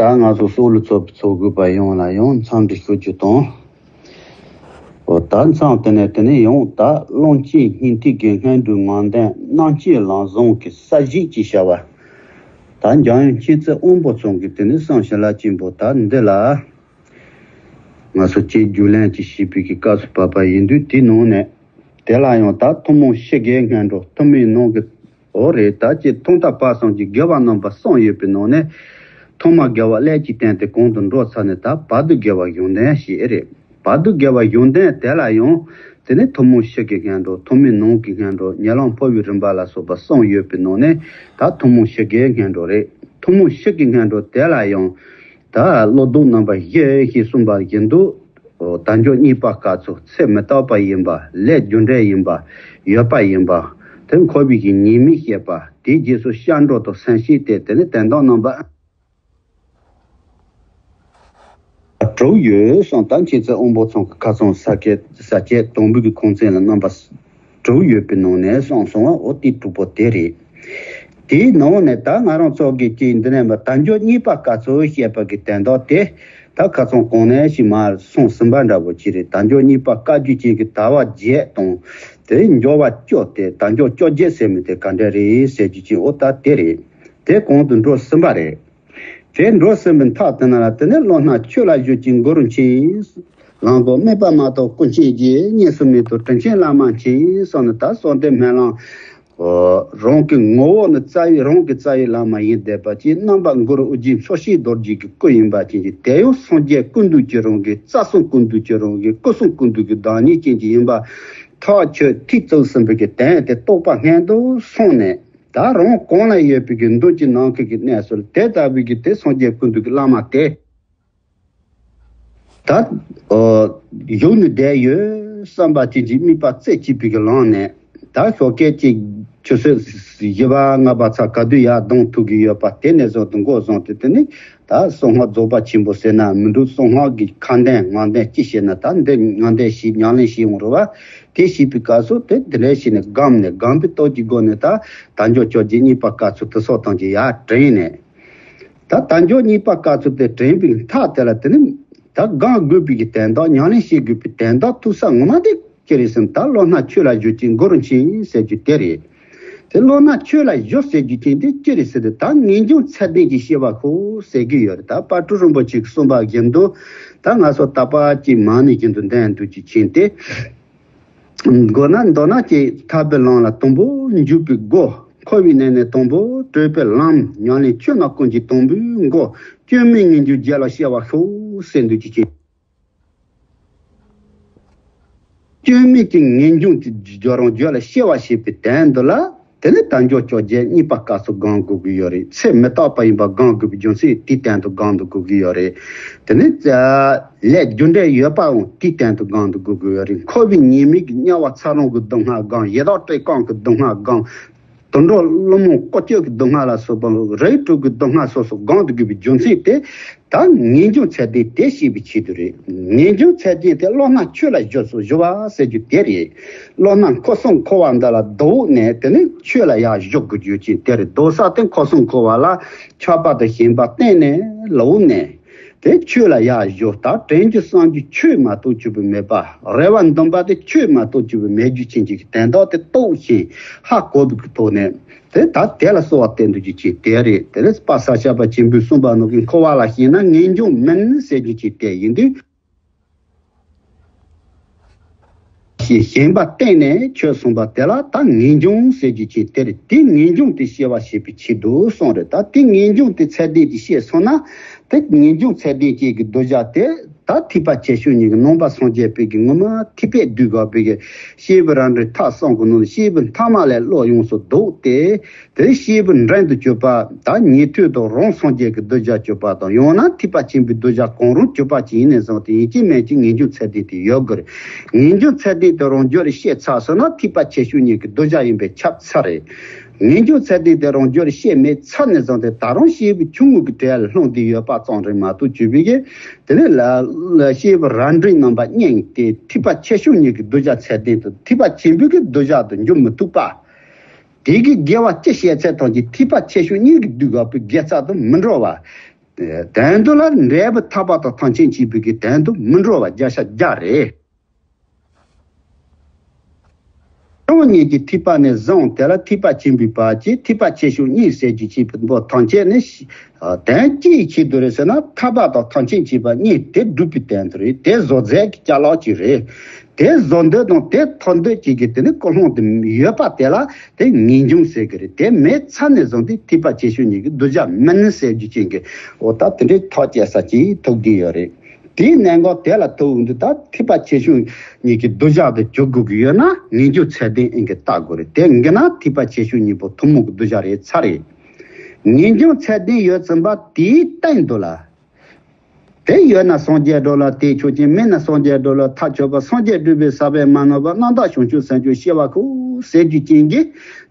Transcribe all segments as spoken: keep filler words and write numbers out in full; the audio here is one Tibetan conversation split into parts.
ད་ང་ཚོ་སྲོག་ལུས་ཚོགས་པའི་ཚོགས་དགོས་པ་ཡོངས་ལ་ཡང་འཚམས་འདྲི་ཞུ་རྒྱུ་དང་། འོ་ད་མཚམས་དེ་ནས་དེ་ནས་ཡང་ད་གླང་ཆེན་སྙིང་ཐིག་གི་སྔོན་འགྲོའི་ངག་འདོན་རྣམ་བསྐྱེད་ལམ་བཟང་གི་ས་གཞི་ཅེས་བྱ་བ། ད་འཇམ་དབྱངས་མཁྱེན་བརྩེ་དབང་པོ་ཚང་གི་དེ་ནས་བསམ་ཞིང་ལ་གཅིག་པོ་ད་འདི་ལ། ང་ཚོ་ཅིག་རྒྱུས་ལོན་ཅིག་བྱེད་པའི་གི་སྐབས་སུ་བབ་པ་ཡིན་དུས། དེའི་ནང་ནས་དེ་ལ་ཡང་ད་ཐུན་མོང་ཕྱི་དགེ་སྔོན་འགྲོ། ཐུན་མོང་ནང་གི། འོ་རེད། ད་ཅི་ཐོག་མཐའ་བར་གསུམ་གྱི་དགེ་བ་རྣམ་པ་གསུམ་ཡོད་པའི་ནང་ནས། ཐོག་མ་དགེ་བ་ཀླད་ཀྱིས་བསྟེན་ཏེ་གོང་དུ་འགྲོ་ཚར་ནས་ད་བར་དུ་དགེ་བ་གཞུང་དོན་ཞེས་རེད། བར་དུ་དགེ་བ་གཞུང་དོན་དེ་ལ་ཡང་དེ་ནི་ཐུན་མོང་ཕྱི་དགེ་སྔོན་འགྲོ། ཐུན་མོང་ནང་གི་སྔོན་འགྲོ། ཉེ་ལམ་འཕོ་བའི་རིམ་པ་ལ་སོགས་པ་གསུམ་ཡོད་པའི་ནང་ནས་ད་ཐུན་མོང་ཕྱི་དགེ་སྔོན་འགྲོ་རེད། ཐུན་མོང་ཕྱི་དགེ་སྔོན་འགྲོ་དེ་ལ་ཡང་ད་བློ་ལྡོག་རྣམ་པ་བཞི་ཞེས་གསུངས་པ་བཞིན་དུ། འོ། དལ་འབྱོར་རྙེད་པ་སྐབས་སུ་ཚེ་མི་རྟག་པ་ཡིན་པ། ལས་རྒྱུ་འབྲས་ཡིན་པ། ཡོད་པ་ཡིན་པ། དེ་འཁོར་བའི་གི་ཉེས་དམིགས་བཤད་པ། དེའི་རྗེས་སུ་སྐྱབས་འགྲོ་དང་སེམས་བསྐྱེད་དེ་དེ་ནི་དོན་དམ་རྣམ་པ་དྲུག་ཡོད་གསུངས། ད་མཁྱེན་བརྩེ་དབང་པོ་ཚང་གི་ཁ་སང་ས་སྐྱ་ས་སྐྱ་དང་པོའི་གི་ཁུངས་བཙན་ལ་རྣམ་པ་དྲུག་ཡོད་པའི་ནང་ནས་གསུངས་སོང་བ། འོ་དེ་དྲུག་པོ་དེ་རེད། དེའི་ནང་ནས་ད་ང་རང་ཚོ་གི་ཅིག་འདི་ནས་མ་དལ་འབྱོར་རྙེད་པ་སྐབས་སུ་བཤད་པ་གི་དོན་དག་དེ། ད་ཁ་སང་གོང་ནས་ཞིག་མར་གསུངས་ཟིན་པ་འདྲ་པོ་ཅིག་རེད། དལ་འབྱོར་རྙེད་པ་བཀའ་བརྒྱུད་ཅན་གྱི་དལ་བ་བརྒྱད་དང་། དེ་འབྱོར་བ་བཅུ་སྟེ། དལ་འབྱོར་བཅོ་བརྒྱད་ཟེར་མི་དེ་ག་འདྲ་རེད་ཟེར་རྒྱུ་ཅིག་འོ་ད་དེ་རེད། དེ་གོང་དུ་འགྲོ་ཟིན་པ་རེད། དེ་འགྲོ་ཟིན་པའི་མཐའ་དེ་ན་ལ་དེ་ནས་བློ་སྣ་ཆོས་ལ་གཞོལ་ཅིང་གུ་རུ་མཁྱེན། ལམ་གོང་སྨོན་པ་མ་གཏོགས་སྐུ་མཁྱེན་རྒྱུ། གཉིས་སུ་མེད་དོ་དྲིན་ཆེན་བླ་མ་མཁྱེན་གསུངས་ནས། ད་གསོལ་འདེབས་སྨོན་ལམ། རང་གི་ངོ་བོ་ནི་རྩ་བའི་རང་གི་རྩ་བའི་བླ་མ་ཡིན་བསྡད་པ་ཅིག་རྣམ་པ་གུ་རུ་ཨོ་རྒྱན་མཚོ་སྐྱེས་རྡོ་རྗེ་གི་སྐུ་ཡིན་པ་ཅན་གྱི་དེ་ཡང་སངས་རྒྱས་ཀུན་འདུས་ཀྱི་རང་གི། རྩ་གསུམ་ཀུན་འདུས་ཀྱི་རང་གི། སྐུ་གསུམ་ཀུན་འདུས་ཀྱི་བདག་ཉིད་ཅན་གྱི་ཡིན་པ། ཐག་ཆོད་ཐིག་བཙུགས་ཟིན་པའི་གི་དོན་དེ་རྟོགས་པ་སྔོན་དུ་སོང་ནས། ད་རང་གང་ལ་ཡོད་པའི་གི་མདུན་གྱི་ནམ་མཁའ་གི་གནས་སུ་དེ་ལྟ་བུའི་གི་དེ་སངས་རྒྱས་ཀུན་འདུས་ཀྱི་བླ་མ་དེ། ད་ཨོ་བཞུགས་ནས་བསྡད་ཡོད་བསམ་པ་ཅན་གྱི་དམིགས་པ་རྩེ་གཅིག་པའི་གི་ལམ་ནས། ད་ཞོགས་ཀས་ཅིག་ཆུ་ཚོད་བཞི་པ་ལྔ་པ་ཚ་ག་དུས་ཡར་ལྡང་ཐུབ་ཀྱི་ཡོད་པ། དེ་ནས་བཟུང་དུ་འགོ་བཟུང་སྟེ་དེ་ནི་ད་གསང་སྔགས་རྫོགས་པ་ཆེན་པོ་ཟེར་ན་མི་འདུག་གསང་སྔགས་ཀྱི་ཁ་འདོན་ངག་འདོན་ཅི་བྱེད་ན། ད་འདི་ངག་འདོན་བྱེད། ཉམས་ལེན་བྱེད་འོང་རུང་བ། དེ་བྱེད་པའི་སྐབས་སུ་དེ་དེ་ལས་བྱས་ནས་སྒོམ་ནས། སྒོམ་པའི་སྟོབས་ཀྱི་སྒོ་ནས་ད་དལ་འབྱོར་བཅོ་བརྒྱད་རྙེད་པ་སྐབས་སུ་དེ་སོགས་དང་གཅིག་ཡར་དྲན་ནས། ད་དལ་འབྱོར་རྙེད་པ་སྐབས་སུ་དེ་དྲན་པའི་མཐའ་དེ་ལ་དེ་ནི་ད་སྒོམ་དགོས་པའི་གི་དོན་དག་ཉམས་ལེན་བྱེད་དགོས་པའི་དོན་དག་ཐུག་ས་ངོ་མ་དེ་ཅི་རེད་ཟེར་ན། ད་བློ་སྣ་ཆོས་ལ་གཞོལ་ཅིང་གུ་རུ་མཁྱེན་ཟེར་རྒྱུ་དེ་རེད། དེ་བློ་སྣ་ཆོས་ལ་གཞོལ་ཟེར་རྒྱུ་ཅན་དེ་ཅི་རེད་ཟེར་ཏེ། ད་ངེས་འབྱུང་ཚད་ལྡན་གྱི་སྐྱེ་བ་ཤོག་ཟེར་གྱི་ཡོད་རེད། ད་དཔལ་སྤྲུལ་རིན་པོ་ཆེས་གསུངས་པ་བཞིན་དུ། ད་ང་ཚོ་ད་པ་ཅིག་མ་ཎི་བཞིན་དུ་འདོན་འདུག་ཅིག་ཅན་དེ། མདོར་ན་མདོར་ན་ཅིག་ཐར་པའི་ལམ་ལ་དང་པོ་འཇུག་པའི་སྒོ། འཁོར་བའི་གནས་ནས་དང་པོ་གྲོལ་བའི་ལམ། ཉམས་ལེན་ཆོས་རྣམས་ཀུན་གྱི་དང་པོའི་འགོ། སྐྱོན་མེད་ངེས་འབྱུང་རྒྱུད་ལ་སྐྱེ་བ་ཤོག་ཟེར་འདུག་ཅིག་ཅན། སྐྱོན་མེད་ཀྱི་ངེས་འབྱུང་དེ་རང་རྒྱུད་ལ་སྐྱེ་བ་བྱེད་པའི་དོན་དུ་ལ། དེ་ནི་དལ་འབྱོར་བཅོ་བརྒྱད་རྙེད་པ་སྐབས་སུ་སྒོམ་དགོས་ཀྱི་ཡོད་རེད། ཚེ་མི་རྟག་པ་ཡིན་པ་སྒོམ་དགོས་པའི་རྒྱུ་མཚན་དེའི་སྟེང་དུ་སྒོམ་དུ་དགོས་ཀྱི་ཡོད་རེད། དེ་ནི་ལས་རྒྱུ་འབྲས་ཡོད་པའང་དེའི་སྟེང་དུ་སྒོམ་དུ་དགོས་ཀྱི་ཡོད་རེད། འཁོར་བའི་ཉེས་དམིགས་ཀྱི་དམྱལ་བ་ཚ་གྲང་གི་སྡུག་བསྔལ་སྒོམ། ཡི་དྭགས་བཀྲེས་སྐོམ་གྱི་སྡུག་བསྔལ་སྒོམ། དུད་འགྲོ་བླུན་རྨོངས་ལྐོག་གྱོད་ཀྱི་སྡུག་བསྔལ་ལ་སོགས་པ། རིགས་དྲུག་གི་སྡུག་བསྔལ་སོགས་སུ་སྒོམ་དུ་དགོས་པའི་རྒྱུ་མཚན་དེ། ད་ངེས་འབྱུང་ཚད་ལྡན་དེ་ཤེས་པའི་ཆེད་དུ་རེད། ངེས་འབྱུང་ཚད་ལྡན་དེ་བློ་སྣ་ཆོས་ལ་གཞོལ་སོ་གཞོལ་བ་ཟེར་རྒྱུ་དེ་རེད། བློ་སྣ་འཁོར་གསུམ་འཁོར་བ་འདི་ལ་ལྡོག་ནས་དེ་ནི་ཆོས་ལ་ཡར་གཞོལ་དགོས་རྒྱུ་ཅན་དེ་རེད། ལྡོག་ས་དེ་འཁོར་གསུམ་འཁོར་བ་ལ་ཆགས་པ་དང་ཞེན་པ་གཏན་ནས་ལོག་ནས། དེ་ཆོས་ལ་ཡར་གཞོལ། ད་དྲན་རྒྱུ་བསམ་རྒྱུ་ཆོས་མ་གཏོགས་གཅིག་པུ་མེད་པ། རེ་བ་འདུན་པ་དེ་ཆོས་མ་གཏོགས་གཅིག་པུ་མེད་རྒྱུ་ཅན་གྱི་དོན་དག་དེ་རྟོགས་ཤིང་ཧ་གོ་བའི་ཐོག་ནས། དེ་ད་དེ་ལ་གསོལ་བ་བཏབ་འདུག་རྒྱུ་ཅན་དེ་རེད། དེ་ནས་དཔལ་ས་སྐྱ་པ་ཆེན་པོས་གསུངས་པ་ནང་གི་འཁོར་བ་ལ་ཞེན་ན་ངེས་འབྱུང་མིན་ཟེར་རྒྱུ་ཅན་དེ་ཡིན་དུས། ཞེན་པ་གཏན་ནས་ཆོས་གསུངས་པ་དེ་ལ་ད་ངེས་འབྱུང་ཟེར་རྒྱུ་ཅན་དེ་རེད། དེ་ངེས་འབྱུང་དེ་སྐྱེ་བ་བྱེད་པའི་ཆེད་དུ་གསུངས་རེད། ད་དེ་ངེས་འབྱུང་དེ་ཚད་ལྡན་དེ་སྐྱེས་སོང་ན། དེ་ངེས་འབྱུང་ཚད་ལྡན་ཅན་གྱི་གདུལ་བྱ་དེ་ད་ཐེག་པ་ཆེ་ཤོས་གཉིས་ཀྱི་ནང་པ་སངས་རྒྱས་པའི་གི་ངོ་མ་ཐེག་པས་བསྡུས་དགོས་པའི་གི་སྐྱེས་བུ་རབ་འབྲིང་ཐབས་གསུམ་གྱི་ནང་ནས་སྐྱེས་བུ་ཐ་མ་ལས་བློ་ཡོངས་སུ་ལྡོག་སྟེ། དེ་སྐྱེས་བུ་འབྲིང་དུ་གྱུར་པ། ད་ཉན་ཐོས་དང་རང་སངས་རྒྱས་ཀྱི་གདུལ་བྱར་གྱུར་པ་དང་། ཡང་ན་ཐེག་པ་ཆེན་པོའི་གདུལ་བྱ་གང་རུང་གྱུར་པ་ཅིག་ཡིན་ནས་བཟུང་སྟེ་ཡིན་གཅིག་མིན་གཅིག་ངེས་འབྱུང་ཚད་ལྡན་དེ་ཡོད་དགོས་རེད། ངེས་འབྱུང་ཚད་ལྡན་དེ་རང་རྒྱུད་ལ་སྐྱེས་ཚར་སོང་ན་ཐེག་པ་ཆེ་ཤོས་གཉིས་ཀྱི་གདུལ་བྱ་ཡིན་པས་ཁྱབ་ཚར་རེད། ངེས་འབྱུང་ཚད་ལྡན་དེ་རང་རྒྱུད་ལ་སྐྱེས་མེད་ཚར་ནས་བཟུང་སྟེ་ད་རུང་སྐྱེས་བུ་ཆུང་ངུ་གི་གྲས་ལ་ལྷུང་སྟེ་ཡོད་པ་ཙམ་རེད་མ་གཏོགས་གྱུར་པའི་གི། དེ་ནས་ལ་ལ་སྐྱེས་བུ་རབ་འབྲིང་རྣམ་པ་གཉིས་དེ་ཐེག་པ་ཆེ་ཤོས་གཉིས་ཀྱི་གདུལ་བྱ་ཚད་ལྡན་དང་ཐེག་པ་ཆེན་པོའི་གི་གདུལ་བྱ་དུ་འགྱུར་མི་ཐུབ་པ། དེ་གི་དགེ་བ་ཅི་བྱས་ཚད་ཐམས་ཅད་ཐེག་པ་ཆེ་ཤོས་གཉིས་ཀྱི་གདུལ་དགོས་པའི་དགེ་རྩ་དུ་མི་འགྲོ་བ། དོན་དུ་ལ་འབྲས་བུ་ཐར་པ་དང་ཐམས་ཅད་མཁྱེན་པའི་གི་དོན་དུ་མི་འགྲོ་བ་བརྒྱ་ཆ་བརྒྱ་རེད། སྤྱི་བོ་གཉིས་ཀྱི་ཐིགས་པ་ནས་བཟུང་དེ་ལ་ཐེག་པ་ཆེན་པོའི་བར་གྱི་ཐེག་པ་ཆེ་ཆུང་གཉིས་ཟེར་རྒྱུ་ཅན་པོ་ཐམས་ཅད་ནི། དོན་ཅིའི་ཆེད་དུ་རེད་ཟེར་ན་ཐར་པ་དང་ཐམས་ཅད་མཁྱེན་པ་གཉིས་དེ་སྒྲུབ་པའི་དོན་དུ་རེད། དེ་བཟོ་རྫས་ཀྱི་ཅ་ལག་ཅིག་རེད། དེ་བཟོ་འདོད་དང་དེ་ཐོབ་འདོད་ཅིག་གི་དེ་ནི་ཀུན་སློང་དེ་ཡོད་པ་དེ་ལ་དེ་ངེས་འབྱུང་ཟེར་གི་རེད། དེ་མེད་ཚར་ནས་བཟུང་སྟེ་ཐེག་པ་ཆེ་ཆུང་གཉིས་ཀྱི་གདུལ་བྱ་མིན་ཟེར་རྒྱུ་ཅན་གྱི། འོ་ད་དེ་འདྲའི་ཐག་བཅད་ས་ཅིག་ཐུག་གི་ཡོད་རེད། དེའི་གནད་འགག་དེ་ལ་ཐུག་འདི་ལྟར་ཐེག་པ་ཆེ་ཆུང་གཉིས་ཀྱི་གདུལ་བྱ་དུ་གྱུར་དགོས་ཀྱི་ཡོད་ན་ངེས་འབྱུང་ཚད་ལྡན་ཨེ་གི་བལྟ་དགོས་རེད། དེ་འགི་ན་ཐེག་པ་ཆེ་ཆུང་གཉིས་པོ་ཐུན་མོང་གི་གདུལ་བྱ་རེད་ཚར་རེད། ངེས་འབྱུང་ཚད་ལྡན་ཡོད་ཙམ་པ་དེའི་སྟེང་དུ་ལ། དེ་ཡོད་ན་སངས་རྒྱས་འགྲོ་ལ་དེས་ཆོག་ཅིང་མེད་ན་སངས་རྒྱས་འགྲོ་ལ་ཐག་ཆོད་པ། སངས་རྒྱས་སྒྲུབ་པའི་ས་བོན་མ་ནོར་བ། རྣམ་དག་བྱང་ཆུབ་སེམས་མཆོག་ཤེས་པར་ཤོག་ཟེར་རྒྱུ་ཅན་གྱི།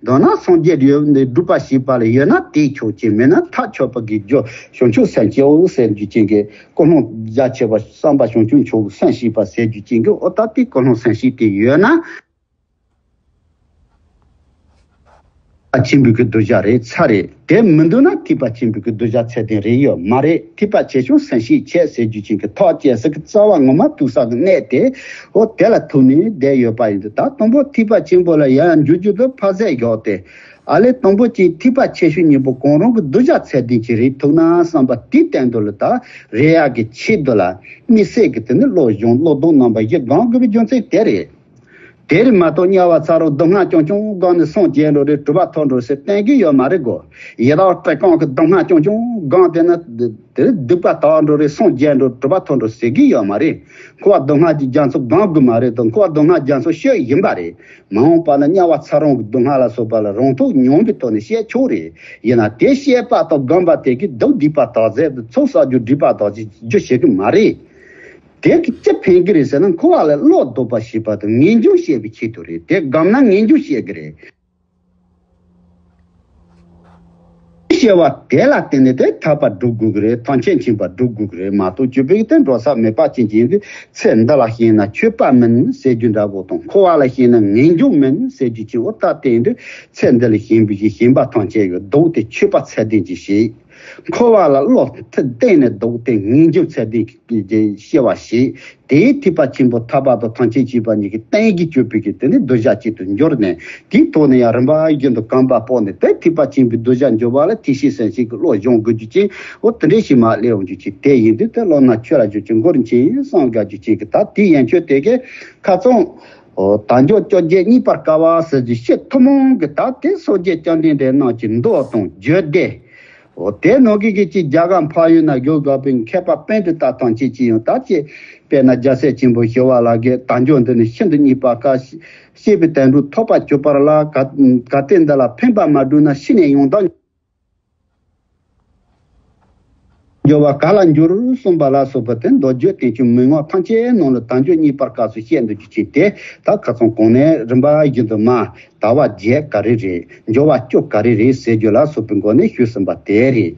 མདོར་ན་སངས་རྒྱས་ཡོད་ནས་སྒྲུབ་པ་བྱེད་པ་ལ་ཡོད་ན་དེས་ཆོག་ཅིང་མེད་ན་ཐག་ཆོད་པ་གི་རྒྱུ་བྱང་ཆུབ་སེམས་སྐྱེའོ་ཟེར་རྒྱུ་ཅན་གྱི། ཀུན་སློང་རྒྱ་ཆེ་བ་བསམ་པ་བྱང་ཆུབ་མཆོག་སེམས་ཤེས་པ་ཟེར་རྒྱུ་ཅན་གྱི། འོ་ད་དེ་ཀུན་སློང་སེམས་ཤེས་དེ་ཡོད་ན། ཐེག་པ་ཆེན་པོའི་གི་གདུལ་བྱ་རེད་ཚར་རེད། དེ་མི་འདུག་ན་ཐེག་པ་ཆེན་པོའི་གི་གདུལ་བྱ་ཚད་ལྡན་རེད་ཡོད་མ་རེད། ཐེག་པ་ཆེ་ཆུང་སེམས་ཤེས་ཆེད་ཟེར་རྒྱུ་ཅན་གྱི་ཐག་བཅད་ས་གི་རྩ་བ་ངོ་མ་ཐུག་ས་གི་གནས་དེ། འོ་དེ་ལ་ཐུག་ནས་བསྡད་ཡོད་པ་ཡིན་དུས་ད་དང་པོ་ཐེག་པ་ཆེན་པོ་ལ་ཡར་འཇུག་རྒྱུ་དུ་ཕ་ཟད་བཞག་སྟེ། ཨ་ལས་དང་པོ་གཅིག་ཐེག་པ་ཆེ་ཆུང་གཉིས་པོ་གང་རུང་གི་གདུལ་བྱ་ཚད་ལྡན་ཅིག་རེད་ཐུག་ན་བསམ་པ་དེའི་སྟེང་དུ་ལ་ད་རེ་ཡག་གི་ཆེད་དུ་ལ་དམིགས་བསལ་གྱི་དེ་ནི་བློ་སྦྱོང་བློ་ལྡོག་རྣམ་པ་བཞི་སྒོམ་དགོས་པའི་རྒྱུ་མཚན་དེ་རེད། དེར་མ་གཏོགས་དམྱལ་བ་ཚ་རོགས་སྡུག་བསྔལ་རྐྱང་རྐྱང་སྒོམ་ནས་སངས་རྒྱས་འགྲོ་རེད་གྲུབ་པ་ཐོབ་འགྲོ་ཟེར་བསྟན་གྱི་ཡོད་མ་རེད་གོ། ཡི་དྭགས་བཀྲེས་སྐོམ་གྱི་སྡུག་བསྔལ་རྐྱང་རྐྱང་སྒོམ་དེ་ན་དེ་སྡིག་པ་དག་འགྲོ་རེད་སངས་རྒྱས་འགྲོ་གྲུབ་པ་ཐོབ་འགྲོ་ཟེར་གྱི་ཡོད་མ་རེད། འཁོར་བ་སྡུག་བསྔལ་གྱི་རྒྱ་མཚོ་སྒོམ་དགོས་མ་རེད་དང་འཁོར་བ་སྡུག་བསྔལ་རྒྱ་མཚོ་ཤོད་ཡིན་པ་རེད། མ་འོངས་པ་ན་དམྱལ་བ་ཚ་རོགས་ཀྱི་སྡུག་བསྔལ་ལ་སོགས་པ་ལ་རང་ཐོག་མྱོང་གི་ཐོག་ནས་བཤད་ཆོག་རེད། ཡིན་ན་དེ་བཤད་པ་དང་སྒོམ་པ་དེ་གིས་སྡུག་སྡིག་པ་དག་ཟེར་དུ་ཚོགས་བསགས་རྒྱུ་སྒྲིབ་པ་དག་ཅིག་རྒྱུ་བྱེད་ཀྱི་མ་རེད། དེ་གི་ཅི་ཕན་གི་རེད་ཟེར་ན་འཁོར་བ་ལས་བློ་ལྡོག་པ་ཞེས་པ་དང་ངེས་འབྱུང་སྐྱེ་བའི་ཆེད་དུ་རེད། དེ་སྒོམ་ན་ངེས་འབྱུང་སྐྱེ་གི་རེད། སྐྱེ་བ་དེ་ལ་བརྟེན་ནས་དེ་ཐར་པ་སྒྲུབ་དགོས་གི་རེད། ཐམས་ཅད་མཁྱེན་པ་སྒྲུབ་དགོས་གི་རེད་མ་གཏོགས་སྤྱོད་པའི་དེ་འགྲོ་ས་མེད་པ་ཅན་གྱི་ཡིན་དུས་ཚེ་འདི་ལ་ཤེས་ན་ཆོས་པ་མིན་ཟེར་རྒྱུ་འདྲ་པོ་དང་འཁོར་བ་ལ་ཤེས་ན་ངེས་འབྱུང་མིན་ཟེར་རྒྱུ་ཅིག་འོ་ད་དེ་ཡིན་དུས་ཚེ་འདི་ལ་ཞེན་པའི་ཞེན་པ་ཐམས་ཅད་ཡོད་སྡུག་དེ་ཆོས་པ་ཚད་ལྡན་གྱི་ཞིག་འཁོར་བ་ལ་བློ་གཏད་ནས་འདུག་སྟེ་ངེས་འབྱུང་ཚད་ལྡན་གྱི་སྐྱེ་བ་ཞིག་དེའི་ཐེག་པ་ཆེན་པོ་ཐར་པ་དང་ཐམས་ཅད་མཁྱེན་པ་གཉིས་ཀྱི་གཏན་གྱི་སྤྱོད་པའི་གི་དེ་ནི་གདུལ་བྱ་གཅིག་ཏུ་འགྱུར་ནས་དེའི་ཐོག་ནས་ཡང་རིམ་པ་བཞིན་དུ་གོམ་པ་སྤོ་ནས་དེ་ཐེག་པ་ཆེན་པོའི་གདུལ་བྱ་འགྱུར་བ་ལ་ཐེག་ཆེན་སེམས་བསྐྱེད་ཀྱི་བློ་སྦྱོང་དགོས་རྒྱུ་ཅན་འོ་དེ་འདྲའི་ཞིག་མ་སླེབས་འོང་རྒྱུ་ཅིག་དེ་ཡིན་དུས་དེ་བློ་སྣ་ཆོས་ལ་འཇུག་ཅིང་མགོར་འཆིང་བསམ་དགའ་རྒྱུ་ཅན་གྱི་ད་དེའི་ཡན་ཆོད་དེ་གའི་ཁ་ཚང་། འོ་དལ་འབྱོར་བཅོ་བརྒྱད་རྙེད་པར་དཀའ་བ་ཟེར་གྱི་ཤེས་ཐུན་མོང་གི་ད་དེ་སངས་རྒྱས་བཅོམ་ལྡན་འདས་རྣམས་ཀྱི་མདོ་དང་བརྗོད་བདེ། འོ་དེ་ནང་གི་གི་ཅིག་རྒྱ་གར་འཕགས་ཡུལ་ན་བཞུགས་དགོས་པའི་མཁས་པ་པཎྜི་ཏ་ཐམས་ཅད་ཀྱིས་ཡང་ད་ཅི་དཔེར་ན་རྒྱལ་སྲས་ཆེན་པོ་ཞི་བ་ལྷ་གིས་དལ་འབྱོར་འདི་ནི་ཤིན་ཏུ་རྙེད་པར་དཀའ། ཤེས་པའི་དོན་གྲུབ་ཐོབ་པར་གྱུར་པ་ལ་ག་གལ་ཏེ་འདི་ལ་ཕན་པར་མ་བསྒྲུབས་ན་ཤི་ནས་ཡང་དག་འགྱུར་བ་ག་ལ་འགྱུར་གསུངས་པ་ལ་སོགས་པ་དེ་མདོ་རྒྱུད་བསྟན་བཅོས་མན་ངག་ཐམས་ཅད་ནང་ལ་དལ་འབྱོར་རྙེད་པར་དཀའ་སོགས་བཤད་འདུག་རྒྱུ་ཅིག་དེ་ད་ཁ་ཚང་གོང་ནས་རིམ་པ་བཞིན་དུ་མ་དལ་བ་བརྒྱད་ག་རེ་རེད། འབྱོར་བ་བཅུ་ག་རེ་རེད་ཟེར་རྒྱུ་ལ་སོགས་པའི་སྒོ་ནས་ཞུས་ཟིན་པ་དེ་རེད།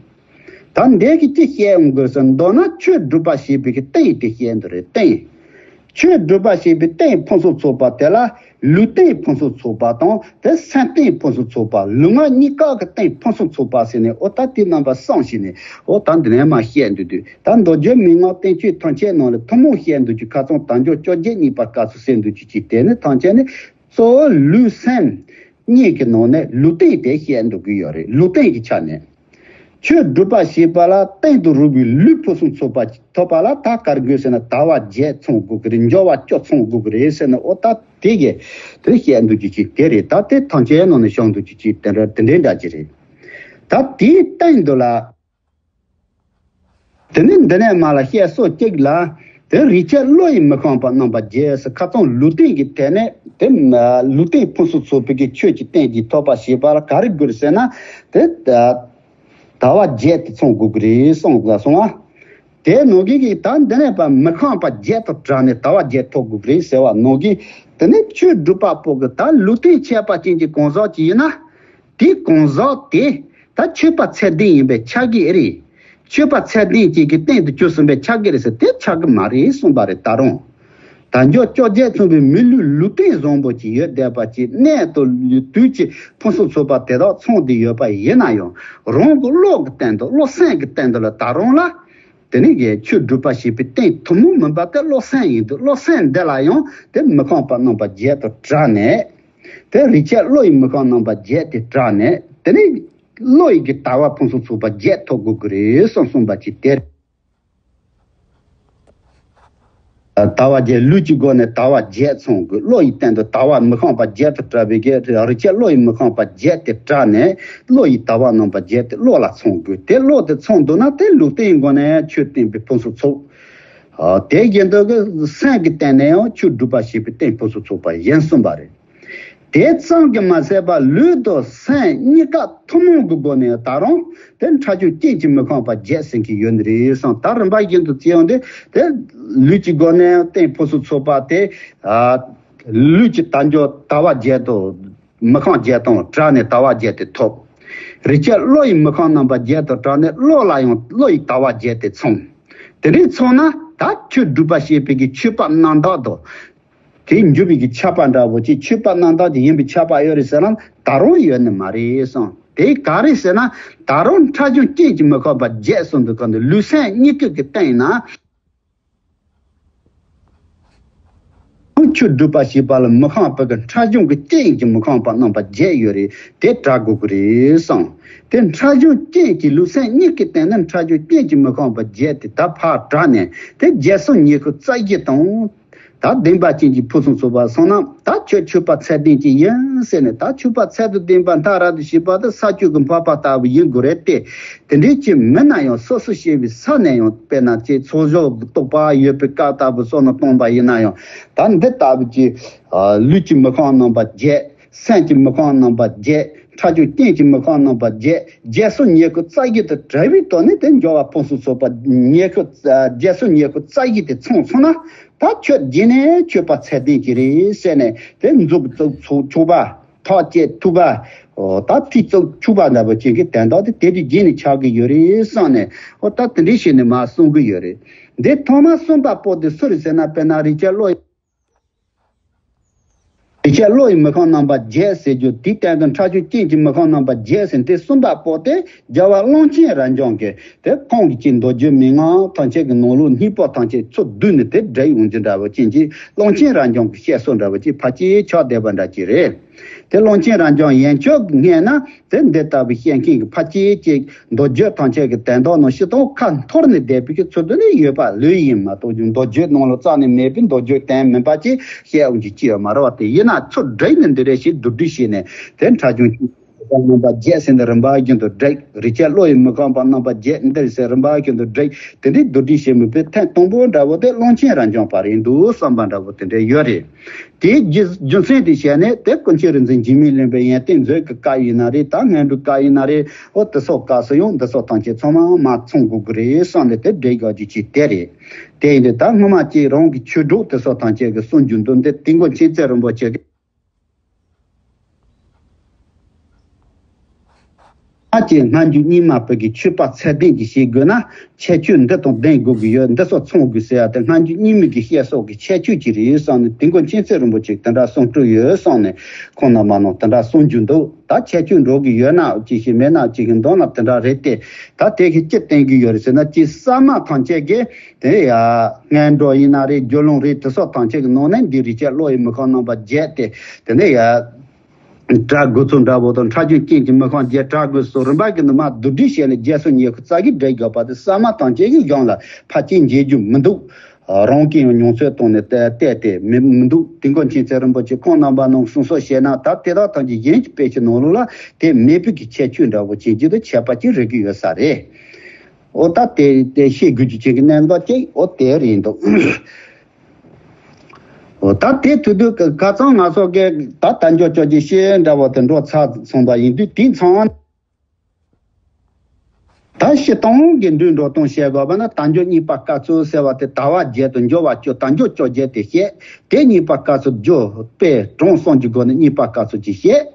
ད་འདས་ཀྱི་ཅི་བཤད་འོང་དགོས་ཟེར་མདོར་ན་ཆོས་སྒྲུབ་པ་ཞེས་པའི་གི་རྟེན་དེ་བཤད་འདུག་རེད་རྟེན། ཆོས་སྒྲུབ་པ་ཞེས་པའི་རྟེན་ཕུན་སུམ་ཚོགས་པ་དེ་ལ་ལུས་རྟེན་ཕུན་སུམ་ཚོགས་པ་དང་དེ་སེམས་རྟེན་ཕུན་སུམ་ཚོགས་པ་ལུས་ངག་གཉིས་ཀ་གི་རྟེན་ཕུན་སུམ་ཚོགས་པ་ཟེར་ནས་འོ་ད་དེ་རྣམ་པ་གསུམ་ཞིག་ནས་འོ་ད་འདི་ནས་མ་བཤད་འདུག་དུས་ད་མདོ་རྒྱུད་མན་ངག་བསྟན་བཅོས་ཐམས་ཅད་ནང་ལ་ཐུན་མོང་བཤད་འདུག་རྒྱུ་ཁ་ཚང་དལ་འབྱོར་བཅོ་བརྒྱད་རྙེད་པར་དཀའ་སོགས་ཟེར་འདུག་རྒྱུ་ཅིག་དེ་ནི་ཐམས་ཅད་ནི་གཙོ་བོ་ལུས་སེམས་གཉིས་ཀྱི་ནང་ནས་ལུས་རྟེན་དེ་བཤད་འདུག་གི་ཡོད་རེད། ལུས་རྟེན་གྱི་ཆ་ནས། ཆོས་སྒྲུབ་པ་ཞེས་པ་ལ་རྟེན་དུ་རུང་བའི་ལུས་ཕུན་སུམ་ཚོགས་པ་ཐོབ་པ་ལ་ད་ག་རེ་དགོས་ཟེར་ན་དལ་བ་བརྒྱད་ཚང་དགོས་ཀྱི་རེད། འབྱོར་བ་བཅུ་ཚང་དགོས་ཀྱི་རེད་ཟེར་ན་འོ་ད་དེ་གས་དེ་བཤད་འདུག་རྒྱུ་ཅིག་དེ་རེད། ད་དེ་ཐམས་ཅད་ནང་ནས་བྱུང་འདུག་རྒྱུ་ཅིག་དེ་འདྲ་དེ་འདྲའི་འདྲ་ཅིག་རེད། ད་དེའི་སྟེང་དུ་ལ། དེ་ནས་འདི་ནས་མར་ལ་བཤད་སྲོལ་གཅིག་ལ། དེ་རིགས་ཆད་བློ་ཡིས་མི་ཤེས་པ་རྣམ་པ་བརྒྱད་ཟེར་ཁ་ཚང་ལུས་རྟེན་གྱི་ཐད་ནས་དེ་ལུས་རྟེན་ཕུན་སུམ་ཚོགས་པའི་གི་ཆོས་ཀྱི་རྟེན་གྱི་ཐོབ་པ་ཞེས་པ་ལ་ག་རེ་དགོས་ཟེར་ན་དེ། དལ་བ་བརྒྱད་དེ་ཚང་དགོས་ཀྱི་རེད་གསུངས་ལ་སོང་བ། དེ་ནང་གི་གི་ད་འདི་ནས་པ་མི་ཤེས་པ་བརྒྱད་དང་བྲལ་ནས་དལ་བ་བརྒྱད་ཐོབ་དགོས་ཀྱི་རེད་ཟེར་བ་ནང་གི། དེ་ནས་ཆོས་སྒྲུབ་པ་པོ་གི་ད་ལུས་རྟེན་ཁྱད་པར་ཅན་གྱི་གང་ཟག་ཅིག་ཡིན་ན། དེ་གང་ཟག་དེ་ད་ཆོས་པ་ཚད་ལྡན་ཡིན་པས་ཁྱབ་ཀྱི་རེད། ཆོས་པ་ཚད་ལྡན་ཅིག་གི་སྟེང་དུ་གྱུར་ཟིན་པས་ཁྱབ་ཀྱི་རེད་ཟེར་དེ་ཁྱབ་ཀྱི་མ་རེད་གསུངས་པ་རེད་ད་རུང་། དལ་འབྱོར་བཅོ་བརྒྱད་མཚོན་པའི་མི་ལུས་ལུས་རྟེན་བཟང་པོ་ཅིག་ཡོད་བསྡད་པ་ཅིག་གནས་དང་དུས་ཀྱི་ཕུན་སུམ་ཚོགས་པ་དེ་དག་ཚང་སྟེ་ཡོད་པ་ཡིན་ན་ཡང་། རང་གི་བློ་གི་སྟེང་དུ་བློ་སེམས་ཀྱི་སྟེང་དུ་ལ་ད་རུང་ལ། དེ་ནས་ཀྱི་ཆོས་སྒྲུབ་པ་ཞེས་པའི་རྟེན་ཐུན་མོང་མིན་པ་དེ་བློ་སེམས་ཡིན་དུས། བློ་སེམས་འདི་ལ་ཡང་དེ་མི་ཁོམ་པ་རྣམ་པ་བརྒྱད་དང་བྲལ་ནས། དེ་རིགས་ཆད་བློ་ཡི་མི་ཁོམ་རྣམ་པ་བརྒྱད་དེ་བྲལ་ནས། དེ་ནས་བློ་ཡི་གི་དལ་བ་ཕུན་སུམ་ཚོགས་པ་བརྒྱད་ཐོབ་དགོས་ཀྱི་རེད་བསམ་གསུངས་པ་ཅིག་དེ། དལ་བ་བརྒྱད། ལུས་ཀྱི་སྒོ་ནས་དལ་བ་བརྒྱད་ཚང་དགོས། བློ་ཡི་སྟེང་དུ་དལ་བ་མི་ཁོམ་པ་བརྒྱད་དང་བྲལ་བའི་གི་རིགས་ཆད་བློ་ཡི་མི་ཁོམ་པ་བརྒྱད་དེ་བྲལ་ནས། བློ་ཡི་དལ་བ་རྣམ་པ་བརྒྱད་དེ་བློ་ལ་ཚང་དགོས། དེ་བློ་དེ་ཚང་འདུག་ན་དེ་ལུས་རྟེན་སྒོ་ནས་ཆོས་བསྟན་པའི་ཕུན་སུམ་ཚོགས། ཨ། དེ་བཞིན་དུ་གི་སེམས་ཀྱི་སྟེང་ནས་ཡང་ཆོས་སྒྲུབ་པ་ཞེས་པའི་རྟེན་ཕུན་སུམ་ཚོགས་པ་ཡིན་གསུངས་པ་རེད། དེ་ཙམ་གྱིས་མ་ཟད་པར་ལུས་དང་སེམས་གཉིས་ཀ་ཐུན་མོང་གི་སྒོ་ནས་ད་རུང་དེ་ཕྲ་ཞིང་རྐྱེན་གྱིས་མི་ཁོམ་པ་བརྒྱད་ཟེར་གྱི་ཡོད་ནི་རེད་བསམ། ད་རིམ་པ་བཞིན་དུ་བརྩི་ཡོང་དུས་དེ་ལུས་ཀྱི་སྒོ་ནས་རྟེན་ཕུན་སུམ་ཚོགས་པ་དེ། ཨ། ལུས་ཀྱི་དལ་འབྱོར་དལ་བ་བརྒྱད་དང་མི་ཁོམ་བརྒྱད་དང་བྲལ་ནས་དལ་བ་བརྒྱད་དེ་ཐོབ། རིགས་ཆད་བློ་ཡི་མི་ཁོམ་རྣམ་པ་བརྒྱད་དང་བྲལ་ནས་བློ་ལ་ཡང་བློ་ཡི་དལ་བ་བརྒྱད་དེ་ཚང་། དེ་འདྲའི་ཚང་ན་ད་ཆོས་སྒྲུབ་པ་ཞེས་པའི་གི་མཆོད་པ་རྣམ་དག་དང་། དེ་འགྱུར་བའི་གི་ཆགས་པ་འདྲ་བོ་ཅིག་མཆོད་པ་རྣམ་དག་ཅིག་ཡིན་པའི་ཆགས་པ་ཡོད་རེད་ཟེར་ན་ད་རུང་ཡོད་ནི་མ་རེད་གསུངས། དེ་ག་རེ་ཟེར་ན། ད་རུང་ཕྲ་ཞིང་རྐྱེན་གྱིས་མི་ཁོམ་པ་བརྒྱད་གསུངས་འདུག་ག་འདི་ལུས་སེམས་གཉིས་ཀ་གི་སྟེང་ན། ཆོས་སྒྲུབ་པ་ཞེས་པ་ལ་མི་ཁོམ་པ་གི་ཕྲ་ཞིང་གི་རྐྱེན་གྱིས་མི་ཁོམ་པ་རྣམ་པ་བརྒྱད་ཡོད་རེད། དེ་བྲལ་དགོས་ཀྱི་རེད་གསུངས། དེ་ཕྲ་ཞིང་རྐྱེན་གྱིས་ལུས་སེམས་གཉིས་ཀའི་སྟེང་ན་ཕྲ་ཞིང་རྐྱེན་གྱིས་མི་ཁོམ་པ་བརྒྱད་དེ་ད་ཕར་བྲལ་ནས་དེ་བརྒྱད་གསུམ་ཉི་ཤུ་རྩ་བཞི་དང་། ད་བདེན་པ་ཅན་གྱི་ཕུན་སུམ་ཚོགས་པ་སོང་ན་ད་ཁྱོད་ཆོས་པ་ཚད་ལྡན་ཅིག་ཡིན་ཟེར་ནས། ད་ཆོས་པ་ཚད་དང་ལྡན་པ་མཐར་ཐུག་ཞེས་པ་དེ་ས་བཅུ་གི་འཕགས་པ་ལྟ་བུ་ཡིན་དགོས་རེད་དེ། དེ་འདྲའི་ཅིག་མིན་ན་ཡང་སོ་སོ་སྐྱེ་བོའི་ས་ནས་ཡང་དཔེར་ན་ཅིག་ཚོགས་ཞུགས་ཀྱི་རྟོགས་པ་ཡོད་པའི་སྐབས་ལྟ་བུ་སོགས་ནས་བཏང་པ་ཡིན་ན་ཡང་། ད་འདི་ལྟ་བུ་ཅིག་ལུས་ཀྱི་མི་ཁོམ་རྣམ་པ་བརྒྱད། སེམས་ཀྱི་མི་ཁོམ་རྣམ་པ་བརྒྱད། ཕྲ་ཞིང་རྐྱེན་གྱིས་མི་ཁོམ་རྣམ་པ་བརྒྱད། བརྒྱད་གསུམ་ཉི་ཤུ་རྩ་བཞི་དང་བྲལ་བའི་ཐོག་ནས་དེ་འབྱོར་བ་ཕུན་སུམ་ཚོགས་པ་ཉི་ཤུ། བརྒྱད་གསུམ་ཉི་ཤུ་རྩ་བཞི་དེ་ཚང་སོང་ན། ད་ཁྱོད་རྗེས་ནས་ཆོས་པ་ཚད་ལྡན་ཅིག་རེད་ཟེར་ནས་དེ་མཛུབ་བཙུགས་ཆོག་པ། ཐག་བཅད་ཐུབ་པ། ད་ཐག་བཙུགས་ཆོག་པ་འདྲ་བོ་ཅིག་གི་དོན་དག་དེ་དེ་དུས་རྗེས་ནས་ཆགས་ཀྱི་ཡོད་རེད་བསམ་ནས། འོ་ད་དེ་འདྲའི་ཞིག་ནས་མར་གསུང་གི་ཡོད་རེད། འདི་ཐོག་མར་གསུམ་པ་པོ་དེ་སུ་རེད་ཟེར་ན། དཔེར་ན་རིགས་ཆད་བློ། རིགས་ཆད་བློ་ཡི་མི་ཁོམ་རྣམ་པ་བརྒྱད་ཟེར་རྒྱུ་དེའི་སྟེང་དུ་ཕྲ་ཞིང་རྐྱེན་གྱིས་མི་ཁོམ་རྣམ་པ་བརྒྱད་ཟེར། དེ་གསུམ་པ་པོ་དེ་རྒྱལ་བ་ཀློང་ཆེན་རབ་འབྱམས་ཀྱིས་དེ་ཁོང་གི་ཅིག་མདོ་རྒྱུད་མན་ངག་ཐམས་ཅད་ཀྱི་ནང་ལོགས་སྙིང་པོ་ཐམས་ཅད་ཚུར་བསྡུས་ནས་དེ་བསྒྲིགས་ཡོང་རྒྱུ་འདྲ་བོ་ཅན་གྱི་ཀློང་ཆེན་རབ་འབྱམས་ཀྱི་བཤད་སྲོལ་འདྲ་བོ་ཅིག་ཕལ་ཆེར་ཆགས་བསྡད་པ་འདྲ་ཅིག་རེད། དེ་ཀློང་ཆེན་རབ་འབྱམས་ཡན་ཆོད་ཀྱི་སྔོན་ན། དེ་འདི་ལྟ་བུའི་བཤད་མཁན་གྱི་ཕལ་ཆེར་ཅིག་མདོ་རྒྱུད་ཐམས་ཅད་ཀྱི་དོན་དག་ནང་སྤྱིར་བཏང་ཁ་འཐོར་ནས་བསྡད་པའི་གི་ཚུལ་དུ་ནི་ཡོད་པ་ལོས་ཡིན་མ་གཏོགས། མདོ་རྒྱུད་ནང་ལ་རྩ་ནས་མེད་པའི་མདོ་རྒྱུད་དོན་མིན་པ་ཅིག་བཤད་འོང་རྒྱུ་ཅི་ཡོད་མ་རེད་བ། དེ་ཡིན་ན་ཚུར་བསྒྲིགས་ནས་འདི་རེ་ཞིག་བསྡུ་སྒྲིག་བྱས་ནས། དེ་ཕྲ་ཞིང་རྣམ་པ་བརྒྱད་ཟེར་ནས་རིམ་པ་བཞིན་དུ་བསྒྲིགས། རིགས་ཆད་བློ་ཡི་མི་ཁོམ་པ་རྣམ་པ་བརྒྱད་འདིར་ཟེར་རིམ་པ་བཞིན་དུ་བསྒྲིགས། དེ་འདྲའི་བསྡུ་སྒྲིག་བྱེད་མི་པའི་ཐེངས་དང་པོ་འདྲ་བོ་དེ་ཀློང་ཆེན་རབ་འབྱམས་པ་རེད་འདུག་བསམ་པ་འདྲ་བོ་དེ་འདྲ་ཡོད་རེད། དེའི་རྒྱུ་རྒྱུ་མཚན་དེ་བཤད་ནས་དེ་ཀུན་མཁྱེན་རིག་འཛིན་འཇིགས་མེད་གླིང་པའི་ཡོན་ཏན་མཛོད་ཀྱི་སྐབས་ཡིན་ན་རེད། ད་སྔོན་འགྲོའི་སྐབས་ཡིན་ན་རེད། འོ་དེ་སོགས་སྐབས་སུ་ཡང་འདི་སོགས་ཐམས་ཅད་ཚང་མ་མར་ཚང་དགོས་ཀྱི་རེད་བསམ་ནས་དེ་བསྒྲིགས་དགོས་རྒྱུ་ཅིག་དེ་རེད། དེ་ཡིན་དུས་ད་སྔོན་མ་ཅིག་རང་གི་ཆོས་གྲོགས་དེ་སོགས་ཐམས་ཅད་ཀྱིས་གསུང་རྒྱུ་འདུག་འདི་དེ་མགོན་མཁྱེན་བརྩེ་རིན་པོ་ཆེ་གིས། ང་བཅས་སྔ་འགྱུར་རྙིང་མ་བོད་ཀྱི་ཆོས་པ་ཚད་ལྡན་གྱིས་བྱེད་དགོས་ན་ཁྱད་ཆོས་འདི་དང་ལྡན་དགོས་ཀྱི་ཡོད། འདི་སོགས་ཚང་དགོས་ཟེར་ཡ་དེ་སྔ་འགྱུར་རྙིང་མའི་གི་བཤད་སྲོལ་གྱི་ཁྱད་ཆོས་ཅིག་རེད་བསམ་ནས། དེ་མགོན་མཁྱེན་བརྩེ་རིན་པོ་ཆེས་དེ་འདྲ་གསུང་སྤྲོས་ཡོད་བསམ་ནས་ཁོང་རྣམ་པ་རྣམས་དེ་འདྲ་གསུང་རྒྱུ་འདུག་ད་ཁྱད་ཆོས་འགྲོ་གི་ཡོད་ན་ཅིག་ཞིག་མེད་ན་ཅིག་གི་འདོན་ལ་དེ་འདྲ་རེད་དེ། ད་དེ་གི་ཅི་བསྟན་གྱི་ཡོད་རེད་ཟེར་ན། ཅིག་གསར་མ་ཐམས་ཅད་ཀྱིས་དེ་ཡ་སྔོན་འགྲོ་ཡིན་ན་རེད། རྒྱུད་ལུང་རེད། དེ་སོགས་ཐམས་ཅད་ཀྱི་ནང་ནས་འདི་རིགས་ཆད་བློ་ཡི་མི་ཁོམ་རྣམ་པ་བརྒྱད་དེ་དེ་ནས་ཡ། བྲལ་དགོས་ཚུལ་འདྲ་བོ་དང་། ཕྲ་ཞིང་རྐྱེན་གྱིས་མི་ཁོམ་བརྒྱད་བྲལ་དགོས་སོགས་རིམ་པ་གི་ནི་མར་བསྡུ་སྒྲིག་བྱས་ནས་བརྒྱད་གསུམ་ཉི་ཤུ་རྩ་བཞི་བསྒྲིགས་དགོས་པ་དེ་གསར་མ་ཐམས་ཅད་ཀྱིས་གཞུང་ལ་ཕལ་ཆེར་མཇལ་རྒྱུ་མི་འདུག་རང་གིས་ཡང་མྱོང་ཚོར་བཏང་ནས་བལྟས་ཏེ་མི་མི་འདུག་དེ་མགོན་མཁྱེན་བརྩེ་རིན་པོ་ཆེ་ཁོང་རྣམ་པ་རྣམས་གསུང་སྲོལ་བཤད་ན། ད་དེ་དག་ཐམས་ཅད་གཞན་གྱི་དཔེ་ཆའི་ནང་ལོགས་ལ་དེ་མེད་པའི་གི་ཁྱད་ཆོས་འདྲ་བོ་ཅན་ཅིག་ཏུ་ཁྱད་པར་ཅིག་རེག་གི་ཡོད་ས་རེད། འོ་ད་དེ་དེ་ཤེས་དགོས་རྒྱུ་ཅན་གྱི་གནད་འགག་ཅིག་འོ་དེ་རེད་འདུག་འོ་ད་དེ་ཐུག་དུས་ཁ་སང་ང་ཚོ་གི་ད་དལ་འབྱོར་བཅོ་བརྒྱད་བཤད་འདྲ་བོ་དེ་འགྲོ་ཚར་སོང་བ་ཡིན་དུས། དེ་ཚང་ད་སྤྱིར་བཏང་གི་འགྲོ་སྟངས་བཤད་དགོས་པ་ན། དལ་འབྱོར་རྙེད་པ་སྐབས་སུ་ཟེར་བ་དེ་དལ་བ་བརྒྱད་དང་འབྱོར་བ་བཅུ། དལ་འབྱོར་བཅོ་བརྒྱད་དེ་བཤད། དེ་རྙེད་པ་སྐབས་སུ་རྒྱུ་དཔེ་གྲངས་གསུམ་གྱི་སྒོ་ནས་རྙེད་པ་སྐབས་སུ་ཅིག་བཤད།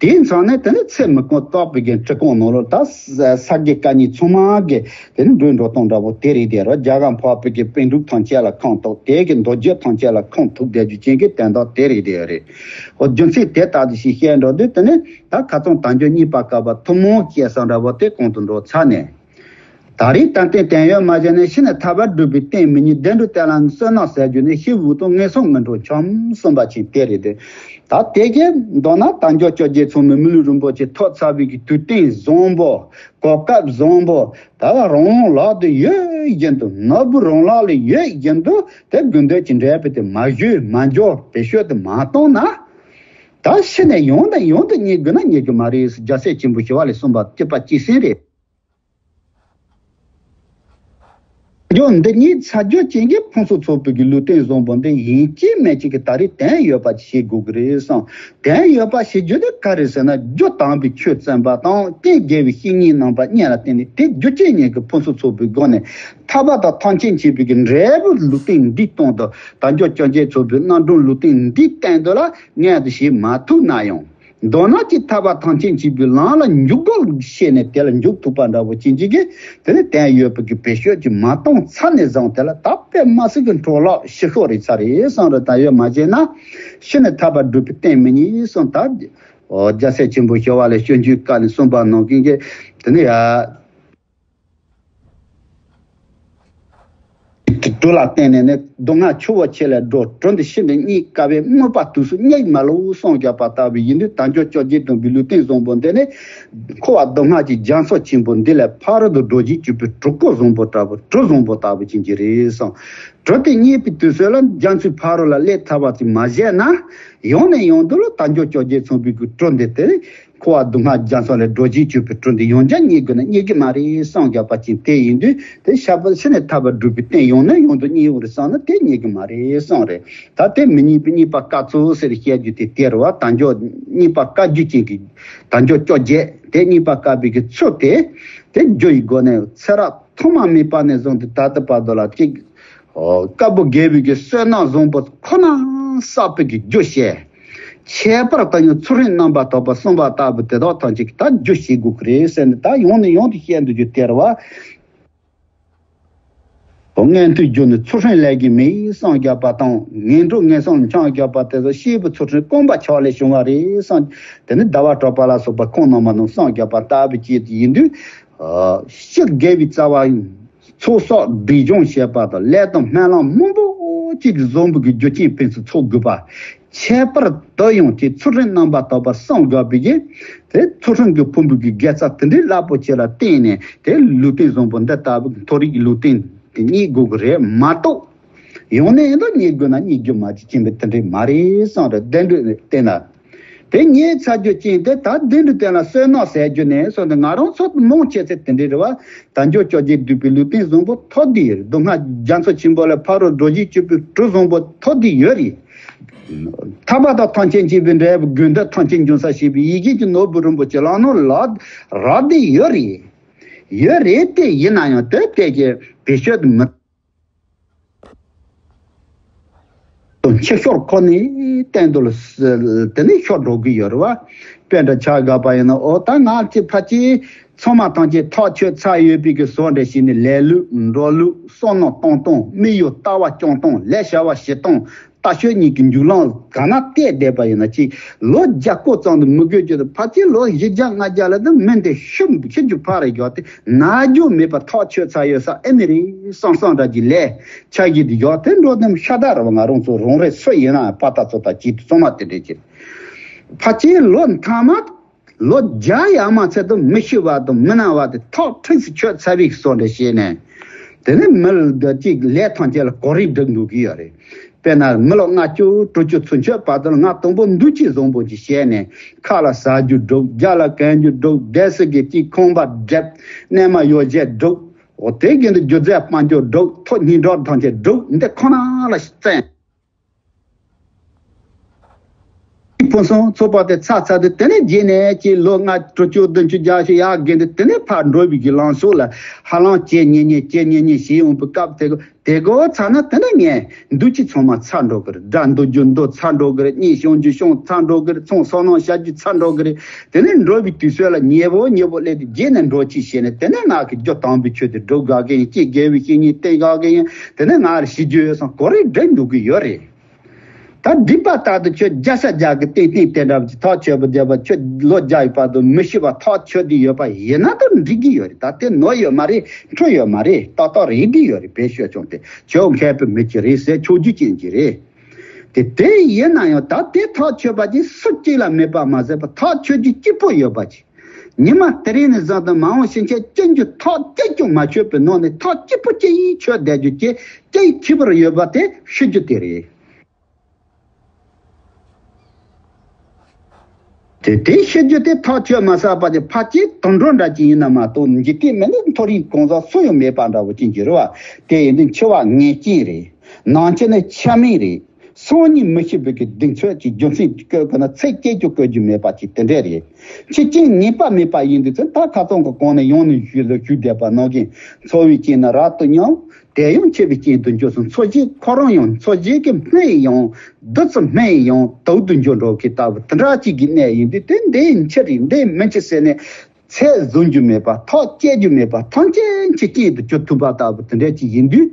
དེའི་མཚམས་ནས་དེ་ནི་ཚེ་མི་ཀུན་བརྟག་པའི་གི་འཁྲི་ཁུང་ནང་ལོགས་ད་ས་དགེ་བཀའ་རྙིང་ཚང་མ་གི་དེ་ནི་འགྲོ་འགྲོ་སྟངས་འདྲ་པོ་དེ་རེད་དེ་རོ། རྒྱ་གར་འཕགས་པའི་གི་པཎ་གྲུབ་ཐམས་ཅད་ལ་ཁོང་གཏོགས། དེ་གི་མདོ་རྒྱུད་ཐམས་ཅད་ལ་ཁོང་ཐུག་བསྡད་རྒྱུ་ཅན་གི་དོན་དག་དེ་རེད་དེ་རེད། འོ་རྒྱུ་མཚན་དེ་ལྟ་དུ་ཞིག་བཤད་འགྲོ་དུས་དེ་ནི་ད་ཁ་སང་དལ་འབྱོར་གཉིས་པ་བཀག་པ་ཐུན་མོང་བཤད་ས་འདྲ་པོ་དེ་གོང་དུ་འགྲོ་ཚར་ནས། ད་རེས་ཏན་ཏན་དོན་ཡོད་མ་བྱས་ནས་ཤི་ནས་ཐར་པ་སྒྲུབ་པའི་རྟེན་མི་རྙེད། བདེ་འགྲོ་གཏན་ལ་བསོད་ནམས་ཟད་རྒྱུ་ནི། ཤི་བའི་དུས་ངན་སོང་ངུ་འབྲུམ་འཁྱམས། གསུངས་པ་ཅིག་དེ་རེད་དེ། ད་དེ་གའི་མདོར་ན་དལ་འབྱོར་བཅོ་བརྒྱད་ཚང་མས་མི་ལུས་རིན་པོ་ཆེ་ཐོབ་ཚར་བའི་གི་དུས་སྟོན་བཟང་པོ། གོ་སྐབས་བཟང་པོ། ད་རང་ལག་ཏུ་ཡོད་བཞིན་དུ། ནོར་བུ་རང་ལག་ལ་ཡོད་བཞིན་དུ། དེ་དགོས་འདོད་ཀྱི་འབྲས་བུ་དེ་མ་ཞུས་མ་འབྱོར་བེད་སྤྱོད་དུ་མ་བཏང་ན། ད་ཤི་ནས་ཡང་དང་ཡང་དུ་རྙེད་དགོས་ན་རྙེད་རྒྱུ་མ་རེད། རྒྱལ་སྲས་ཆེན་པོ་ཞི་བ་ལྷས་གསུངས་པ་གཅིག་པ་གཅིག་སེང་རེད། འདི་གཉིས་ཚ་རྒྱུད་ཅན་གྱི་ཕུན་སུམ་ཚོགས་པའི་གི་ལུས་རྟེན་བཟང་པོ་འདི་ཡིན་གཅིག་མིན་གཅིག་གི་ད་རེས་དོན་ཡོད་པ་ཞིག་དགོས་ཀྱི་རེད་བསམ། དོན་ཡོད་པ་ཞིག་རྒྱུ་དེ་ག་རེ་ཟེར་ན། རྒྱུ་དམ་པའི་ཆོས་བཙུན་པ་དང་། རྐྱེན་དགེ་བའི་བཤེས་གཉེན་རྣམ་པ་གཉིས་ལ་བརྟེན་ནས་དེ་རྒྱུ་རྐྱེན་གཉིས་ཀྱི་ཕུན་སུམ་ཚོགས་པའི་སྒོ་ནས་ཐར་པ་དང་ཐམས་ཅད་མཁྱེན་པའི་གི་འབྲས་བུ་ལུས་རྟེན་འདིའི་སྟེང་དུ་དལ་འབྱོར་བཅོ་བརྒྱད་ཚོགས་པའི་རྣམ་གྲངས་ལུས་རྟེན་འདིའི་སྟེང་དུ་ལ་ངས་དེ་ཤེས་མ་ཐུབ་ན་ཡང་། མདོར་ན་ཅིག་ཐར་པ་ཐམས་ཅད་མཁྱེན་པའི་ལམ་ལ་འཇུག་དགོས་ཤེས་ནས་དེ་ལ་འཇུག་ཐུབ་པ་འདྲ་པོ་ཅན་ཅིག་གིས་དེ་ནི་དོན་ཡོད་པའི་གི་བེད་སྤྱོད་ཅིག་མ་བཏང་ཚར་ནས་བཟུང་དེ་ལ་ད་དཔེ་མ་སྲིད་ཀྱི་འཕྲོ་བརླག་ཤི་ཤོར་རེད་ཚར་རེད་བསམ་རེད། ད་ཡོད་མ་བྱས་ན་ཤི་ནས་ཐར་པ་སྒྲུབ་པའི་རྟེན་མི་རྙེད་གསུངས། ད་རྒྱལ་སྲས་ཆེན་པོ་ཞི་བ་ལྷས་སྤྱོད་འཇུག་བཀའ་ནས་གསུངས་པ་ནང་བཞིན་གྱི་དེ་ནི་ཡ། དེ་དུས་ལ་བརྟེན་ནས་ནི་སྡུག་བསྔལ་ཆུ་བོ་ཆེ་ལས་སྒྲོལ། གྲོལ་འདི་ཤིན་ཏུ་རྙེད་དཀའ་བས། མངོན་པར་དུས་སུ་རྙེད་མ་ལུས་གསུངས་བཞག་པ་ལྟ་བུ་ཡིན་དུས། དལ་འབྱོར་བཅོ་བརྒྱད་ལྡན་པའི་ལུས་རྟེན་བཟང་པོ་འདི་ནི་འཁོར་བ་སྡུག་བསྔལ་གྱི་རྒྱ་མཚོ་ཆེན་པོ་འདི་ལས་ཕ་རོལ་ཏུ་བསྒྲལ་བྱེད་སྤྱོད་པའི་གྲུ་གུ་བཟང་པོ་ལྟ་བུ། གྲུ་བཟང་པོ་ལྟ་བུ་ཅན་གྱི་རེད་གསུངས། གྲུ་དེ་རྙེད་པའི་དུས་ཚོད་ལ་རྒྱ་མཚོའི་ཕ་རོལ་ལ་སླེབས་ཚར་བ་ཅིག་མ་བྱས་ན། ཡང་ནས་ཡང་དུ་ལ་དལ་འབྱོར་བཅོ་བརྒྱད་ཚང་བའི་གི་གྲུ་འདི་དེ། འཁོར་བ་སྡུག་བསྔལ་རྒྱ་མཚོ་ལས་སྒྲོལ་བྱེད་སྤྱོད་པའི་གྲུ་འདི་ཡང་བསྐྱར་རྙེད་དགོས་ན་རྙེད་ཀྱི་མ་རེད་གསུངས་བཞག་པ་ཅིག་དེ་ཡིན་དུས། དེ་ཤི་བ་ཤི་ནས་ཐར་པ་སྒྲུབ་པའི་རྟེན་ཡང་ནས་ཡང་དུ་རྙེད་འོང་རེད་བསམ་ན་དེ་རྙེད་ཀྱི་མ་རེད་གསུངས་རེད། ད་དེ་མི་རྙེད་པའི་རྙེད་པ་བཀག་ཚུལ་ཟེར་བཤད་རྒྱུ་དེ་དེ་རེད་བ། དལ་འབྱོར་རྙེད་པ་བཀག་རྒྱུ་ཅན་གྱི་དལ་འབྱོར་བཅོ་བརྒྱད་དེ་རྙེད་པ་བཀག་པའི་གི་ཚུལ་དེ། དེ་རྒྱུ་ཡི་སྒོ་ནས་ཚེ་རབས་ཐོག་མ་མེད་པ་ནས་བཟུང་སྟེ་ད་ལྟ་བར་དུ་ལ་གཅིག་ཨོ། བཀའ་པོད་དགེ་བའི་གི་བསོད་ནམས་བཟང་པོ་ཁོ་ན་བསགས་པའི་གི་རྒྱུ་བཤད། ཁྱད་པར་དུ་ཡང་ཚུལ་ཁྲིམས་རྣམ་པར་དག་པ་གསུངས་པ་ལྟ་བུ་དེ་དག་ཐམས་ཅད་ཀྱི་ད་རྒྱུ་བྱེད་དགོས་ཀྱི་རེད་ཟེར་ནས་ད་ཡང་ནས་ཡང་དུ་བཤད་འདུག་རྒྱུ་དེ་རེད་བ། ཨོ། མངོན་མཐོའི་རྒྱུ་ནི་ཚུལ་ཁྲིམས་ལས་གཞན་མེད་གསུངས་བཞག་པ་དང་། ངན་འགྲོ་ངན་སོང་འཁྱམས་བཞག་པ་དེ་ཚོ་སྐྱེས་བུ་ཚུལ་ཁྲིམས་སྐོམ་པ་ཆགས་ལས་བྱུང་བ་རེད་གསུངས། དེ་ནི་ཟླ་བ་གྲགས་པ་ལ་སོགས་པ་ཁོང་རྣམ་པ་རྣམས་གསུངས་བཞག་པ་ལྟ་བུ་ཅིག་ཡིན་དུས། ཨ། སྤྱིར་དགེ་བའི་རྩ་བ་ཚོགས་བསགས་སྒྲིབ་སྦྱོང་བྱེད་པ་དང་། ལས་དང་སྨོན་ལམ་མང་པོ་ཅིག་གིས་བཟང་པོ་གི་རྒྱུ་རྐྱེན་ཕུན་སུམ་ཚོགས་དགོས་པ། ཁྱད་པར་དུ་ཡང་དེ་ཚུལ་ཁྲིམས་རྣམ་པར་དག་པ་བསྲུང་དགོས་པའི་གི། དེ་ཚུལ་ཁྲིམས་ཀྱི་ཕུང་པོ་གི་དགེ་རྩ་དེ་འདྲའི་རླབས་པོ་ཆེ་ལ་བརྟེན་ནས་དེ་ལུས་རྟེན་བཟང་པོ་འདི་ལྟ་བུ་མཐོ་རིས་ཀྱི་ལུས་རྟེན་དེ་རྙེད་དགོས་ཀྱི་རེད་མ་གཏོགས། ཡང་ནས་ཡང་དུ་རྙེད་དགོས་ན་རྙེད་རྒྱུ་མ་ཅིག་ཅན་པའི་དེ་འདྲའི་མ་རེད་གསུངས་རེད། བདེ་འགྲོ་བསྟན་ན། དེ་རྙེད་ཚར་རྒྱུ་ཅན་དེ་ད་བདེ་འགྲོ་བསྟན་ལ་བསོད་ནམས་ཟད་རྒྱུ་ནས་གསུངས་ཏེ། ང་རང་ཚོ་མང་ཆེ་ཚེ་དེ་འདྲའི་རེད་བ། དལ་འབྱོར་བཅོ་བརྒྱད་སྡུད་པའི་ལུས་རྟེན་བཟང་པོ་ཐོབ་བསྡད་ཡོད་རེད། སྡུག་བསྔལ་རྒྱ་མཚོ་ཆེན་པོ་ལས་ཕ་རོལ་སྒྲོལ་བྱེད་སྤྱོད་པའི་གྲུ་བཟང་པོ་ཐོབ་བསྡད་ཡོད་རེད། ཐར་པ་དང་ཐམས་ཅད་མཁྱེན་པའི་འབྲས་བུ་དགོས་འདོད་ཐམས་ཅད་འབྱུང་ས་ཞེས་པའི་ཡིད་བཞིན་གྱི་ནོར་བུ་རིན་པོ་ཆེ་ལག་ནང་ལ་རག་བསྡད་ཡོད་རེད། ཡོད་རེད་དེ་ཡིན་ན་ཡང་དེ་དེ་གའི་བེད་སྤྱོད་མི། དོན་ཆེ་ཤོས་ཁོ་ནའི་སྟེང་དུ་ལ་དེ་ནས་ཤོར་འགྲོ་གི་ཡོད་རེད་བ། དཔེ་འདྲ་ཆ་བཞག་པ་ཡིན་ན། ཨོ་ད་ང་ཚོ་ཕལ་ཆེར་ཚང་མ་ཐམས་ཅད་ཐག་ཆོད་ཚར་ཡོད་པའི་གི་བཟོ་འདྲ་ཞིག་ནི་ལས་ལུགས་འགྲོ་ལུགས་བསམ་མནོ་གཏོང་སྟངས། དམིགས་ཡུལ་ལྟ་བ་སྐྱོང་སྟངས། ལས་བྱ་བ་བྱེད་སྟངས། ལྟ་སྤྱོད་གཉིས་ཀྱི་འཇུག་ལམ་གང་ན་བལྟས་བསྡད་པ་ཡིན་ན། ཅིག་ལོ་བརྒྱ་སྐོར་ཙམ་དུ་མི་དགོས་རྒྱུ་དང་། ཕལ་ཆེར་ལོ་བཞི་བརྒྱ་ལྔ་བརྒྱ་ལ་དང་མི་འདི་ཤི་ཤི་རྒྱུ་ཕར་རེད། ཡོད་དེ་ན་རྒྱུ་མེད་པ་ཐག་ཆོད་ཚར་ཡོད་ས་ཨེ་མི་རེད་བསམ་བསམ་འདྲ་གྱི་ལས་ཆ་གི་དེ་ཡོད་དེ་འགྲོ་དེ་ཤ་སྟག་རེད་བ། ང་རང་ཚོ་རང་རེ་སུ་ཡིན་ན་པ་ཏ་ཚོ་ད་ཅིག་ཏུ་ཚང་མ་དེ་འདྲས་ཀྱི། ཕལ་ཆེར་ལོ་མཐའ་མ་ལོ་བརྒྱ་ཡར་མར་ཚད་དུ་མི་ཤི་བ་དང་མི་ན་བ་དེ་ཐག་ཁྲིགས་སུ་ཆོད་ཚར་བའི་བཟོ་འདྲ་བྱས་ནས། དེ་ནས་མི་ལ་འདི་གཅིག་ལས་ཐམས་ཅད་ལ་གོ་རིམ་སྒྲིག་འགྲོ་གི་ཡོད་རེད། དཔེར་ན་མི་ལོ་ལྔ་བཅུ་དྲུག་ཅུ་ཚུན་ཆད་བར་དུ་ལ་ང་དང་པོ་འདུ་བྱེད་བཟང་པོ་ཅིག་བྱས་ནས། ཁ་ལ་ཟ་རྒྱུ་སྒྲུབ། རྒྱབ་ལ་གན་རྒྱུ་སྒྲུབ། བདེ་སྲིད་ཀྱི་གཅིག་ཁང་པ་སྒྲུབ། གནས་མལ་ཡོ་བྱད་སྒྲུབ། འོ་དེ་བཞིན་དུ་རྒྱུ་རྫས་དཔལ་འབྱོར་སྒྲུབ། ཐོབ་སྙིང་གྲགས་ཐམས་ཅད་སྒྲུབ། འདི་ཁོ་ན་ལ་བརྩོན། ཕུན་སུམ་ཚོགས་པ་དེ་ཚར་ཚར་དུས་དེ་ནས་རྗེས་ནས་ཀྱི་ལོ་ལྔ་དྲུག་ཅུ་བདུན་ཅུ་བརྒྱད་ཅུ་ཡར་རྒན་དུས་དེ་ནས་ཕར་འགྲོ་བའི་གི་ལམ་སྲོལ་ལ་ཧ་ལམ་བྱེད་ཉེ་ཉེ་བྱེད་ཉེ་ཉེ་བྱེད་ཡོང་པའི་སྐབས་དེ་གོ་དེ་གོ་ཚར་ན་དེ་ནས་ངས་འདུག་ཅི་ཚང་མ་ཚར་འགྲོ་གི་རེད། དགྲ་འདུལ་རྒྱུ་འདུལ་ཚར་འགྲོ་གི་རེད། གཉེན་སྐྱོང་རྒྱུ་སྐྱོང་ཚར་འགྲོ་གི་རེད། ཚོང་སོ་ནང་བྱ་རྒྱུ་ཚར་འགྲོ་གི་རེད། དེ་ནས་འགྲོ་བའི་དུས་ཚོད་ལ་ཉེ་བོ་ཉེ་བོ་སླེབས་དུས་རྗེས་ནས་འགྲོ་ཅི་བྱས་ནས་དེ་ནས་ང་གི་རྒྱུ་དམ་པའི་ཆོས་དེ་སྒྲུབ་དགའ་གི་ཡིན། ཀྱེ་དགེ་བའི་བཤེས་གཉེན་བསྟེན་དགའ་གི་ཡིན། དེ་ནས་ང་ར་ཤི་རྒྱུ་ཡོད་སོང་གོ་རེ་འདྲ་འདུག་གི་ཡོད་རེད། ད་སྒྲིག་པ་ལྟར་དུ་ཁྱོད་བརྒྱ་ཆ་བརྒྱ་གི་ཏིང་ཏིང་དེ་འདྲ་ཐག་ཆོད་པ་བརྒྱབ་པ་ཁྱོད་ལོ་བརྒྱ་ཡི་བར་དུ་མི་ཤི་བ་ཐག་ཆོད་དེ་ཡོད་པ་ཡིན་ན་ད་འགྲིག་གི་ཡོད་རེད། ད་དེ་ནོར་ཡོད་མ་རེད། འཕྲོ་ཡོད་མ་རེད། ཏག་ཏག་རེད་གི་ཡོད་རེད། བེད་སྤྱོད་བྱུང་སྟེ་ཁྱོད་མཁས་པའི་མི་ཅིག་རེད་ཟེར་ཆོག་རྒྱུ་ཅན་ཅིག་རེད། དེ་དེ་ཡིན་ན་ཡང་ད་དེ་ཐག་ཆོད་པ་ཅིག་སུ་གཅིག་ལ་མེད་པ་མ་ཟད་པ་ཐག་ཆོད་རྒྱུ་གཅིག་པོ་ཡོད་པ་ཅིག་ཉི་མ་དེ་རིང་ནས་བཟུང་སྟེ་མ་འོངས་ཕྱིན་ཆད་གཅིག་རྒྱུ་ཐག་གཅིག་ཀྱང་མ་ཆོད་པའི་ནང་ནས་ཐག་གཅིག་པོ་གཅིག་ཡིན་ཆོད་བསྡད་རྒྱུ་གཅིག་གཅིག་ཁྱད་པར་ཡོད་པ་དེ་ཤི་རྒྱུ་དེ་རེད། དེ་དེ་ཤི་རྒྱུ་དེ་ཐག་ཆོད་མ་ཟ་བ་དེ་ཕལ་ཆེར་དུད་འགྲོ་འདྲ་ཅིག་ཡིན་ན་མ་གཏོགས་འཇིག་རྟེན་མི་ནི་མཐོ་རིས་གང་ཟག་སུ་ཡང་མེད་པ་འདྲ་བོ་ཅིག་གྱུར་བ་དེ་ཡིན་དུས་འཆི་བ་ངེས་ཅན་རེད། ནང་ཆེན་ནི་ཆ་མེད་རེད། སང་ཉིན་མི་ཤི་བའི་གི་གདེང་ཚོད་ཀྱི་རྒྱུ་མཚན་གྱི་བཀོད་དགོས་ན་ཚེ་སྐྱེལ་རྒྱུ་བཀོད་རྒྱུ་མེད་པ་ཅིག་དེ་འདྲས་རེད། འཆི་རྐྱེན་ངེས་པ་མེད་པ་ཡིན་དུས་ཚེ་ད་ཁ་སང་གི་གོང་ནས་ཡང་ནས་ཞུས་ལ་ཞུས་བསྡད་པ་ནང་བཞིན་འཚོ་བའི་རྐྱེན་ནི་རབ་ཏུ་ཉམས། དེ་ཡང་འཆི་བའི་རྐྱེན་དུ་འགྱུར་སོང་། འཚོ་བྱེད་ཁོ་རང་ཡང་འཚོ་བྱེད་ཀྱི་སྨན་ཡང་བདུད་རྩི་སྨན་ཡང་དུག་ཏུ་འགྱུར་འགྲོ་གི་ལྟ་བུ་དེ་འདྲ་ཅིག་གི་གནས་ཡིན་དུས་དེ་འདི་འཆི་རེད་འདི་མི་འཆི་ཟེར་ནས་ཚད་བཟུང་རྒྱུ་མེད་པ་ཐག་བཅད་རྒྱུ་མེད་པ་ཐམས་ཅད་འཆི་རྐྱེན་དུ་གྱུར་ཐུབ་པ་ལྟ་བུ་དེ་འདྲ་ཅིག་ཡིན་དུས་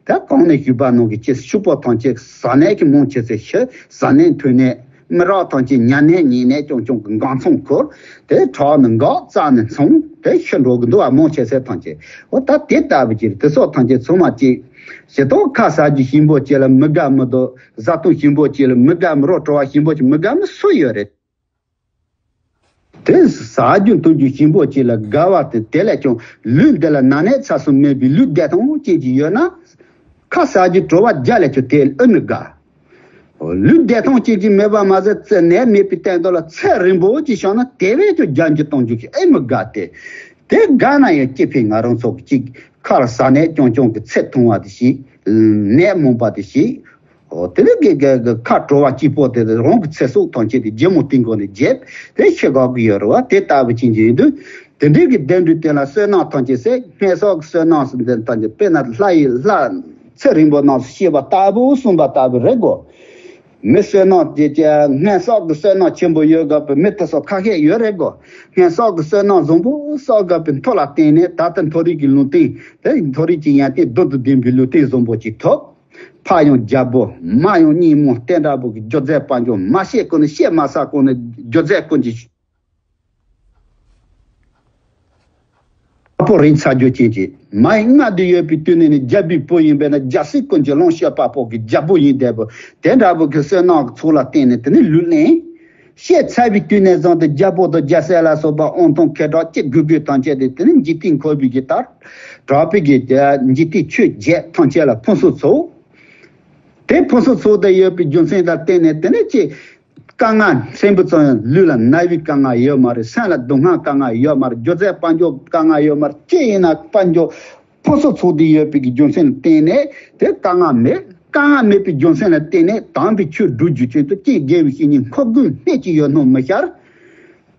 ད་གོང་ནས་ཞུས་པ་ནང་གི་ཅི་ཕྱུག་པོ་ཐམས་ཅད་ཟ་ནད་ཀྱི་མང་ཆེ་ཚེ་ཤི། ཟ་ནད་འཐུང་ནད་མི་རབས་ཐམས་ཅད་ཉ་ནད་ཉེས་ནད་རྐྱང་རྐྱང་གི་འགག་མཚམས་ཁུར། དེ་ཁྲག་ནི་འགག་རྩ་ནི་འཚང་དེ་ཤི་འགྲོ་གི་འདུག་བ། མང་ཆེ་ཚེ་ཐམས་ཅད་འོ་ད་དེ་ལྟ་བུ་ཅིག་དེ་སོགས་ཐམས་ཅད་ཚང་མ་ཅིག་ཞེ་ཐོག་ཁ་ཟ་རྒྱུ་ཞིམ་པོ་ཅིག་ལ་མི་དགའ་མི་འདོད། བཟའ་བཏུང་ཞིམ་པོ་ཅིག་ལ་མི་དགའ་མི་རོ་བྲོ་བ་ཞིམ་པོ་ཅིག་མི་དགའ་མི་སུ་ཡོད་རེད། དེ་ཟ་རྒྱུ་འཐུང་རྒྱུ་ཞིམ་པོ་ཅིག་ལ་དགའ་བ་དེ་དེ་ལས་ཀྱང་ལུས་འདི་ལ་ན་ནད་ཚ་གསུམ་མེད་པའི་ལུས་བདེ་ཐང་ཅན་ཅིག་ཡོད་ན། ཁ་ཟ་རྒྱུ་བྲོ་བ་བརྒྱ་ལས་ཀྱང་དེ་ཨེ་མི་དགའ། ལུས་བདེ་ཐང་ཅན་ཅིག་མེད་པ་མ་ཟད་ཚེ་ནད་མེད་པའི་སྟེང་དུ་ལ་ཚེ་རིང་པོ་ཅིག་བཞག་ན་དེ་བས་ཀྱང་རྒྱ་འགྱུར་གཏོང་རྒྱུ་ཞིག་ཨེ་མི་དགའ་སྟེ། དེ་དགའ་ན་ཡང་སྐྱེ་འཕེལ་ང་རང་ཚོ་གི་ཅིག་ཁར་ཟ་ནད་རྐྱང་རྐྱང་གི་ཚེ་ཐུང་བ་དེ་ཞིག་ནད་མང་པ་དེ་ཞིག་འོ་དེ་ནི་གི་གི་གི་ཁ་བྲོ་བ་སྐྱིད་པོ་དེ་རང་གི་ཚེ་སྲོག་ཐམས་ཅད་དེ་རྒྱལ་མོ་སྟེང་སྒོ་ནས་བརྗེད་དེ་ཤི་དགོས་ཀྱི་ཡོད་རེད་བ། དེ་ལྟ་བུ་ཅན་ཅིག་ཡིན་དུས་དེ་འདྲའི་གི་བདེ་འབྲས་དེ་ལ་བསོད་ནམས་ཐམས་ཅད་ཟད། སྔོན་བསགས་ཀྱི་བསོད་ནམས་ཟེར་འདི་ཐམས་ཅད་དཔེར་ན་ལྷ་ཡི་ལྷ་ཚེ་རིང་པོ་རྣམས་སུ་སྐྱེས་པ་ལྟ་བུ་གསུངས་པ་ལྟ་བུ་རེད་གོ། མི་བསོད་ནམས་ཀྱི་ཀྱི་སྔོན་བསགས་ཀྱི་བསོད་ནམས་ཆེན་པོ་ཡོད་དགོས་པའི་མི་དེ་ཚོ་ཁ་ཤས་ཡོད་རེད་གོ། སྔོན་བསགས་ཀྱི་བསོད་ནམས་བཟང་པོ་བསགས་དགོས་པའི་མཐོ་ལ་བརྟེན་ནས་ད་ལྟ་མཐོ་རིས་ཀྱི་ལུང་བསྟན་དེ་མཐོ་རིས་ཀྱི་ཡོན་ཏན་མདོག་ཏུ་ལྡན་པའི་ལུང་བསྟན་བཟང་པོ་ཅིག་ཐོབ། ཕ་ཡང་རྒྱལ་པོ། མ་ཡང་སྙིང་རྨོངས་དེ་འདྲ་པོ་གི་སྒྱུ་རྩལ་དཔལ་འབྱོར་མ་ཤེས་གོང་ནས་ཤེས་མ་ཚར་གོང་ནས་སྒྱུ་རྩལ་ཀུན་གྱི་པོ་རིན་ཚ་རྒྱུ་ཅན་གྱི་མ་ཡི་མངའ་སྡེ་ཡོད་པའི་དུས་ནས་ནི་རྒྱལ་པོའི་བུ་ཡིན་པས་ན་རྒྱལ་སྲིད་ཀུན་གྱི་ལོངས་སྤྱོད་པ་པོ་གི་རྒྱལ་པོ་ཡིན་བསྡད་པོ་དེ་འདྲ་པོ་གི་བསོད་ནམས་ཀྱི་ཚོགས་ལ་བརྟེན་ནས་དེ་ནི་ལུས་ལེན། ཤེས་ཚར་བའི་དུས་ནས་བཟུང་སྟེ་རྒྱལ་པོ་དང་རྒྱལ་སྲས་ལ་སོགས་པ་དབང་ཐང་མཁས་གྲགས་ཅི་དགོས་དགོས་ཐམས་ཅད་དེ་དེ་ནི་འཇིག་རྟེན་འཁོར་བའི་གི་ལྟར་གྲགས་པའི་གི་འཇིག་རྟེན་ཆོས་བརྒྱད་ཐམས་ཅད་ལ་ཕུན་སུམ་ཚོགས། དེ་ཕུན་སུམ་ཚོགས་ཏེ་ཡོད་པའི་རྒྱུ་མཚན་ལ་བརྟེན་ནས་དེ་ནི་ཅི། དཀའ་ངལ་ཕྲན་བུ་ཙམ་ཡང་ལུས་ལ་ན་བའི་དཀའ་ངལ་ཡོད་མ་རེད། སེམས་ལ་སྡུག་བསྔལ་དཀའ་ངལ་ཡོད་མ་རེད། སྒྱུ་རྩལ་དཔལ་འབྱོར་དཀའ་ངལ་ཡོད་མ་རེད། ཅི་ཡིན་ན་དཔལ་འབྱོར་ཕུན་སུམ་ཚོགས་ཏེ་ཡོད་པའི་གི་རྒྱུ་མཚན་ལ་བརྟེན་ནས་དེ་དཀའ་ངལ་མེད། དཀའ་ངལ་མེད་པའི་རྒྱུ་མཚན་ལ་བརྟེན་ནས་དམ་པའི་ཆོས་སྒྲུབ་རྒྱུ་ཆེད་དུ་ཀྱེ་དགེ་བའི་བཤེས་གཉེན་མཁོ་དགུའི་སྣེ་གཅིག་ཡོད་སྣང་མི་ཤར།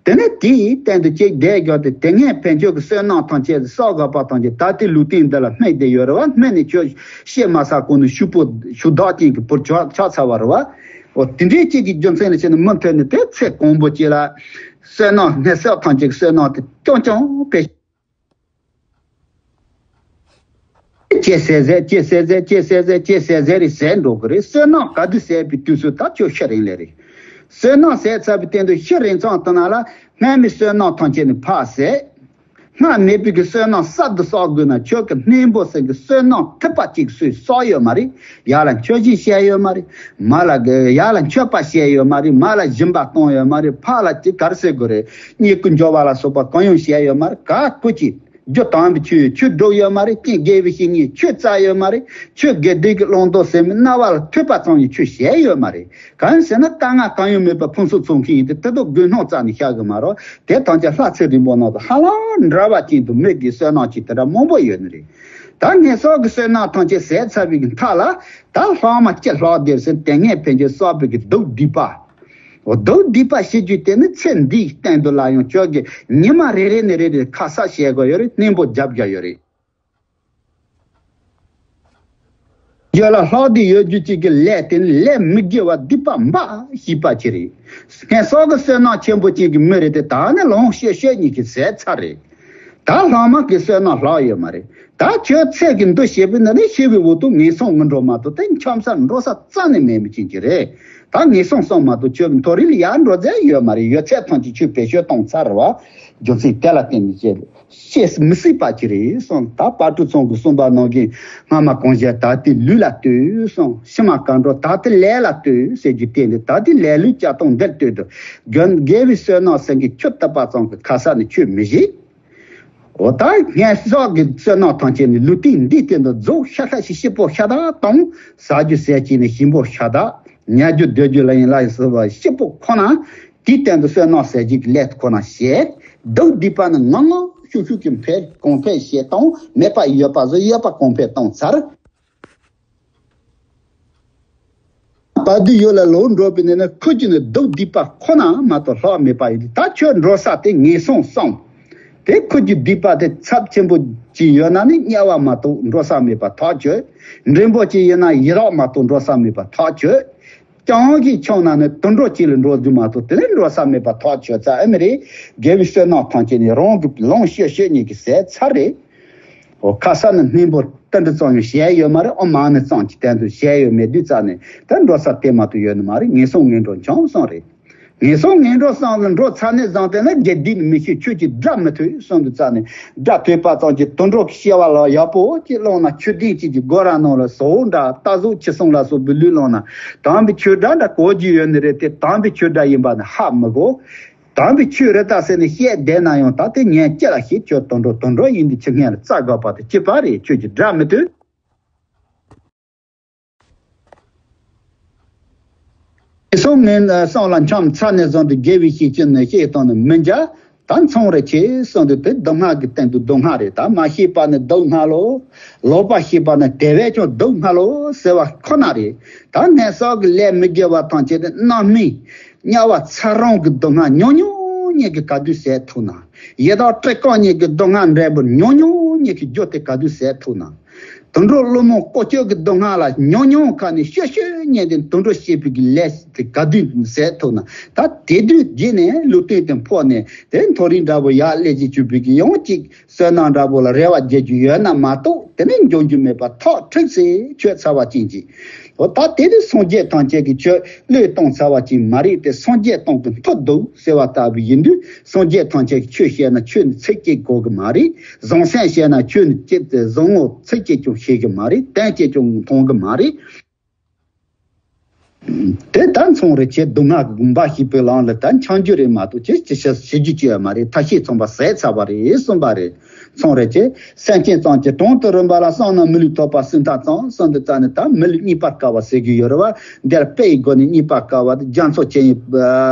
དེ་ནས་དེའི་སྟེང་དུ་ཅིག་བསྡད་ཡོད་དེ་དེ་སྔའི་ཕན་ཆོད་ཀྱི་བསོད་ནམས་ཐམས་ཅད་བསགས་དགོས་པ་ཐམས་ཅད་ད་ལྟའི་ལུས་རྟེན་འདི་ལ་སྨིན་བསྡད་ཡོད་རེད་བ། སྨིན་ནས་ཁྱོད་ཤེས་མ་ཚར་གོང་ནས་ཕྱུག་པོ་ཕྱུག་བདག་ཅན་གྱི་བུར་ཆགས་ཆགས་ཚར་བ་རེད་བ། འོ་དེ་འདྲའི་ཅིག་གི་རྒྱུ་མཚན་ལ་བྱས་ནས་མུ་མཐུད་ནས་དེ་ཚེ་གང་པོ་ཅིག་ལ་བསོད་ནམས་སྔར་བསགས་ཐམས་ཅད་ཀྱི་བསོད་ནམས་དེ་རྐྱང་རྐྱང་དཔེ། ཅེས་ཟེར་ཟེར་ཅེས་ཟེར་ཟེར་ཅེས་ཟེར་ཟེར་ཅེས་ཟེར་ཟེར་རེ་ཟད་འགྲོ་གི་རེད། བསོད་ནམས་ག་དུས་ཟད་པའི་དུས་སུ་ད་ཁྱོད་ཤི་རན་ལེ་རེད། བསོད་ནམས་ཟད་ཚར་བའི་སྟེང་དུ་ཤི་རན་ཙང་དུ་ན་ལ་སྔར་མེད་བསོད་ནམས་ཐམས་ཅད་ནི་ཕར་ཟད། སྔར་མེད་པའི་གི་བསོད་ནམས་གསར་དུ་བསགས་དགོས་ན་ཁྱོད་ཀྱི་སྙིང་པོ་ཟེར་གི་བསོད་ནམས་ཐིགས་པ་གཅིག་སུས་བསགས་ཡོད་མ་རེད། ཡར་ལ་མཆོད་སྦྱིན་བྱས་ཡོད་མ་རེད། མར་ལ་གི་ཡར་ལ་མཆོད་པ་བྱས་ཡོད་མ་རེད། མར་ལ་སྦྱིན་པ་གཏོང་ཡོད་མ་རེད། ཕར་ལ་ཅི་ག་རེ་ཟེར་དགོས་རེད། བསྙེན་བཀུར་སྦྱོར་བ་ལ་སོགས་པ་གང་ཡང་བྱས་ཡོད་མ་རེད། ག་ཀུ་ཅི། རྒྱུ་དམ་པའི་ཆོས་ཆོས་སྒྲུབ་ཡོད་མ་རེད། རྐྱེན་དགེ་བའི་བཤེས་གཉེན་ཆོས་བཙལ་ཡོད་མ་རེད། ཆོས་དགེ་སྡིག་གི་བླང་དོར་ཟེར་མི་རྣ་བ་ལ་ཐོས་པ་ཙམ་ཡང་ཆོས་བྱས་ཡོད་མ་རེད། གང་ཡིན་ཟེར་ན་དཀའ་ངལ་གང་ཡང་མེད་པར་ཕུན་སུམ་ཚོགས་མཁན་ཡིན་ཏེ་དེ་དག་དགོས་སྣང་རྩ་ནས་བཞག་གི་མ་རེད། དེ་ཐམས་ཅད་ལྷ་ཚེ་རིང་པོ་ནང་དུ་ཧ་ལམ་འདྲ་བ་ཅན་དུ་མི་དགེ་བསོད་ནམས་ཅིག་དེ་འདྲ་མང་པོ་ཡོད་ནི་རེད། ད་ངན་སོང་གི་བསོད་ནམས་ཐམས་ཅད་ཟད་ཚར་བའི་གི་མཐའ་ལ་ད་ལྷག་མ་ཅི་ལྷག་བསྡད་ཟེར་དེ་སྔའི་ཕན་ཆད་བསགས་པའི་གི་སྡུག་སྡིག་པ། འོ། སྡུག་སྡིག་པ་ཞེས་རྒྱུ་དེ་ནི་ཚེ་འདིའི་སྟེང་དུ་ལ་ཡང་ཁྱོད་ཀྱིས་ཉི་མ་རེ་རེ་ནས་རེ་རེ་ཁ་གསབ་བྱེད་དགོས་ཡོད་རེད། སྙིང་པོ་རྒྱབ་དགོས་ཡོད་རེད། རྒྱུ་ལ་ལྷག་བསྡད་ཡོད་རྒྱུ་གཅིག་གི་ལས་དེ་ནི་ལས་མི་དགེ་བ་སྡིག་པ་འབའ་ཞིག་པ་ཅིག་རེད། ངན་སོང་གི་བསོད་ནམས་ཆེན་པོ་ཅན་གྱི་མི་རེད་དེ། ད་ནི་ལོངས་སྤྱོད་སྤྱོད་ཉིད་ཀྱི་ཟས་ཚར་རེད། ད་ལྷག་མ་གི་བསོད་ནམས་ལྷག་ཡོད་མ་རེད། ད་ཁྱོད་ཚེ་གི་འདུ་བྱེད་པའི་ནང་ནས་ཤི་བའི་འོག་ཏུ་ངན་སོང་ངུ་འགྲོ་མ་གཏོགས་དེ་འཁྱམ་ས་འགྲོ་ས་རྩ་ནས་མེད་མི་ཅན་གྱི་རེད། ད་ངན་སོང་གསུམ་མ་གཏོགས་ཁྱོད་མཐོ་རིས་ལ་ཡར་འགྲོ་རྩ་ཡོད་མ་རེད། ཡོད་ཚད་ཐམས་ཅད་ཁྱོད་བེད་སྤྱོད་བཏང་ཚར་རེད་བ། རྒྱུ་མཚན་དེ་ལ་བརྟེན་ནས་བྱས། བཤད་མི་སྲིད་པ་ཅིག་རེད་གསུངས། ད་དཔལ་སྤྲུལ་ཚང་གིས་གསུངས་པ་ནང་བཞིན་སྔ་མ་གང་བྱས་ད་ལྟའི་ལུས་ལ་ལྟོས་གསུངས། ཕྱི་མ་གང་འགྲོ་ད་ལྟའི་ལས་ལ་ལྟོས་ཟེར་རྒྱུ་དེ་འདི། ད་ལྟའི་ལས་ལུས་བྱ་སྟངས་འདིར་ལྟོས་དང་། དགེ་དགེ་བའི་བསོད་ནམས་སེམས་ཀྱི་ཆུ་བཏབ་པ་ཙམ་གྱིས་ཁ་གསབ་ནི་ཁྱོད་མི་བྱེད། འོ། ད་ངན་སོང་གི་བསོད་ནམས་ཐམས་ཅད་ནི་ལུས་རྟེན་འདིའི་སྟེང་དུ་རྫོགས་ཤ་ཤ་ཞིག་སྐྱིད་པོ་ཤ་སྟག་དང་། ཟ་རྒྱུ་ཟས་ཀྱི་ནི་ཞིམ་པོ་ཤ་སྟག། ཉལ་རྒྱུ་སྡོད་རྒྱུ་ལ་ཡིན་ལ་ཡིན་སྲིད་པ་སྐྱིད་པོ་ཁོ་ན། དེའི་སྟེང་དུ་བསོད་ནམས་ཟད་རྒྱུ་གི་ལས་ཁོ་ན་བྱེད། སྡུག་སྡིག་པ་ནི་ངང་ངང་ཤུགས་ཤུགས་ཀྱིས་འཕེལ་གོང་འཕེལ་བྱེད་དང་། མེད་པ་ཡོད་པ་བཟོ། ཡོད་པ་གོང་འཕེལ་གཏོང་ཚར། བར་དུ་ཡོད་ལ་ལོག་འགྲོ་བའི་ནི་ནི་ཁོ་རྒྱུ་ནི་སྡུག་སྡིག་པ་ཁོ་ན་མ་གཏོགས་ལྷག་མེད་པ་ཡིན། ད་ཁྱོད་འགྲོ་ས་དེ་ངན་སོང་གསུམ། དེ་ཁོ་རྒྱུ་སྡིག་པ་དེ་ཚབས་ཆེན་པོ་ཅིག་ཡོད་ན་ནི་དམྱལ་བ་མ་གཏོགས་འགྲོ་ས་མེད་པ་ཐག་ཆོད། འབྲིང་པོ་ཅིག་ཡིན་ན་ཡི་དྭགས་མ་གཏོགས་འགྲོ་ས་མེད་པ་ཐག་ཆོད། རྐྱང་གིས་ཆུང་ན་ནི་དུད་འགྲོ་ཅིག་ལ་འགྲོ་རྒྱུ་མ་གཏོགས་དེ་ལས་འགྲོ་ས་མེད་པ་ཐག་ཆོད་ཙང་ཨེ་མི་རེད། དགེ་བའི་བསོད་ནམས་ཐམས་ཅད་ནི་རང་གི་ལོངས་སྤྱོད་སྤྱོད་ཉིད་ཀྱི་ཟས་ཚར་རེད། འོ། ཁ་གསབ་ནི་སྙིང་པོ་ཏིལ་འབྲུ་ཙམ་ཡང་བྱས་ཡོད་མ་རེད། ཨོ། མ་ཎི་ཙམ་གྱི་སྟེང་དུ་བྱས་ཡོད་མེད་དུས་ཙ་ནས་ད་འགྲོ་ས་དེ་མ་གཏོགས་ཡོད་ནི་མ་རེད། ངན་སོང་ངན་འགྲོ་འཁྱམས་སོང་རེད། ངན་སོང་ངན་འགྲོ་སོང་ལ་འགྲོ་ཚར་ནས་བཟུང་སྟེ་ན་དགེ་སྡིག་ནི་མི་ཤེས། ཆོས་ཀྱི་སྒྲ་མི་ཐོས་གསུངས་དུས་ཙ་ནས། སྒྲ་ཐོས་པ་ཙམ་གྱིས་དུད་འགྲོ་གི་སྐྱེ་བ་ལ་ཡག་པོ་ཅིག་བླངས་ན། ཆོས་ལྡན་ཅིག་གི་སྒོ་ར་ནང་ལ་ཟོག་འདྲ་རྟ་ཟོག་ཁྱི་སོང་ལ་སོགས་པའི་ལུས་བླངས་ན། དམ་པའི་ཆོས་སྒྲ་འདྲ་གོ་རྒྱུ་ཡོད་ནི་རེད་དེ། དམ་པའི་ཆོས་སྒྲ་ཡིན་པ་ནི་ཧ་མི་གོ། དམ་པའི་ཆོས་རེད་ད་ཟེར་ནས་བཤད་བསྡད་ན་ཡང་། ད་དེ་ཉན་ཅི་ལ་ཤེས། ཁྱོད་དུད་འགྲོ་དུད་འགྲོ་ཡིན་དུས་ཁྱི་སྔས་ལ་རྩྭ་དགག་པ་དེ་གཅིག་པ་རེད། ཁྱོད་ཀྱི་སྒྲ་མི་ཐོས། ངན་སོང་ངན་སོང་ལ་འཁྱམས་ཚར་ནས་བཟུང་སྟེ་དགེ་བའི་བཤེས་སྤྱོད་ནི་བཤད་སྟངས་ནི་མི་འཇལ། ད་མཚུངས་རེ་ཆེ་གསུངས་དུས་དེ་སྡུག་བསྔལ་གྱི་སྟེང་དུ་སྡུག་བསྔལ་རེད། ད་མ་ཤེས་པ་ནི་སྡུག་བསྔལ་ལོ། ལོག་པ་ཤེས་པ་ནི་དེ་བས་ཀྱང་སྡུག་བསྔལ་ལོ་ཟེར་བ་ཁོ་ན་རེད། ད་ངན་སོང་གི་ལས་མི་དགེ་བ་ཐམས་ཅད་ནི་རྣམ་སྨིན། དམྱལ་བ་ཚ་རོང་གི་སྡུག་བསྔལ་ཉུང་ཉུང་ཉིད་ཀྱིས་ག་དུས་ཟད་ཐུབ་ན། ཡི་དྭགས་བཀྲེས་སྐོམ་ཉིད་ཀྱི་སྡུག་བསྔལ་འབྲས་བུ་ཉུང་ཉུང་ཉིད་ཀྱི་རྒྱུ་དེ་ག་དུས་ཟད་ཐུབ་ན། དུད་འགྲོ་ཀླུ་མོ་ལྐོག་གྱོད་ཀྱི་སྡུག་བསྔལ་ལ་ཉུང་ཉུང་ཁ་ནས་ཤོད་ཤོད་ཉན་ཏེ་དུད་འགྲོ་བྱེད་པའི་གི་ལས་དེ་ག་དུས་ཟད་ཐུབ་ན། ད་དེ་དུས་རྗེས་ནས་ལུས་རྟེན་དེ་འཕོས་ནས་དེ་མཐོ་རིས་འདྲ་པོ་ཡར་སླེབས་ཀྱི་བཅུག་པའི་གི་ཡང་གཅིག་བསོད་ནམས་འདྲ་པོ་ལ་རེ་བ་རྒྱག་རྒྱུ་ཡོད་ན་མ་གཏོགས་དེ་ནས་འབྱུང་རྒྱུ་མེད་པ་ཐག་ཁྲིག་སེ་ཆོད་ཚར་བ་ཅན་གྱི། འོ། ད་དེ་ནི་སངས་རྒྱས་ཐམས་ཅད་ཀྱི་ཆོས་བློས་གཏོང་ཚར་བ་ཅན་མ་རེད་དེ། སངས་རྒྱས་སྟོང་གི་མཐུ་འདུག་ཟེར་བ་ལྟ་བུ་ཡིན་དུས། སངས་རྒྱས་ཐམས་ཅད་ཀྱི་ཆོས་བཤད་ན་ཆོས་ནི་ཚིག་གཅིག་གོ་གི་མ་རེད། བཟང་སེམས་བཤད་ན་ཆོས་ནི་ཅི་བཟང་ངོ་ཚིག་གཅིག་ཀྱང་ཤེས་གི་མ་རེད། དོན་གཅིག་ཀྱང་མཐོང་གི་མ་རེད། དེ་ལྟར་མཚུངས་རེ་ཆེ་སྡུག་བསྔལ་གྱི་འབའ་ཞིག་པའི་ལམ་ལ་ད་འཁྱམས་རྒྱུ་རེད་མ་གཏོགས་ཅི་ཅི་ཞིག་བྱེད་རྒྱུ་ཅི་ཡང་མ་རེད། ཐབས་ཤེས་ཚང་མ་ཟད་ཚར་བ་རེད་གསུངས་པ་རེད། མཚུངས་རེ་ཆེ་སེམས་ཅན་ཙམ་གྱི་དོན་དུ་རིམ་པ་ལ་བསམ་ན། མི་ལུས་ཐོབ་པ་སྲིད་མཐའ་ཙམ་གསུངས་དུས་ཙ་ནས། ད་མི་ལུས་རྙེད་པར་དཀའ་བ་ཟེར་གྱི་ཡོད་རེད་བ། འདིར་དཔེ་ཡི་སྒོ་ནས་རྙེད་པར་དཀའ་བ་དེ་རྒྱ་མཚོ་ཆེན་ཡི།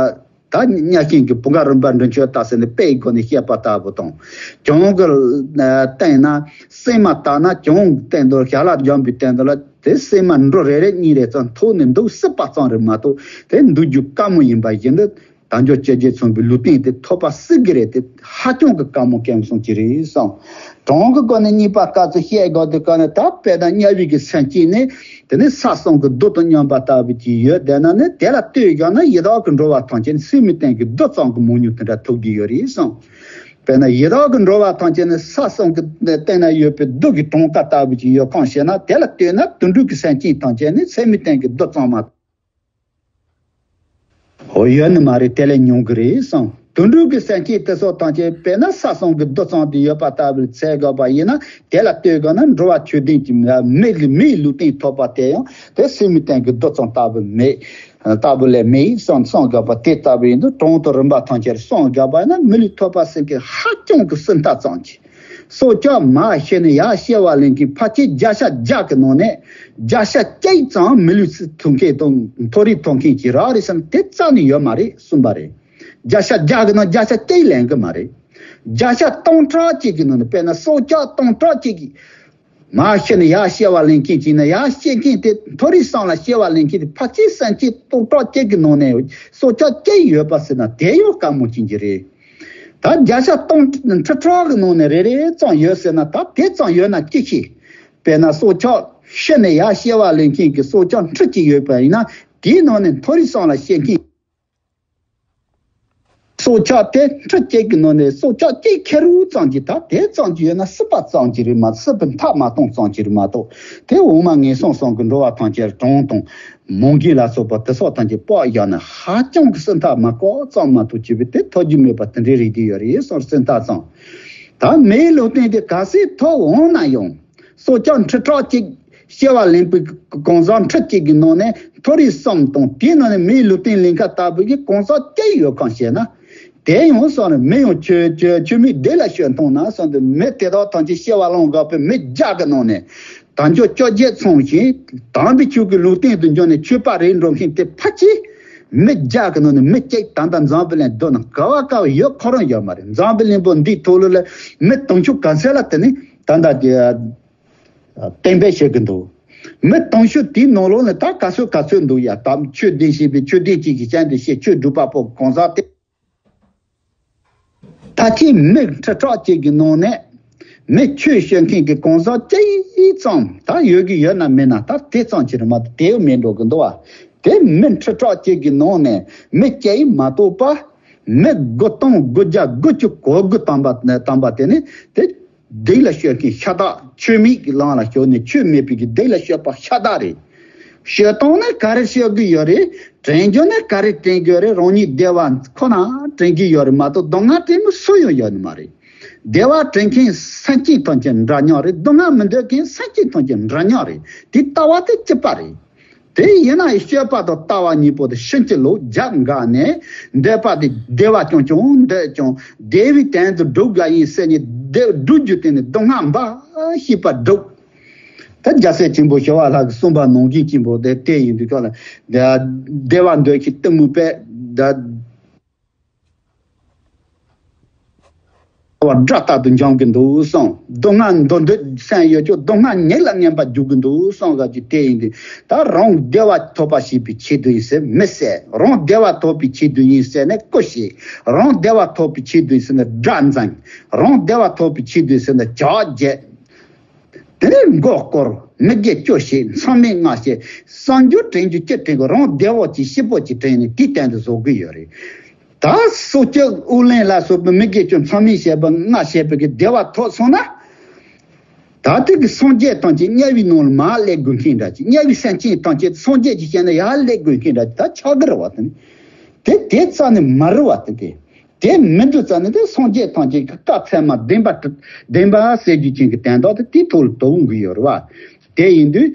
ད་གཉའ་ཤིང་གི་བུ་ག་རིམ་པ་འདྲི་མཆོད་ལྟ་ཟེར་ནས་དཔེ་ཡི་སྒོ་ནས་བཤད་པ་ལྟ་བུ་དང་། གྱང་གི་སྟེང་ན་སྲན་མ་བཏགས་ན། གྱང་གི་སྟེང་དུ་ཞལ་ལག་བརྒྱངས་པའི་སྟེང་དུ་ལ་དེ་སྲན་མ་འབྲུ་རེ་རེ་གཉིས་རེ་ཙམ་ཐོགས་ནས་འདུག་སྲིད་པ་ཙམ་རེད་མ་གཏོགས་དེ་འདུག་རྒྱུ་དཀའ་མོ་ཡིན་པ་བཞིན་དུ། དལ་འབྱོར་ཆོས་བརྒྱད་མཚོན་པའི་ལུས་རྟེན་དེ་ཐོབ་པ་སྲིད་ཀྱི་རེད་དེ། ཧ་ཅང་གི་དཀའ་མོ་སྐྱེ་སོང་གི་རེད་བསམ། གྲངས་ཀྱི་སྒོ་ནས་རྙེད་པར་དཀའ་ཚུལ་བཤད་དགོས་དུས་ག་ནས། ད་དཔེར་ན་དམྱལ་བའི་གི་སེམས་ཅན་ནི་དེ་ནི་ས་གསུམ་གྱི་རྡུལ་དང་མཉམ་པ་ལྟ་བུ་ཅིག་ཡོད་བསྡད་ན་ནི། དེ་ལ་ལྟོས་བཞག་ན་ཡི་དྭགས་ཀྱི་འགྲོ་བ་ཐམས་ཅད་ནི་སེམས་མི་རྟེན་གྱི་རྡུལ་ཙམ་གྱི་མང་ཉུང་དེ་འདྲ་ཐོབ་ཀྱི་ཡོད་རེད་བསམ། དཔེར་ན་ཡི་དྭགས་ཀྱི་འགྲོ་བ་ཐམས་ཅད་ནི་ས་གསུམ་གྱི་སྟེང་ན་ཡོད་པའི་རྡུལ་གྱི་གྲངས་ཀ་ལྟ་བུ་ཅིག་ཡོད་ཁང་བྱས་ན། དེ་ལ་ལྟོས་ན་དུད་འགྲོ་གི་སེམས་ཅན་ཐམས་ཅད་ནི་སེམས་མི་རྟེན་གྱི་རྡུལ་ཙམ་མ། འོ། ཡོད་ནི་མ་རེད། དེ་ལས་ཉུང་གི་རེད་བསམ། དུད་འགྲོ་གི་སེམས་ཅན་དེ་ཚོ་ཐམས་ཅད་དཔེར་ན་ས་གསུམ་གྱི་རྡུལ་ཙམ་དུ་ཡོད་པ་ལྟ་བུར་འཚལ་དགོས་པ་ཡིན་ན། དེ་ལ་ལྟོས་དགོས་ན་འགྲོ་བ་ཆོས་ལྡན་གྱི་མི་ལུས་མིའི་ལུས་རྟེན་ཐོབ་པ་དེ་ཡང་དེ་སེམས་མི་རྟེན་གྱི་རྡུལ་ཙམ་ལྟ་བུ་མེད། ལྟ་བུ་ལས་མེད་བསམ་བསམ་དགོས་པ་དེ་ལྟ་བུ་ཡིན་དུས། གྲངས་དང་རིམ་པ་ཐམས་ཅད་བསམ་དགོས་པ་ཡིན་ན། མི་ལུས་ཐོབ་པ་སེམས་ཀྱི་ཧ་ཅང་གི་སྲིད་མཐའ་ཙམ་གྱི། སྲོག་ཆགས་མ་ཤི་ནས་ཡར་སྐྱེ་བ་ལེན་མཁན་ཕལ་ཆེར་བརྒྱ་ཆ་བརྒྱ་གི་ནང་ནས་བརྒྱ་ཆ་གཅིག་ཙམ་མི་ལུས་སུ་ཐོབ་མཁན་དང་མཐོ་རིས་ཐོབ་མཁན་ཅིག་རག་རེད་བསམ། དེ་རྩ་ནས་ཡོད་མ་རེད་གསུངས་པ་རེད། བརྒྱ་ཆ་བརྒྱ་གི་ནང་བརྒྱ་ཆ་གཅིག་ལེན་གི་མ་རེད། བརྒྱ་ཆ་སྟོང་ཕྲག་གཅིག་གི་ནང་ནས་དཔེར་ན་སྲོག་ཆགས་སྟོང་ཕྲག་གཅིག་གི་ མར་ཤི་ནས་ཡར་སྐྱེ་བ་ལེན་མཁན་གྱིས་ན། ཡར་སྐྱེ་མཁན་དེ་མཐོ་རིས་གསུམ་ལ་སྐྱེ་བ་ལེན་མཁན་དེ་ཕལ་ཆེར་སེམས་ཅན་སྟོང་ཕྲག་གཅིག་གི་ནང་ནས་སྲོག་ཆགས་གཅིག་ཡོད་པ་ཟེར་ན་དེ་ཡང་དཀའ་མོ་ཅན་གྱི་རེད། ད་བརྒྱ་ཆ་སྟོང་ཁྲི་ཕྲག་གི་ནང་ནས་རེ་རེ་ཙམ་ཡོད་ཟེར་ན་ད་དེ་ཙམ་ཡོད་ན་ཅི་ཤེས། དཔེར་ན་སྲོག་ཆགས་ཤི་ནས་ཡར་སྐྱེ་བ་ལེན་མཁན་གྱི་སྲོག་ཆགས་ཁྲི་གཅིག་ཡོད་པ་ཡིན་ན། དེའི་ནང་ནས་མཐོ་རིས་གསུམ་ལ་སྐྱེ་མཁན་སྲོག་ཆགས་དེ་ཁྲི་གཅིག་གི་ནང་ནས་སྲོག་ཆགས་གཅིག་ཁེར་རོ་ཙམ་གྱིས་ད་དེ་ཙམ་གྱིས་ཡོད་ན་སྲིད་པ་ཙམ་གྱིས་རེད་མ། སྲིད་པའི་མཐའ་མ་སྟོངས་ཙམ་གྱིས་རེད་མ་གཏོགས། དེ་འོག་མ་ངན་སོང་གསུམ་གྱི་འགྲོ་བ་ཐམས་ཅད་གྲོང་དང་མུ་གེ་ལ་སོགས་པ་དེ་སོགས་ཐམས་ཅད་སྤོགས་བཞག་ན་ཧ་ཅང་གི་སྲིད་མཐའ་མ་བཀག་ཙམ་མ་གཏོགས་བྱས་པའི་དེ་ཐོབ་རྒྱུ་མེད་པ་དེ་འདྲའི་རིགས་དེ་ཡོད་རེད་སོང་སྲིད་མཐའ་ཙམ། ད་མིའི་ལུས་རྟེན་དེ་གལ་སྲིད་ཐོབ་འོང་ན་ཡང་། སྲོག་ཆགས་ཁྲི་ཕྲག་གཅིག་སྐྱེ་བ་ལེན་པའི་གང་ཟག་ཁྲི་གཅིག་གི་ནང་ནས་མཐོ་རིས་གསུམ་དང་དེའི་ནང་ནས་མིའི་ལུས་རྟེན་ལེན་མཁན་ལྟ་བུ་གི་གང་ཟག་གཅིག་ཡོད་གང་ཤེས་ན། དེ་ཡང་སོང་ནས་མི་ཡང་ཆོས་ཆོས་ཆོས་མེད་བདེ་ལ་སྤྱོད་མཐོང་ན་སོང་དུས་མི་དེ་དག་ཐམས་ཅད་སྐྱེ་བ་ལེན་དགོས་པའི་མི་བརྒྱ་གི་ནང་ནས་དལ་འབྱོར་བཅོ་བརྒྱད་ཚང་ཞིང་དམ་པའི་ཆོས་ཀྱི་ལུང་བསྟན་དུ་འཇོག་ནས་ཆོས་པ་རེད་འགྲོ་མཁན་དེ་ཕལ་ཆེར་མི་བརྒྱ་གི་ནང་ནས་མི་གཅིག་ད་ལྟ་འཛམ་བུ་གླིང་སྡོད་ན་ག་བ་ག་བ་ཡོད་ཁོ་རང་ཡོད་མ་རེད། འཛམ་བུ་གླིང་པོ་འདིའི་ཐོག་ལ་ལ་མི་དུང་ཕྱུར་ག་ཚད་ལ་དེ་ནི་ད་ལྟ་གཏན་འབེབས་བྱེད་ཀྱི་འདུག་མི་དུང་ཕྱུར་དེའི་ནང་ལོགས་ནས་ད་ག་ཚོད་ག་ཚོད་འདུག་ཡ། དམ་ཆོས་སྡིངས་བཞིན་པའི་ཆོས་སྡེ་གཅིག་གི་སྤྱན་དུ་བཤད་ཆོས་སྒྲུབ་པ་པོ་གང་ཟག་དེ། ད་ཅི་མི་ཁྲི་ཕྲག་གཅིག་གི་ནང་ནས་མི་ཆོས་བཤད་མཁན་གྱི་གང་ཟག་གཅིག་ཙམ་ད་ཡོད་ཀྱི་ཡོད་ན་མེད་ན་ད་དེ་ཙམ་ཅིག་རེད་མ་གཏོགས་དེ་མེད་འགྲོ་གི་འདུག་བ། དེ་མི་ཁྲི་ཕྲག་གཅིག་གི་ནང་ནས་མི་གཅིག་མ་གཏོགས་པ་མི་དགུ་སྟོང་དགུ་བརྒྱ་དགུ་བཅུ་གོ་དགུ་བཏང་པ་བཏང་པ་དེ་ནི་དེ་སྡིག་ལ་སྤྱོད་མཁན་ཤ་སྟག་ཆོས་མེད་ཀྱི་ལམ་ལ་ཞུགས་ནས་ཆོས་མེད་པའི་གི་སྡིག་ལ་སྤྱོད་པ་ཤ་སྟག་རེད། སྤྱོད་སྟངས་ནི་ག་རེ་སྤྱོད་ཀྱི་ཡོད་རེད། དྲན་རྒྱུ་ནི་ག་རེ་དྲན་རྒྱུ་རེད། རང་ཉིད་བདེ་བ་ཁོ་ན་དྲན་གྱི་ཡོད་རེད་མ་གཏོགས་སྡུག་བསྔལ་དྲན་མི་སུ་ཡང་ཡོད་ནི་མ་རེད། བདེ་བ་དྲན་མཁན་སེམས་ཅན་ཐམས་ཅད་འདྲ་མཉམ་རེད། སྡུག་བསྔལ་མི་འདོད་མཁན་སེམས་ཅན་ཐམས་ཅད་འདྲ་མཉམ་རེད། དེ་ལྟ་བ་དེ་གཅིག་པ་རེད། དེ་ཡིན་ན་སྤྱོད་པ་དང་ལྟ་བ་གཉིས་པོ་དེ་ཕྱིན་ཅི་ལོག་རྒྱབ་འགལ་ནས་འདོད་པ་དེ་བདེ་བ་ཅུང་ཅུང་འདོད་ཀྱང་བདེ་བའི་དོན་དུ་སྒྲུབ་དགོས་ཡིན་ཟེར་ནས་བདེ་སྒྲུབ་རྒྱུ་དེ་ནི་སྡུག་བསྔལ་འབའ་ཞིག་པ་སྒྲུབ། ད་རྒྱལ་སྲས་ཆེན་པོ་ཞི་བ་ལྷ་གིས་གསུངས་པ་ནང་བཞིན་ཆེན་པོ་དེ་དེ་ཡིན་དུས་ཀ་ལ་བདེ་བ་འདོད་ཀྱི་གཏི་མུག་པས་ད་བ་དགྲ་ལྟར་དུ་འཇོམས་ཀྱི་འདུག་གསུངས། སྡུག་བསྔལ་འདོར་འདོད་སེམས་ཡོད་ཀྱང་སྡུག་བསྔལ་ཉིད་ལ་ངན་པ་འཇུག་གི་འདུག་གསུངས་ག་ཅིག་དེ་ཡིན་དུས་ད་རང་བདེ་བ་ཐོབ་པ་ཞེས་པའི་ཆེད་དུ་ཡིན་ཟེར་མི་ཟེར། རང་བདེ་བ་ཐོབ་པའི་ཆེད་དུ་ཡིན་ཟེར་ནས་སྐུ་ཞེས། རང་བདེ་བ་ཐོབ་པའི་ཆེད་དུ་ཡིན་ཟེར་ནས་དགྲ་འཛིང་། རང་བདེ་བ་ཐོབ་པའི་ཆེད་དུ་ཡིན་ཟེར་ནས་བྱ་བྱེད། དེ་ནས་མགོ་བསྐོར། མི་དགེ་བཅུ་བྱེད། མཚམས་མེད་ལྔ་བྱེད། བསམ་རྒྱུ་དྲན་རྒྱུ་ཅི་དྲན་དགོས། རང་བདེ་བོ་ཅིག་སྐྱིད་པོ་ཅིག་དྲན་ནས་དེའི་སྟེང་དུ་བཟོ་གི་ཡོད་རེད། ད་སྲོག་གཅོད་དབུགས་ལེན་ལ་སོགས་པའི་མི་དགེ་བཅུ་མཚམས་མེད་བྱེད་པ་ལྔ་བྱེད་པའི་གི་བདེ་བ་ཐོབ་སོང་ན། ད་དེ་གི་སངས་རྒྱས་ཐམས་ཅད་དམྱལ་བའི་ནང་ལ་མར་སླེབས་དགོས་མཁན་འདྲ་ཅིག་དམྱལ་བའི་སེམས་ཅན་ཐམས་ཅད་སངས་རྒྱས་ཀྱི་ཞལ་ནས་ཡར་སླེབས་དགོས་མཁན་འདྲ་ཅིག་ད་ཆགས་ཀྱི་རེད་བ། དེ་ནི་དེ་དེ་རྩ་ནས་མ་རེད་བ། དེ་དེ། དེ་མི་འདུག་རྩ་ནས་དེ་སངས་རྒྱས་ཐམས་ཅད་ཀྱི་བཀའ་ཚད་མ་བདེན་པ་བདེན་པ་ཟེར་རྒྱུ་ཅན་གྱི་དོན་དག་དེ་དེའི་ཐོག་ལ་དོ་འོང་གི་ཡོད་རེད་བ། དེ་ཡིན་དུས།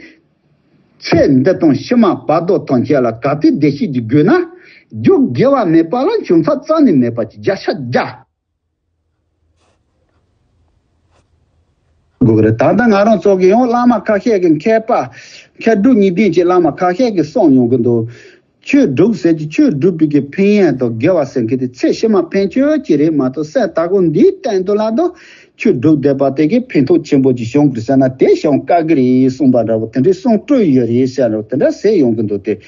ཚེ་འདི་དང་ཕྱི་མ་བར་དོ་ཐམས་ཅད་ལ་གལ་ཏེ་བདེ་སྐྱིད་ཀྱི་དགོས་ན། རྒྱུ་དགེ་བ་མེད་པ་ལ་འབྱུང་ས་རྩ་ནས་མེད་པ་ཅིག་བརྒྱ་ཆ་བརྒྱ། དགོས་ཀྱི་རེད། ད་ལྟ་ང་རང་ཚོ་གི་ཡང་བླ་མ་ཁ་ཤས་ཀྱི་མཁས་པ་མཁས་གྲུབ་གཉིས་ལྡན་གྱི་བླ་མ་ཁ་ཤས་ཀྱིས་གསུངས་ཡོང་གི་འདུག་ཆོས་སྒྲུབ་ཟེར་གྱི་ཆོས་སྒྲུབ་པའི་གི་ཕན་ཡོན་དང་དགེ་བ་ཟེར་མཁན་དེ་ཚེ་ཕྱི་མ་ཕན་ཆོད་ཀྱི་རེད་མ་གཏོགས་སེམས་དག་གོ་འདིའི་སྟེང་དུ་ལ་དང་ཆོས་སྒྲུབ་བསྡད་པ་དེ་གི་ཕན་ཐོགས་ཆེན་པོ་ཅིག་བྱུང་གི་རེད་ཟེར་ན་དེ་བྱུང་དཀའ་གི་རེད་གསུངས་པ་འདྲ་བོ་དེ་འདྲའི་གསུང་སྤྲོས་ཡོད་རེད་ཟེར་རོ་དེ་འདྲ་ཟེར་ཡོང་གི་འདུག་དེ་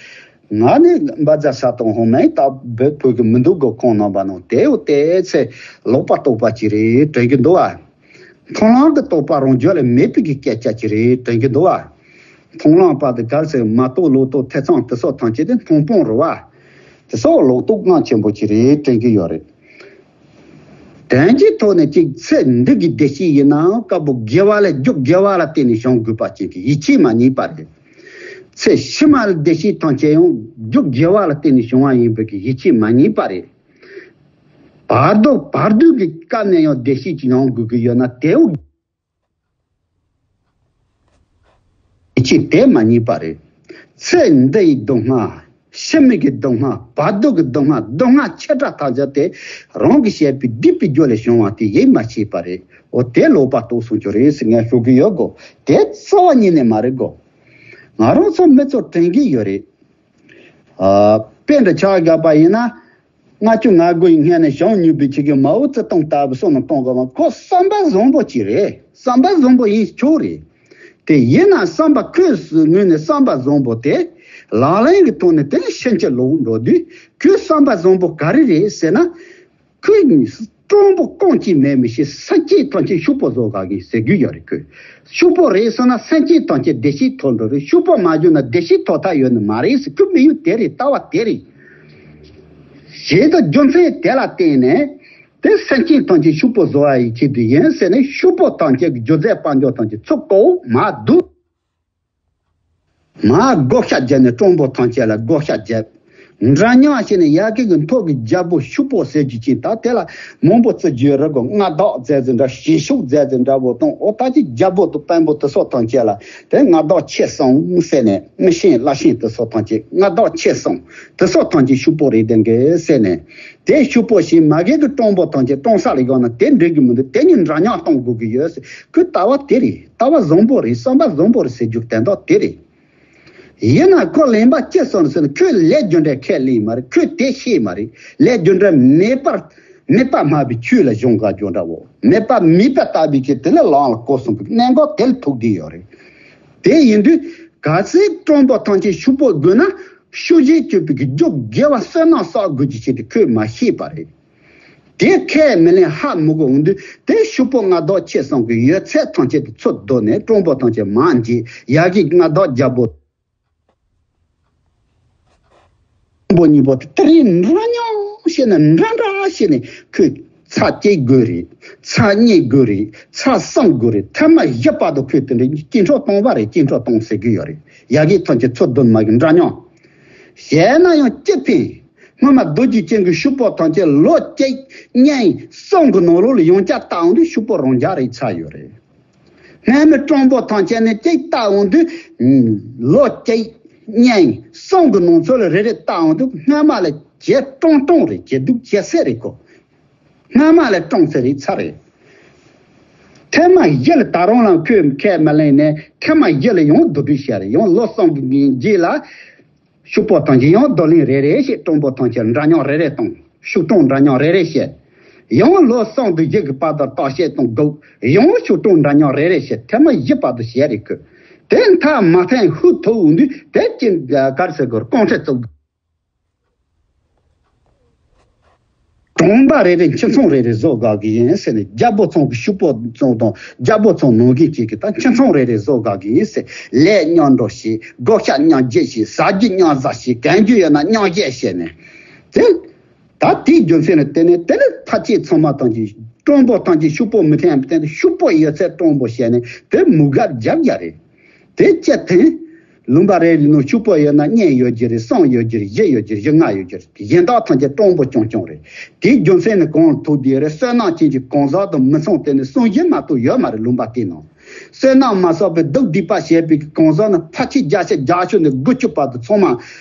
ང་ནི་འབའ་རྫ་ས་དང་ཧོ་མའི་ད་བོད་བོད་ཀྱི་མི་འདུག་གོ་ཁོང་རྣམ་པ་ནང་དེའོ་དེ་ཚེ་ལོག་པ་རྟོག་པ་ཅིག་རེད་དྲན་གི་འདུག་ཨ། མཐོང་ལམ་གྱི་རྟོགས་པ་རང་རྒྱུད་ལ་མེད་པའི་གི་སྐད་ཆ་ཅིག་རེད་དྲན་གྱི་འདུག་བ། མཐོང་ལམ་པ་དེ་གལ་སྲིད་མ་རྟོགས་ལོག་རྟོག་ཐེ་ཚོམ་དེ་སོགས་ཐམས་ཅད་དེ་མཐོང་སྤང་རེད་བ། དེ་སོགས་ལོག་རྟོག་རྐྱེན་ཆེན་པོ་ཅིག་རེད་དྲན་གྱི་ཡོད་རེད། དོན་གྱི་ཐོག་ནས་ཅིག་ཚེ་འདི་གི་བདེ་སྐྱིད་ཡིན་ནའང་སྐབས་བོ་དགེ་བ་ལས་རྒྱུ་དགེ་བ་ལ་བརྟེན་ནས་བྱུང་དགོས་པ་ཅན་གྱི་ཡིད་ཆེས་མ་རྙེད་པ་རེད། ཚེ་ཕྱི་མ་ལ་བདེ་སྐྱིད་ཐམས་ཅད་ཡང་རྒྱུ་དགེ་བ་ལ་བརྟེན་ནས་བྱུང་བ་ཡིན་པའི་གི་ཡིད་ཆེས་མ་རྙེད་པ་རེད། བར་དོ་བར་དོ་གི་སྐབས་ནས་ཡང་བདེ་སྐྱིད་ཅིག་ཡོང་དགོས་ཀྱི་ཡོད་ན་དེའོ། ཡིད་ཆེས་དེ་མ་རྙེད་པ་རེད། ཚེ་འདི་ཡི་སྡུག་བསྔལ། ཕྱི་མའི་གི་སྡུག་བསྔལ། བར་དོ་གི་སྡུག་བསྔལ། སྡུག་བསྔལ་ཆེ་ཕྲ་ཐམས་ཅད་དེ་རང་གིས་བྱས་པའི་སྒྲིབ་པའི་རྒྱུ་ལས་བྱུང་བ་དེ་ཡིད་མ་ཆེས་པ་རེད། འོ་དེ་ལོག་པ་རྟོགས་སོང་རྒྱུ་རེད་ཟེར་ངས་ཞུ་གི་ཡོད་གོ། དེ་རྩ་བ་ཉིད་ནས་མ་རེད་གོ། ང་རང་ཚོ་མི་ཚོ་དྲན་གྱི་ཡོད་རེད། ཨ། དཔེ་འདྲ་ཆ་བཞག་པ་ཡིན་ན། ལྔ་བཅུ་ང་དགུ་ཡི་སྔོན་ནས་བྱུང་མྱོང་པའི་ཆེད་ཀྱི་མའོ་ཙེ་ཏུང་ལྟ་བུ་བསམ་བློ་གཏོང་དགོས་པ་ཁོ་བསམ་པ་བཟང་པོ་ཅིག་རེད། བསམ་པ་བཟང་པོ་ཡིན་ཆོག་རེད། དེ་ཡིན་ན་བསམ་པ་ཁོས་ངོས་ནས་བསམ་པ་བཟང་པོ་དེ་ལག་ལེན་གྱི་ཐོག་ནས་དེ་ཕྱིན་ཅི་ལོག་འགྲོ་དུས། ཁོའི་བསམ་པ་བཟང་པོ་ག་རེ་རེད་ཟེར་ན། ཁོས་སྤྲང་པོ་རྐང་གཅིག་མེད་མི་ཤེས། སེམས་ཅན་ཐམས་ཅད་ཕྱུག་པོ་བཟོ་ག་གི་ཟེར་རྒྱུ་ཡོད་རེད། ཁོས་ཕྱུག་པོ་རེད་སོང་ན་སེམས་ཅན་ཐམས་ཅད་བདེ་སྐྱིད་ཐོབ་འགྲོ་རེད། ཕྱུག་པོ་མ་བྱུང་ན་བདེ་སྐྱིད་ཐོབ་ཐབས་ཡོད་ནི་མ་རེད་ཟེར། ཁོའི་དམིགས་ཡུལ་དེ་རེད། ལྟ་བ་དེ་རེད། ཞེས་དང་རྒྱུ་མཚན་དེ་ལ་བརྟེན་ནས། དེ་སེམས་ཅན་ཐམས་ཅད་ཕྱུག་པོ་བཟོ་བ་ཡི་ཆེད་དུ་ཡིན་ཟེར་ནས། ཕྱུག་པོ་ཐམས་ཅད་ཀྱི་སྒྱུ་རྩལ་དཔལ་འབྱོར་ཐམས་ཅད་ཚུར་བཀོག་མར་བསྡུ། མར་བགོ་བཤའ་བརྒྱབ་ནས་སྤྲང་པོ་ཐམས་ཅད་ལ་བགོ་བཤའ་བརྒྱབ། འདྲ་མཉམ་བྱས་ནས་ཡ་གི་གི་མཐོ་གི་རྒྱལ་པོ་ཕྱུག་པོ་ཟེར་རྒྱུ་ཅིག་ད་དེ་ལ་མང་པོ་བརྩི་རྒྱུ་རེད་གོ། མངའ་བདག་མཛད་ཟིན་འདྲ། བྱེད་ཕྱུག་མཛད་ཟིན་འདྲ་བོ་དང་། འོ་ད་ཅིག་རྒྱལ་པོ་དང་དཔོན་པོ་དེ་ཚོ་ཐམས་ཅད་ལ་དེ་མངའ་བདག་ཆེ་སོང་ཟེར་ནས། མི་ཤེས་བླ་ཤེས་དེ་ཚོ་ཐམས་ཅད་མངའ་བདག་ཆེ་སོང་། དེ་ཚོ་ཐམས་ཅད་ཕྱུག་པོ་རེད་དེ་འགས་ཟེར་ནས། དེ་ཕྱུག་པོ་ཞིག་མ་གི་གི་སྤྲང་པོ་ཐམས་ཅད་སྤྲང་ས་ལ་བཞག་ན་དེ་འགྲིག་གི་མི་འདུག་དེ་གཉིས་འདྲ་མཉམ་གཏོང་དགོས་ཀྱི་ཡོད་ཟེར། ཁོའི་ལྟ་བ་དེ་རེད། ལྟ་བ་བཟང་པོ་རེད། བསམ་པ་བཟང་པོ་རེད་ཟེར་རྒྱུ་དོན་དག་དེ་རེད། ཡིན་ན་ཁོ་གླེན་པ་ཅི་སོང་ཟེར་ན། ཁོས་ལས་རྒྱུ་འབྲས་ཁས་ལེན་མ་རེད། ཁོས་དེ་ཤེས་མ་རེད། ལས་རྒྱུ་འབྲས་མེད་པར་མེད་པ་སྨྲ་བའི་ཆོས་ལ་གཞུང་ག་རྒྱུ་འདྲ་བོ། མེད་པ་མེད་པ་ལྟ་བུའི་ཆོས་དེ་ལ་ལམ་ལ་བཀོད་སོང་གི་གནད་འགག་དེ་ལ་ཐུག་བསྡད་ཡོད་རེད། དེ་ཡིན་དུས་གལ་སྲིད་སྤྲང་པོ་ཐམས་ཅད་ཕྱུག་པོ་དགོས་ན། ཕྱུགས་ཞེས་བརྗོད་པའི་གི་རྒྱུ་དགེ་བ་བསོད་ནམས་བསགས་དགོས་ཀྱི་ཆེད་དུ་ཁོས་མ་ཤེས་པ་རེད། དེ་ཁས་མི་ལེན་ཧ་མི་གོ་འོང་དུས། དེ་ཕྱུག་པོ་མངའ་བདག་ཆེ་སོང་གི་ཡོད་ཚད་ཐམས་ཅད་དེ་ཚུར་བསྡུས་ནས་སྤྲང་པོ་ཐམས་ཅད་མར་འཇིག་ཡ་གི་མངའ་བདག་རྒྱལ་པོ། སྤྲང་པོ་གཉིས་པོ་དེ་དེ་རིང་འདྲ་མཉམ་བྱས་ནས། འདྲ་འདྲ་བྱས་ནས་ཁོས་ཚར་གཅིག་དགོས་རེད། ཚར་གཉིས་དགོས་རེད། ཚར་གསུམ་དགོས་རེད། ཐེངས་མ་བཞི་བར་དུ་ཁོས་དེ་འདྲའི་སྐྱིད་འཕྲོག་གཏོང་བ་རེད། སྐྱིད་འཕྲོག་གཏོང་ཟེར་གི་ཡོད་རེད། ཡ་གི་ཐམས་ཅད་ཚུར་བསྡུས་མ་གི་འདྲ་མཉམ། བྱས་ན་ཡང་ཅི་ཕན། སྔོན་མ་རྡོ་རྗེ་ཅན་གྱི་ཕྱུག་པོ་ཐམས་ཅད་ལོ་གཅིག་གཉིས་གསུམ་གྱི་ནང་ལོགས་ལ་ཡང་བསྐྱར་བལྟ་འོང་དུས་ཕྱུག་པོ་རང་འཇགས་རེད་ཆགས་ཡོད་རེད། སྔོན་མའི་སྤྲང་པོ་ཐམས་ཅད་ནི་གཅིག་བལྟ་འོང་དུས། ལོ་གཅིག་གཉིས་གསུམ་གྱི་ནང་ཚོད་ལ་རེ་རེ་བལྟ་འོང་དུས། སྔོན་མ་ལས་ཇེ་སྤྲང་སྤྲང་རེད། ཇེ་སྡུག་ཇེ་སེར་རེད་ཁོ། སྔོན་མ་ལས་སྤྲང་ཚད་རེད་ཚར་རེད། ཐེངས་མ་བཞི་ལ་ད་རུང་ལ་ཁོས་ཁས་མ་ལེན་ནས། ཐེངས་མ་བཞི་ལ་ཡང་བསྡུ་སྒྲིག་བྱས་རེད། ཡང་ལོ་གསུམ་གྱི་རྗེས་ལ། ཕྱུག་པོ་ཐམས་ཅད་ཡང་བསྡུ་ལེན་རེ་རེ་བྱས། སྤྲང་པོ་ཐམས་ཅད་འདྲ་མཉམ་རེ་རེ་བཏང་། ཕྱུག་སྤྲང་འདྲ་མཉམ་རེ་རེ་བྱས། ཡང་ལོ་གསུམ་དང་བཞི་གི་བར་དུ་བརྟག་དཔྱད་དང་སྒུག་ཡང་ཕྱུག་སྤྲང་འདྲ་མཉམ་རེ་རེ་བྱས། ཐེངས་མ་བཞི་བར་དུ་བྱས་རེད་ཁོས། དེ་མཐའ་མ་ཐེངས་ཤིག་ཐུག་འོང་དུས། དེ་ཅི་ག་རེ་ཟེར་དགོས་རེད། རྐང་ཁྲི་བཙུགས། གྲོང་པ་རེ་རེ་ཁྱིམ་ཚང་རེ་རེ་བཟོ་དགོས་ཀྱི་ཡིན་ཟེར་ནས། རྒྱལ་པོ་ཚང་གི་ཕྱུག་པོ་ཚང་དང་རྒྱལ་པོ་ཚང་ནང་ཁུལ་གཅིག་གི་ད་ཁྱིམ་ཚང་རེ་རེ་བཟོ་དགོས་ཀྱི་ཡིན་ཟེར། ལས་མཉམ་འགྲོ་བྱེད། བགོ་བཤའ་མཉམ་རྒྱག་བྱེད། ཟ་རྒྱུ་མཉམ་ཟ་བྱེད། གོན་རྒྱུ་ཡོད་ན་མཉམ་བཞེས་བྱས་ནས། དེ་ད་དེའི་རྒྱུ་མཚན་ལ་བརྟེན་ནས། དེ་ནས་ཕལ་ཆེར་ཚང་མ་ཐམས་ཅད་སྤྲང་པོ་ཐམས་ཅད་ཕྱུག་པོ་མི་ཐེན་པའི་སྟེང་དུ། ཕྱུག་པོ་ཡོད་ཚད་སྤྲང་པོ་བྱས་ནས་དེ་མུ་གེར་རྒྱབ་ཡ་རེད། དེ་སྤྱིར་བཏང་ལུང་པ་རེ་རེའི་ནང་ཕྱུག་པོ་ཡོད་ན་གཉིས་ཡོད་ཀྱི་རེད། གསུམ་ཡོད་ཀྱི་རེད། བཞི་ཡོད་ཀྱི་རེད། བཞི་ལྔ་ཡོད་ཀྱི་རེད། གཞན་དག་ཐམས་ཅད་སྤྲང་པོ་རྐྱང་རྐྱང་རེད། དེའི་རྒྱུ་མཚན་ནི་གང་ལ་ཐུག་བསྡད་རེད། བསོད་ནམས་ཅན་གྱི་གང་ཟག་དང་མི་ཚང་དེ་ནི་གསུམ་བཞི་མ་གཏོགས་ཡོད་མ་རེད། ལུང་པ་དེའི་ནང་བསོད་ནམས་མ་བསགས་པའི་སྡུག་སྡིག་པ་བྱས་པའི་གང་ཟག་ནི་ཕལ་ཆེར་བརྒྱ་ཆ་བརྒྱད་ཅུ་ནས་དགུ་བཅུ་བར་དུ་ཚང་མ་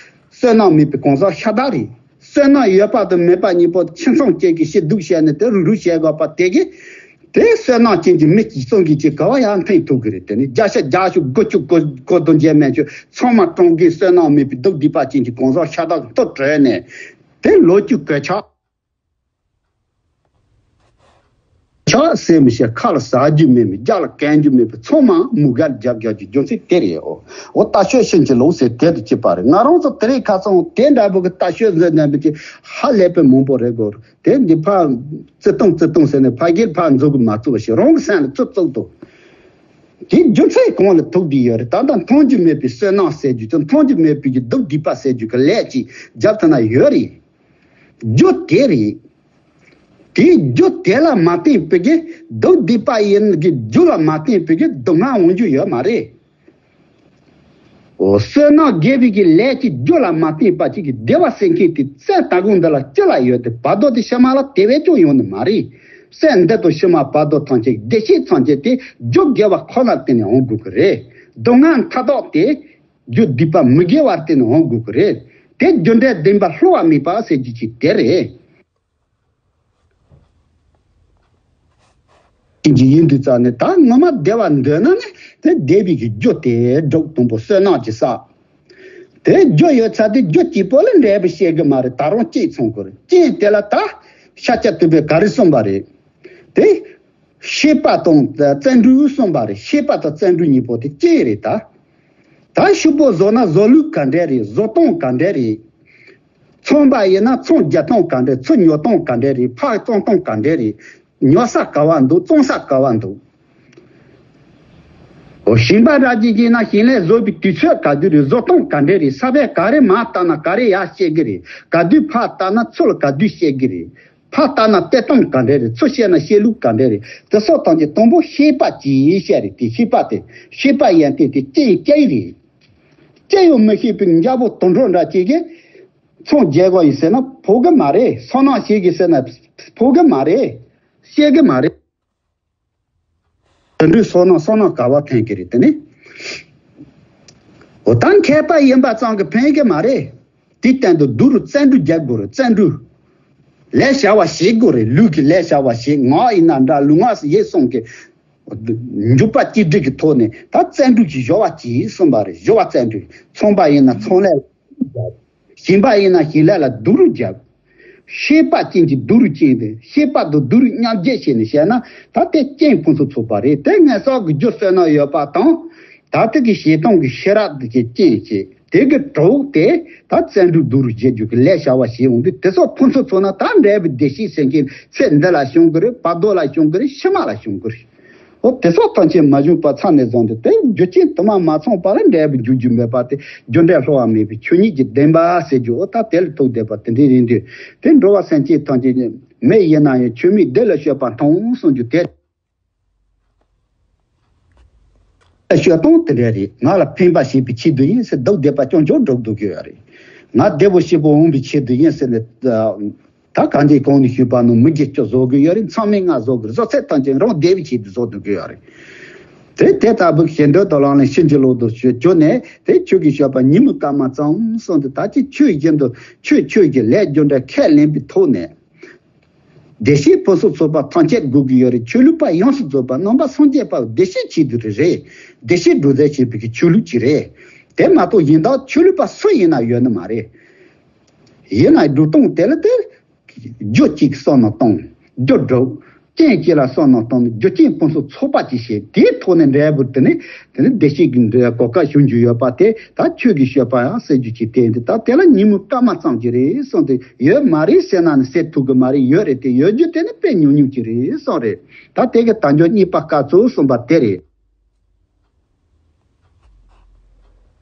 བསོད་ནམས་མེད་པའི་གང་ཟག་ཤ་སྟག་རེད། བསོད་ནམས་ཡོད་པ་དང་མེད་པ་གཉིས་པོ་ཁྱིམ་ཚང་གཅིག་གིས་ཞེ་སྡུག་བྱས་ནས་དེ་རུ་འགྲོ་བྱེད་དགོས་པ་དེ་གིས། དེ་བསོད་ནམས་ཅན་གྱི་མི་གཅིག་གསུམ་གྱིས་ཅིག་ག་བ་ཡང་འཐེན་ཐུབ་ཀྱི་རེད། དེ་ནི་བརྒྱ་ཆ་བརྒྱད་ཅུ་དགུ་བཅུ་གོ་གོ་དོན་བྱས་མེད་ཆོག་ཚང་མ་སྤྲང་གི་བསོད་ནམས་མེད་པའི་སྡུག་སྡིག་པ་ཅན་གྱི་གང་ཟག་ཤ་སྟག་ཏུ་གྲོལ་ནས། དེ་ལོ་རྒྱུས་གོད་ཆག་ཆག་ཟེར་མི་ཤེས། ཁ་ལ་ཟ་རྒྱུ་མེད་མི། རྒྱབ་ལ་གོན་རྒྱུ་མེད་པའི་ཚང་མ་མུ་གེར་རྒྱབ་རྒྱག་རྒྱུ་རྒྱུ་མཚན་དེ་རེད། འོ་འོ་ད་ཆོས་ཤིན་ཅི་ལོག་ཟེར་དེ་དུ་སྐྱིད་པ་རེད། ང་རང་ཚོ་དེ་རིང་ཁ་སང་དེ་འདྲ་པོ་གི་ལྟ་ཞོད་འཛིན་ནས་མི་གཅིག་ཧ་ལས་པའི་མང་པོ་རེད་གོ། དེ་འདི་ཕར་བརྩི་བཏང་བརྩི་བཏང་ཟེར་ནས་ཕ་གིར་ཕར་འཛུགས་གི་མ་བཙུགས་པ་ཞིག་རང་གི་སེམས་ལ་བཙུགས་བཙུགས་འདུག་དེ་རྒྱུ་མཚན་གང་ལ་ཐུག་བསྡད་ཡོད་རེད། ད་ལྟ་མཐོང་རྒྱུ་མེད་པའི་བསོད་ནམས་ཟེར་རྒྱུ་དང་མཐོང་རྒྱུ་མེད་པའི་གི་སྡུག་སྡིག་པ་ཟེར་རྒྱུ་གི་ལས་ཀྱི་རྒྱབ་ཐ་ན་ཡོད་རེད། རྒྱུ་དེ་རེད། དེའི་རྒྱུ་དེ་ལ་མ་བརྟེན་པའི་གི་སྡུག་སྡིག་པ་ཡིན་གི་རྒྱུ་ལ་མ་བརྟེན་པའི་གི་སྡུག་བསྔལ་འོང་རྒྱུ་ཡོད་མ་རེད། འོ་བསོད་ནམས་དགེ་བའི་གི་ལས་ཀྱི་རྒྱུ་ལ་མ་བརྟེན་པ་ཅིག་གི་བདེ་བ་ཟེར་མཁན་དེ་སེམས་ད་དགོང་འདི་ལ་ཅི་ལ་ཡོད་དེ། བར་དོ་དེ་ཕྱི་མ་ལ་དེ་བས་ཀྱང་ཡོང་ནི་མ་རེད། སེམས་འདི་དང་ཕྱི་མ་བར་དོ་ཐམས་ཅད་བདེ་སྐྱིད་ཐམས་ཅད་དེ་རྒྱུ་དགེ་བ་ཁོ་ན་བརྟེན་ནས་འོང་དགོས་ཀྱི་རེད། སྡུག་བསྔལ་མཐའ་དག་དེ་རྒྱུ་སྡིག་པ་མི་དགེ་བར་བརྟེན་ནས་འོང་དགོས་ཀྱི་རེད། དེ་རྒྱུ་འབྲས་བདེན་པ་བསླུ་བ་མེད་པ་ཟེར་རྒྱུ་ཅིག་དེ་རེད། ཅན་གྱི་ཡིན་དུས་ཙང་ནས། ད་ངོ་མ་བདེ་བ་འདོད་ན་ནི་དེ་བདེ་བའི་གི་རྒྱུ་དེ་སྒྲུབ། དང་པོ་བསོད་ནམས་ཀྱི་བསགས། དེ་རྒྱུ་ཡོད་ཚད་དེ་རྒྱུ་གཅིག་པོ་ལ་འབྲས་བུ་བཤད་གི་མ་རེད། ད་རུང་གཅིག་ཚང་དགོས་རེད། གཅིག་དེ་ལ་ད་ཤཱཀྱ་ཐུབ་པས་ག་རེ་གསུངས་པ་རེད། དེ་ ཤེས་པ་དང་བརྩོན་འགྲུས་གསུམ་པ་རེད། ཤེས་པ་དང་བརྩོན་འགྲུས་གཉིས་པོ་དེ་གཅིག་རེད་ད། ད་ཕྱུག་པོ་བཟོ་ན་བཟོ་ལུགས་ག་འདྲ་རེད། བཟོ་སྟངས་ག་འདྲ་རེད། ཚོང་པ་ཡིན་ན་ཚོང་རྒྱག་སྟངས་ག་འདྲ། ཚོང་ཉོ་སྟངས་ག་འདྲ་རེད། ཕར་བཙོང་སྟངས་ག་འདྲ་རེད། ཉོ་ས་ག་བ་འདུག་བཙོང་ས་ག་བ་འདུག་འོ་ཞིང་པ་འདྲ་ཅིག་ཡིན་ན་ཞིང་ལས་བཟོ་བའི་དུས་ཚོད་ག་དུས་རེད། བཟོ་སྟངས་ག་འདྲ་རེད། ས་བོན་ག་རེ་མར་བཏབ་ན་ག་རེ་ཡར་སྐྱེ་གི་རེད། ག་དུས་ཕར་བཏབ་ན་ཚུར་ག་དུས་སྐྱེ་གི་རེད། ཕར་བལྟས་ན་བལྟས་སྟངས་ག་འདྲ་རེད། ཚུར་བཤད་ན་བཤད་ལུགས་ག་འདྲ་རེད། དེ་སོགས་ཐམས་ཅད་དང་པོ་ཤེས་པ་གྱིས་བཤད་རེད། དེ་ཤེས་པ་དེ་ཤེས་པ་ཡན་ཏན་དེ་སྐྱེ་ཡི་སྐྱེ་ཡི་རེད། སྐྱེ་ཡང་མི་ཤེས་པའི་འཇའ་པོ་དུད་འགྲོ་འདྲ་ཅིག་གིས་ཚོང་རྒྱག་དགོས་ཡིན་ཟེར་ན་ཕོག་གི་མ་རེད། སོ་ནམ་བྱེད་ཀྱི་ཟེར་ན་ཕོག་གི་མ་རེད། བཤད་གི་མ་རེད། དུད་འགྲོའི་སོ་ནམ་སོ་ནམ་ག་བ་ཐོན་གི་རེད། དེ་ནི་འོ་ད་མཁས་པ་ཡིན་པ་ཙམ་གྱིས་ཕན་གི་མ་རེད། དེའི་སྟེང་དུ་སྡུག་རུ་བརྩོན་འགྲུས་རྒྱག་དགོས་རེད། བརྩོན་འགྲུས། ལས་བྱ་བ་བྱེད་དགོས་རེད། ལུས་ཀྱི་ལས་བྱ་བ་བྱེད། ངག་ཡིན་ན་འདྲ་ལུས་ངག་ཡིད་གསུམ་གྱི་འཇུག་པ་གཅིག་སྒྲིལ་གྱི་ཐོག་ནས་ད་བརྩོན་འགྲུས་ཀྱི་སྦྱོར་བ་གྱིས་གསུངས་པ་རེད། སྦྱོར་བ་བརྩོན་འགྲུས། ཚོང་པ་ཡིན་ན་ཚོང་ལས། ཞིང་པ་ཡིན་ན་ཞིང་ལས་ལ་སྡུག་རུ་རྒྱག་ཤེས་པ་ཅན་གྱི་སྡུག་རུས་ཅན་དེ། ཤེས་པ་དང་སྡུག་རུས་མཉམ་བརྗེ་བྱས་ནས་བཤད་ན་ད་ལྟའི་རྐྱེན་ཕུན་སུམ་ཚོགས་པ་རེད། དེ་ངན་སོང་གི་རྒྱུ་བསོད་ནམས་ཡོད་པ་དང་། ད་ལྟ་གི་ཞེ་སྡང་གི་ཤེས་རབ་དེ་གི་རྐྱེན་བྱས། དེ་གི་གྲོགས་དེ་ད་བརྩོན་འགྲུས་སྡུག་རུས་བྱེད་རྒྱུ་གི་ལས་བྱ་བ་བྱེད་འོང་དུས། དེ་སོགས་ཕུན་སུམ་ཚོགས་ན་ད་འབྲས་བུ་བདེ་གཤེགས་སེམས་ཅན་ཚེ་འདི་ལ་བྱུང་གི་རེད། བར་དོ་ལ་བྱུང་གི་རེད། ཕྱི་མ་ལ་བྱུང་གི་རེད། འོ་དེ་སོགས་ཐམས་ཅད་མ་བྱུང་བ་ཚར་ནས་བཟུང་སྟེ། དེ་རྒྱུ་རྐྱེན་དུ་མ་མ་ཚང་བ་ལ་འབྲས་བུ་འབྱུང་རྒྱུ་མེད་པ་དེ། རྒྱུ་འབྲས་བསླུ་བ་མེད་པའི་ཆོས་ཉིད་ཀྱི་བདེན་པ་ཟེར་རྒྱུ། འོ་ད་དེ་ལ་ཐུག་བསྡད་པ་དེ་འདྲ་ཡིན་དུས། དེ་འགྲོ་བ་སེམས་ཅན་ཐམས་ཅད་མི་ཡིན་ན་ཡང་ཆོས་མིན་བདེ་ལ་སྤྱོད་པ་མཐོང་གསུང་རྒྱུ་དེ། སྤྱོད་སྟངས་དེ་འདྲ་རེད། ང་ལ་ཕན་པ་བྱེད་པའི་ཆེད་དུ་ཡིན་ཟེར། སྡུག་བསྡད་པ་རྐྱང་རྐྱང་སྒྲུབ་སྡོད་ཀྱི་ཡོད་རེད། ང་བདེ་བོ་སྐྱིད་པོ་འོང་བའི་ཆེད་དུ་ཡིན་ཟེར་ནས། ད་གང་དེ་གོང་ནས་ཞུས་པ་ནང་མི་དགེ་བཅུ་བཟོ་གི་ཡོད་རེད། མཚམས་མེད་ལྔ་བཟོ་གི་རེད། བཟོ་ཚད་ཐམས་ཅད་རང་བདེ་བའི་ཆེད་དུ་བཟོ་སྡོད་ཀྱི་ཡོད་རེད། དེ་དེ་ལྟ་བུ་ཞེ་འདོད་དང་ལམ་ལྷོང་ཕྱིན་ཅི་ལོག་ཏུ་གྱུར་ནས། དེ་ཆོས་ཀྱི་སྤྱོད་པ་ཉིན་མོའི་སྐར་མ་ཙམ་སོང་སྟེ། ད་ཅི་ཆོས་བཞིན་དུ་ཆོས་ཆོས་ཀྱི་ལས་རྒྱུ་འབྲས་ཁས་ལེན་པའི་ཐོག་ནས། བདེ་གཤེགས་ཕུན་སུམ་ཚོགས་པ་ཐམས་ཅད་དགོས་ཀྱི་ཡོད་རེད། ཆོས་ལུགས་པ་ཡོངས་སུ་རྫོགས་པ་ནང་པ་སངས་རྒྱས་པ་བདེ་གཤེགས་ཆེད་དུ་རེད། བདེ་གཤེགས་སྒྲུབ་རྩལ་བྱེད་པའི་གི་ཆོས་ལུགས་ཅིག་རེད། དེ་མ་གཏོགས་གཞན་དག་ཆོས་ལུགས་པ་སུ་ཡིན་ན་ཡོད་ནི་མ་རེད། ཡིན་ན་སྒྲུབ་སྟངས་དེ་ལ་དེ། རྒྱུ་གཅིག་གིས་བསམ་བློ་གཏོང་། རྒྱུ་སྒྲུབ། རྐྱེན་གཅིག་ལ་བསམ་བློ་གཏོང་། རྒྱུ་རྐྱེན་ཕུན་སུམ་ཚོགས་པ་ཅིག་བྱེད། དེའི་ཐོག་ནས་འབྲས་བུ་དེ་ནི། དེ་ནི་བདེ་གཤེགས་ཀྱི་འབྲས་བུ་གོ་སྐབས་བྱུང་རྒྱུ་ཡོད་པ་དེ། ད་ཆོས་ཀྱི་སྤྱོད་པ་ཡང་ཟེར་རྒྱུ་ཅིག་བསྟན་ཏེ། ད་དེ་ལ་ཉིན་མོའི་སྐར་མ་ཙམ་ཅིག་རེད་གསུངས་ཏེ། ཡོད་མ་རེད་ཟེར་ན་ནི་ཟེར་ཐུབ་ཀྱི་མ་རེད། ཡོད་རེད་དེ། ཡོད་རྒྱུ་དེ་ནི་དཔེ་ཉུང་ཉུང་ཅིག་རེད་གསུངས་རེད། ད་དེ་གི་དལ་འབྱོར་རྙེད་པ་དཀའ་ཚུལ་གསུངས་པ་དེ་རེད།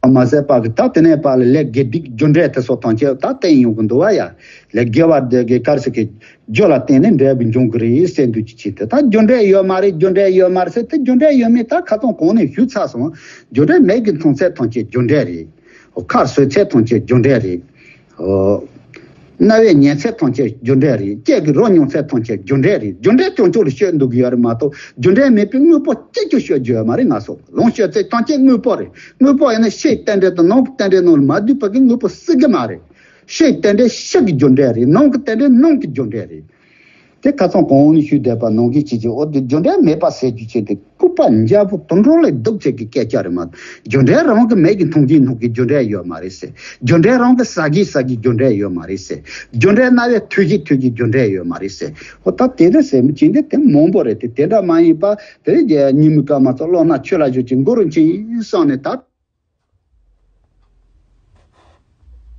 མ་ཟད་པ་གི་ད་དེ་ནས་པ་ལ་ལས་དགེ་སྡིག་རྒྱུ་འབྲས་དེ་སོགས་ཐམས་ཅད་ད་བསྟན་ཡོང་གི་འདུག་བ་ཡ། ལས་དགེ་བ་དགེ་ག་རེ་ཟེར་གི་རྒྱུ་ལ་བརྟེན་ནས་འབྲས་བུ་འབྱུང་གི་རེད་ཟེར་འདུག་ཅི་ཆེ་དེ། ད་རྒྱུ་འབྲས་ཡོད་མ་རེད། རྒྱུ་འབྲས་ཡོད་མ་རེད་ཟེར་དེ། རྒྱུ་འབྲས་ཡོད་མེད་ད་ཁ་སང་གོང་ནས་ཞུས་ཚར་སོང་། རྒྱུ་འབྲས་མེད་ཀྱི་མཐོང་ཚད་ཐམས་ཅད་རྒྱུ་འབྲས་རེད། ཁ་ཟོས་ཚད་ཐམས་ཅད་རྒྱུ་འབྲས་རེད། ཨོ། རྣ་བས་ཉན་ཚད་ཐམས་ཅད་རྒྱུ་འབྲས་རེད། ལྕེ་གིས་རོ་མྱོང་ཚད་ཐམས་ཅད་རྒྱུ་འབྲས་རེད། རྒྱུ་འབྲས་ཅུང་ཅུང་ལ་སྤྱོད་འདུག་གི་ཡོད་རེད་མ་གཏོགས། རྒྱུ་འབྲས་མེད་པའི་དངོས་པོ་གཅིག་ཀྱང་སྤྱོད་རྒྱུ་ཡོད་མ་རེད། ང་ཚོ་ལོངས་སྤྱོད་ཚད་ཐམས་ཅད་དངོས་པོ་རེད། དངོས་པོ་ཡིན་ན་ཕྱིའི་རྟེན་འབྲེལ་དང་ནང་གི་རྟེན་འབྲེལ་ནང་ལ་མ་འདུས་པ་གི་དངོས་པོ་སྲིད་གི་མ་རེད། ཕྱིའི་རྟེན་འབྲེལ་ཕྱི་གི་རྒྱུ་འབྲས་རེད། ནང་གི་རྟེན་འབྲེལ་ནང་གི་རྒྱུ་འབྲས་རེད། དེ་ཁ་སང་གོང་ནས་ཞུས་བསྡད་པ་ནང་བཞིན་བྱེད་ཀྱི། འོ་དེ་རྒྱུ་འབྲས་མེད་པ་ཟེར་རྒྱུ་ཅིག་དེ་ལྐུགས་པ་འཇའ་པོ་དུད་འགྲོ་ལས་སྡུག་ཅིག་གི་སྐད་ཆ་རེད་མ་གཏོགས། རྒྱུ་འབྲས་རང་གི་མེད་ཀྱི་མཐོང་གི་མཐོང་གི་རྒྱུ་འབྲས་ཡོད་མ་རེད་ཟེར། རྒྱུ་འབྲས་རང་གི་ཟ་གི་ཟ་གི་རྒྱུ་འབྲས་ཡོད་མ་རེད་ཟེར། རྒྱུ་འབྲས་རྣ་བས་ཐོས་གི་ཐོས་གི་རྒྱུ་འབྲས་ཡོད་མ་རེད་ཟེར། འོ་ད་དེ་འདྲ་ཟེར་མི་ཅིག་འདི་དེ་མང་པོ་རེད་དེ། དེ་འདྲ་མ་ཡིན་པ་དེ་ཉིན་མོའི་སྐར་མ་ཚོ་བློ་སྣ་ཆོས་ལ་གཞོལ་གྱི་མགོ་རུ་ཕྱིན་སོང་ནས་ད།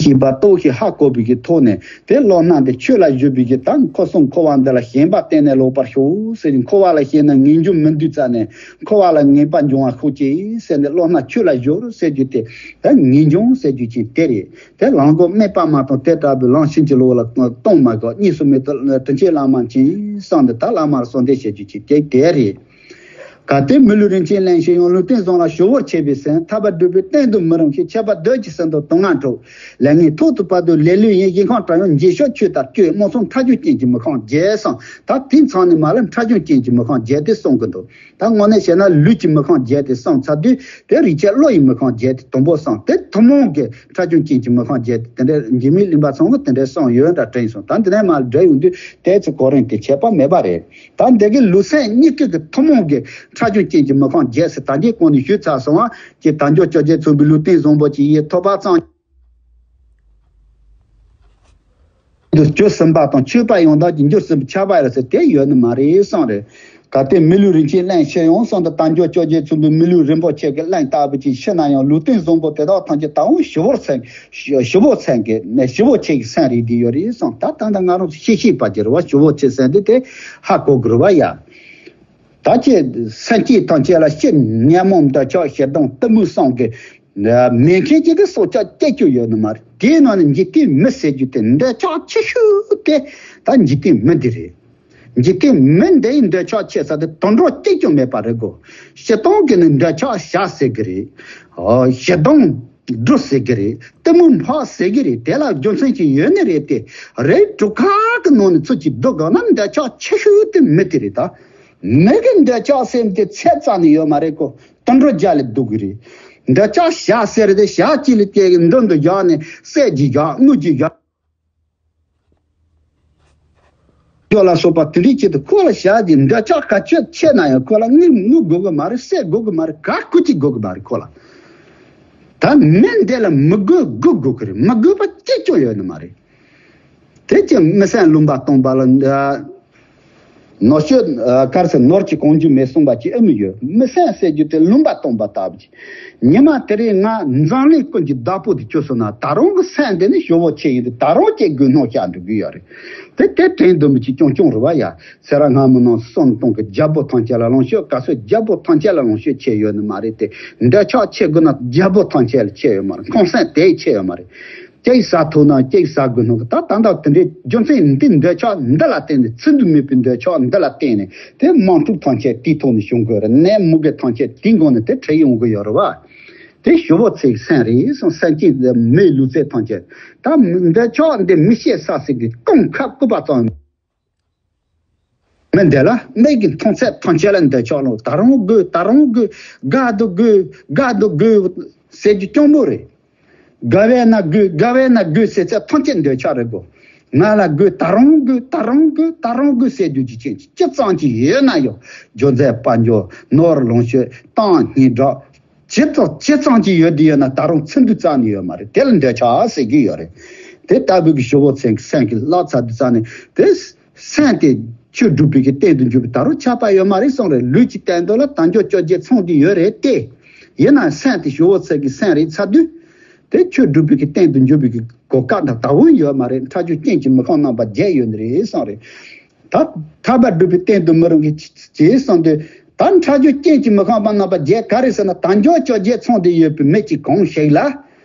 ཞེས་པ་རྟོགས་ཤིང་ཧ་གོ་བའི་གི་ཐོག་ནས། དེ་བློ་སྣ་དེ་ཆོས་ལ་གཞོལ་བའི་གི། ད་འཁོར་གསུམ་འཁོར་བ་འདི་ལ་ཞེན་པ་གཏན་ནས་ལོག་པར་ཤོག་ཟེར། འཁོར་བ་ལ་ཞེན་ན་ངེས་འབྱུང་མི་འདུག་ཙ་ནས། འཁོར་བ་ལ་ངེས་པ་འབྱུང་བ་ཤོག་ཅིག་ཟེར་ནས། བློ་སྣ་ཆོས་ལ་གཞོལ་ཟེར་རྒྱུ་དེ། ད་ངེས་འབྱུང་ཟེར་རྒྱུ་ཅིག་དེ་རེད། དེ་ལམ་གོ་སྨྲས་པ་མ་གཏོགས། དེ་ལྟ་བུའི་ལམ་ཕྱིན་ཅི་ལོག་ལ་གཏོང་མ་དགོས། གཉིས་སུ་མེད་དོ་དྲིན་ཅན་བླ་མ་མཁྱེན་གསུངས་ཏེ། ད་བླ་མར་གསོལ་འདེབས་བྱེད་རྒྱུ་ཅིག་དེ་དེ་རེད། གལ་ཏེ་མི་ལུས་རིན་ཆེན་གླེང་ཞིང་ཡང་། ལུང་བསྟན་བཟང་ལ་ཞུ་བར་བྱས་པའི་ཟེར། ཐར་པ་སྒྲུབ་པའི་གཏན་དུ་མི་རུང་ཞིང་། ཁྱད་པར་འདོད་ཀྱི་ཟིན་དུ་དུག་ལྔ་འཁྲུགས། ལས་ངན་ཐོག་ཏུ་བབ་དུས་ལེ་ལོས་ཡིན། གཞན་ཁམས་གྲགས་ཡང་འགྱེལ་ཤོག་ཆོས་ལྟར་སྤྱོད། རྨོངས་གསུམ་ཁྲག་རྒྱུན་རྐྱེན་གྱིས་མི་ཁོང་བརྒྱལ་གསུངས། ད་དེ་མཚམས་ནས་མར་ལ་ཁྲག་རྒྱུན་རྐྱེན་གྱིས་མི་ཁོང་བརྒྱལ་ཏེ་གསུང་གི་འདུག་ད་དངོས་གནས་བྱས་ན་ལུས་ཀྱིས་མི་ཁོང་བརྒྱལ་ཏེ་གསུངས་ཚར་དུས། དེ་རིག་བྱེད་བློ་ཡིས་མི་ཁོང་བརྒྱལ་ཏེ་དང་པོ་གསུངས། དེ་ཐུན་མོང་གི་ཁྲག་རྒྱུན་རྐྱེན་གྱིས་མི་ཁོང་བརྒྱལ་ཏེ། དེ་འདྲའི་འཇིགས་མེད་གླིང་པ་ཚང་གིས་དེ་འདྲའི་གསུངས་ཡོད་འདྲ་དྲན་སོང་། ད་འདི་ནས་མར་འགྲོ་ཡོང་དུས་དེ་ཚོ་གོ་རིམ་དེ་ཁྱད་པར་མེད་པ་རེད། ད་འདི་གི་ལུས་སེམས་གཉིས་ཀྱི་གི་ཐུན་མོང་གི་ཁྲག་རྒྱུན་རྐྱེན་གྱིས་མི་ཁོང་བརྒྱལ་ཟེར། ད་འདི་གོང་ནས་ཞུས་ཚར་སོང་བ། ཀྱི་དལ་འབྱོར་བཅོ་བརྒྱད་མཚུངས་པའི་ལུང་བསྟན་བཟང་པོ་ཅིག་ཡིས། ཐོབ་པ་ཙམ་དུ་གྱུར་ཟིན་པ་དང་། ཆོས་པ་ཡང་དག་གི་འགྱུར་ཟིན་པའི་ཁྱབ་པ་ཡོད་ཟེར། དེ་ཡོད་ནི་མ་རེད་གསུངས་རེད། གལ་ཏེ་མི་ལུས་རིན་ཆེན་གླིང་ཤེས་ཡོང་གསུངས་ཏེ། དལ་འབྱོར་བཅོ་བརྒྱད་མཚོན་པའི་མི་ལུས་རིན་པོ་ཆེ་གི་གླིང་ལྟ་བུ་ཅིག་ཤི་ན་ཡང་ལུས་རྟེན་བཟང་པོ་དེ་དག་ཐམས་ཅད་ད་རུང་ཞི་བོར་སེམས། ཞི་བོ་མཚན་གྱི་ཞི་བོ་ཆེ་གི་སེམས་རེད་དེ་ཡོད་རེད་གསུངས། ད་ད་ལྟ་ང་རང་ཚོ་ཤེས་ཤེས་པ་ཅིག་རེད་བ། ཞི་བོ་ཆེ་སེམས་དེ་དེ་ཧ་གོ་དགོས་རེད་བ་ཡ། ད་ཁྱེད་སེམས་ཅན་ཐམས་ཅད་ལ་སྤྱིར་ཉོན་མོངས་འདོད་ཆགས་ཞེ་སྡང་གཏི་མུག་གསུམ་གྱི་མེད་མཁན་ཅིག་གི་སྲོག་ཆགས་སྐྱེ་རྒྱུ་ཡོད་ནི་མ་རེད། དེའི་ནང་ནས་འཇིག་རྟེན་མི་ཟེར་རྒྱུ་དེ་འདོད་ཆགས་ཆེ་ཤོས་དེ་ད་འཇིག་རྟེན་མི་འདི་རེད། འཇིག་རྟེན་མི་འདིའི་འདོད་ཆགས་ཆེ་ས་དེ་དུད་འགྲོ་གཅིག་ཀྱང་མེད་པ་རེད་གོ། སྤྱིར་བཏང་གི་ནི་འདོད་ཆགས་ཞག་ཟེར་གི་རེད། ཨོ། ཞེ་སྡང་སྦྲུལ་ཟེར་གི་རེད། གཏི་མུག་འཕགས་ཟེར་གི་རེད། དེ་ལ་རྒྱུ་མཚན་ཅིག་ཡོད་ནི་རེད་དེ། རིགས་དྲུག་ཁག་གི་ནང་ནས་ཚུར་ཅིག་བསྡུ་དགོས་ན་འདོད་ཆགས་ཆེ་ཤོས་དེ་མི་དེ་རེད་ད། མི་གི་འདོད་ཆགས་སེམས་དེ་ཚད་རྩ་ནས་ཡོད་མ་རེད་གོ། དུད་འགྲོ་རྒྱལ་ལ་སྡུག་གི་རེད། འདོད་ཆགས་ཞག་ཟེར་དེ་ཞག་གཅིག་ལ་སྐྱེ་གི་མདུན་དུ་བཞག་ནས་བསད་ཀྱི་བཞག་རྔུལ་གྱི་བཞག་ཡོད་ལ་སོགས་པ་དེ་འདྲའི་ཆེད་དུ་ཁོ་ལ་བཞག་དེ་འདོད་ཆགས་ག་ཚོད་ཆེ་ན་ཡང་ཁོ་ལ་རྔུལ་རྔུལ་དགོས་གི་མ་རེད། བསད་དགོས་གི་མ་རེད། ག་ཁུ་ཅིག་དགོས་གི་མ་རེད་ཁོ་ལ། ད་མི་འདི་ལ་མི་དགོས་དགོས་དགོས་གི་རེད། མི་དགོས་པ་གཅིག་ཀྱང་ཡོད་ནི་མ་རེད། དེ་ཀྱང་མི་སེམས་ལུང་པ་སྟོང་པ་ལ། ནོར་སྤྱོད་གར་སེ་ནོར་གྱི་གོང་རྒྱུ་མེད་གསུངས་པ་ཅིག་ཨེ་མི་ཡོད། མི་སེམས་ཟེར་རྒྱུ་དེ་ལུང་པ་སྟོང་པ་ལྟ་བུ་ཅིག་ཉི་མ་དེ་རིང་ང་འཛམ་གླིང་ཀུན་གྱི་བདག་པོ་དེ་ཁྱོད་སོང་ན་ད་རུང་གི་སེམས་དེ་ནི་ཞོ་བོ་ཆེ་ཡིན་དུས་ད་རུང་ཅིག་དགོས་སྣང་ཤར་འགྲོ་གི་ཡོད་རེད། དེ་དེ་དྲན་འདུན་མི་ཅིག་ཀྱང་ཀྱང་རེད་བ་ཡ། ཚེ་རབས་སྔ་མོ་ནང་གསུམ་སྟོང་གི་རྒྱལ་པོ་ཐམས་ཅད་ལ་ལོངས་སྤྱོད་ག་ཚོད་རྒྱལ་པོ་ཐམས་ཅད་ལ་ལོངས་སྤྱོད་ཆེ་ཡོད་ནི་མ་རེད་དེ། འདོད་ཆགས་ཆེ་དགོས་ན་རྒྱལ་པོ་ཐམས་ཅད་ལ་ཆེ་ཡོད་མ་རེད། ཁང་སེམས་དེ་ཆེ་ཡོད་མ་རེད། གཅིག་ཟ་ཐུབ་ན་གཅིག་ཟ་དགོས་སྣང་གི། ད་ད་ལྟ་དེ་འདྲའི་རྒྱུ་མཚན་འདི་འདོད་ཆགས་འདི་ལ་བརྟེན་ནས་ཚེ་འདི་མེད་པའི་འདོད་ཆགས་འདི་ལ་བརྟེན་ནས་དེ་དམག་འཁྲུག་ཐམས་ཅད་དེའི་ཐོག་ནས་བྱུང་དགོས་རེད། ནད་མུ་གེ་ཐམས་ཅད་དེའི་སྒང་ནས་དེ་འཕྲད་ཡོང་གི་ཡོད་རེད་བ། དེ་ཞོ་བོ་ཆེ་གི་སེམས་རེད་གསུངས། སེམས་ཅན་འདི་མིའི་ལུས་རྩལ་ཐམས་ཅད་ད་འདོད་ཆགས་འདི་མི་ཤེས་ས་ཟིག་གི་རྐང་ཁ་སྐུད་པ་ཙམ། མི་འདི་ལ་མིག་གིས་མཐོང་ཚད་ཐམས་ཅད་ལ་འདོད་ཆགས་ལོ། ད་རུང་དགོས། ད་རུང་དགོས། དགའ་སྡུག་དགོས། དགའ་སྡུག་དགོས་ཟེར་རྒྱུ་སྐྱོ་མོ་རེད། དགའ་བས་ན་དགོས། དགའ་བས་ན་དགོས་ཟེར་ཚད་ཐམས་ཅད་འདོད་ཆགས་རེད་གོ། ང་ལ་དགོས། ད་རུང་དགོས། ད་རུང་དགོས། ད་རུང་དགོས་ཟེར་རྒྱུ་ཅི་ཅི་ཅི་ཙམ་ཅིག་ཡོད་ན་ཡང་རྒྱུ་རྫས་དཔལ་འབྱོར་ནོར་ལོངས་སྤྱོད་གཏམ་སྙན་གྲགས། ཇི་ཙམ་ཇི་ཙམ་ཅིག་ཡོད་དེ་ཡོད་ན་ད་རུང་ཚིམ་དུ་རྩ་ནས་ཡོད་མ་རེད། དེ་ལ་འདོད་ཆགས་ཟེར་གྱི་ཡོད་རེད། དེ་ལྟ་བུའི་གི་ཞོ་བོ་ཆེ་གི་སེམས་ཀྱི་བརླག་ཚར་དུས་ཙམ་ནས་དེ་སེམས་དེ་ཆོས་སྒྲུབ་པའི་གི་རྟེན་དུ་འགྱུར་བའི་ད་རུང་ཁྱབ་པ་ཡོད་མ་རེད་གསུངས་རེད། ལུས་ཀྱི་སྟེང་དུ་ལ་དལ་འབྱོར་བཅོ་བརྒྱད་ཚང་དེ་ཡོད་རེད་དེ། ཡིན་ན་སེམས་དེ་ཞོ་བོ་ཆེ་གི་སེམས་རེད་ཚར་དུས། དེ་ཆོས་སྒྲུབ་པའི་གི་རྟེན་དུ་འགྱུར་བའི་གི་གོ་སྐབས་འདྲ་ད་འོང་ཡོད་མ་རེད། ཕྲ་རྒྱུ་རྐྱེན་གྱིས་མི་ཁོམ་རྣམ་པ་བརྒྱད་ཡོད་ནི་རེད་གསུངས་རེད། ད་ཐར་པ་སྒྲུབ་པའི་རྟེན་དུ་མི་རུང་གི་ཅེས་གསུངས་དུས། ད་ཕྲ་རྒྱུ་རྐྱེན་གྱིས་མི་ཁོམ་པ་རྣམ་པ་བརྒྱད་ག་རེ་ཟེར་ན་དལ་འབྱོར་བཅོ་བརྒྱད་ཚང་དེ་ཡོད་པའི་མི་གཅིག་གང་ཞིག་ལ།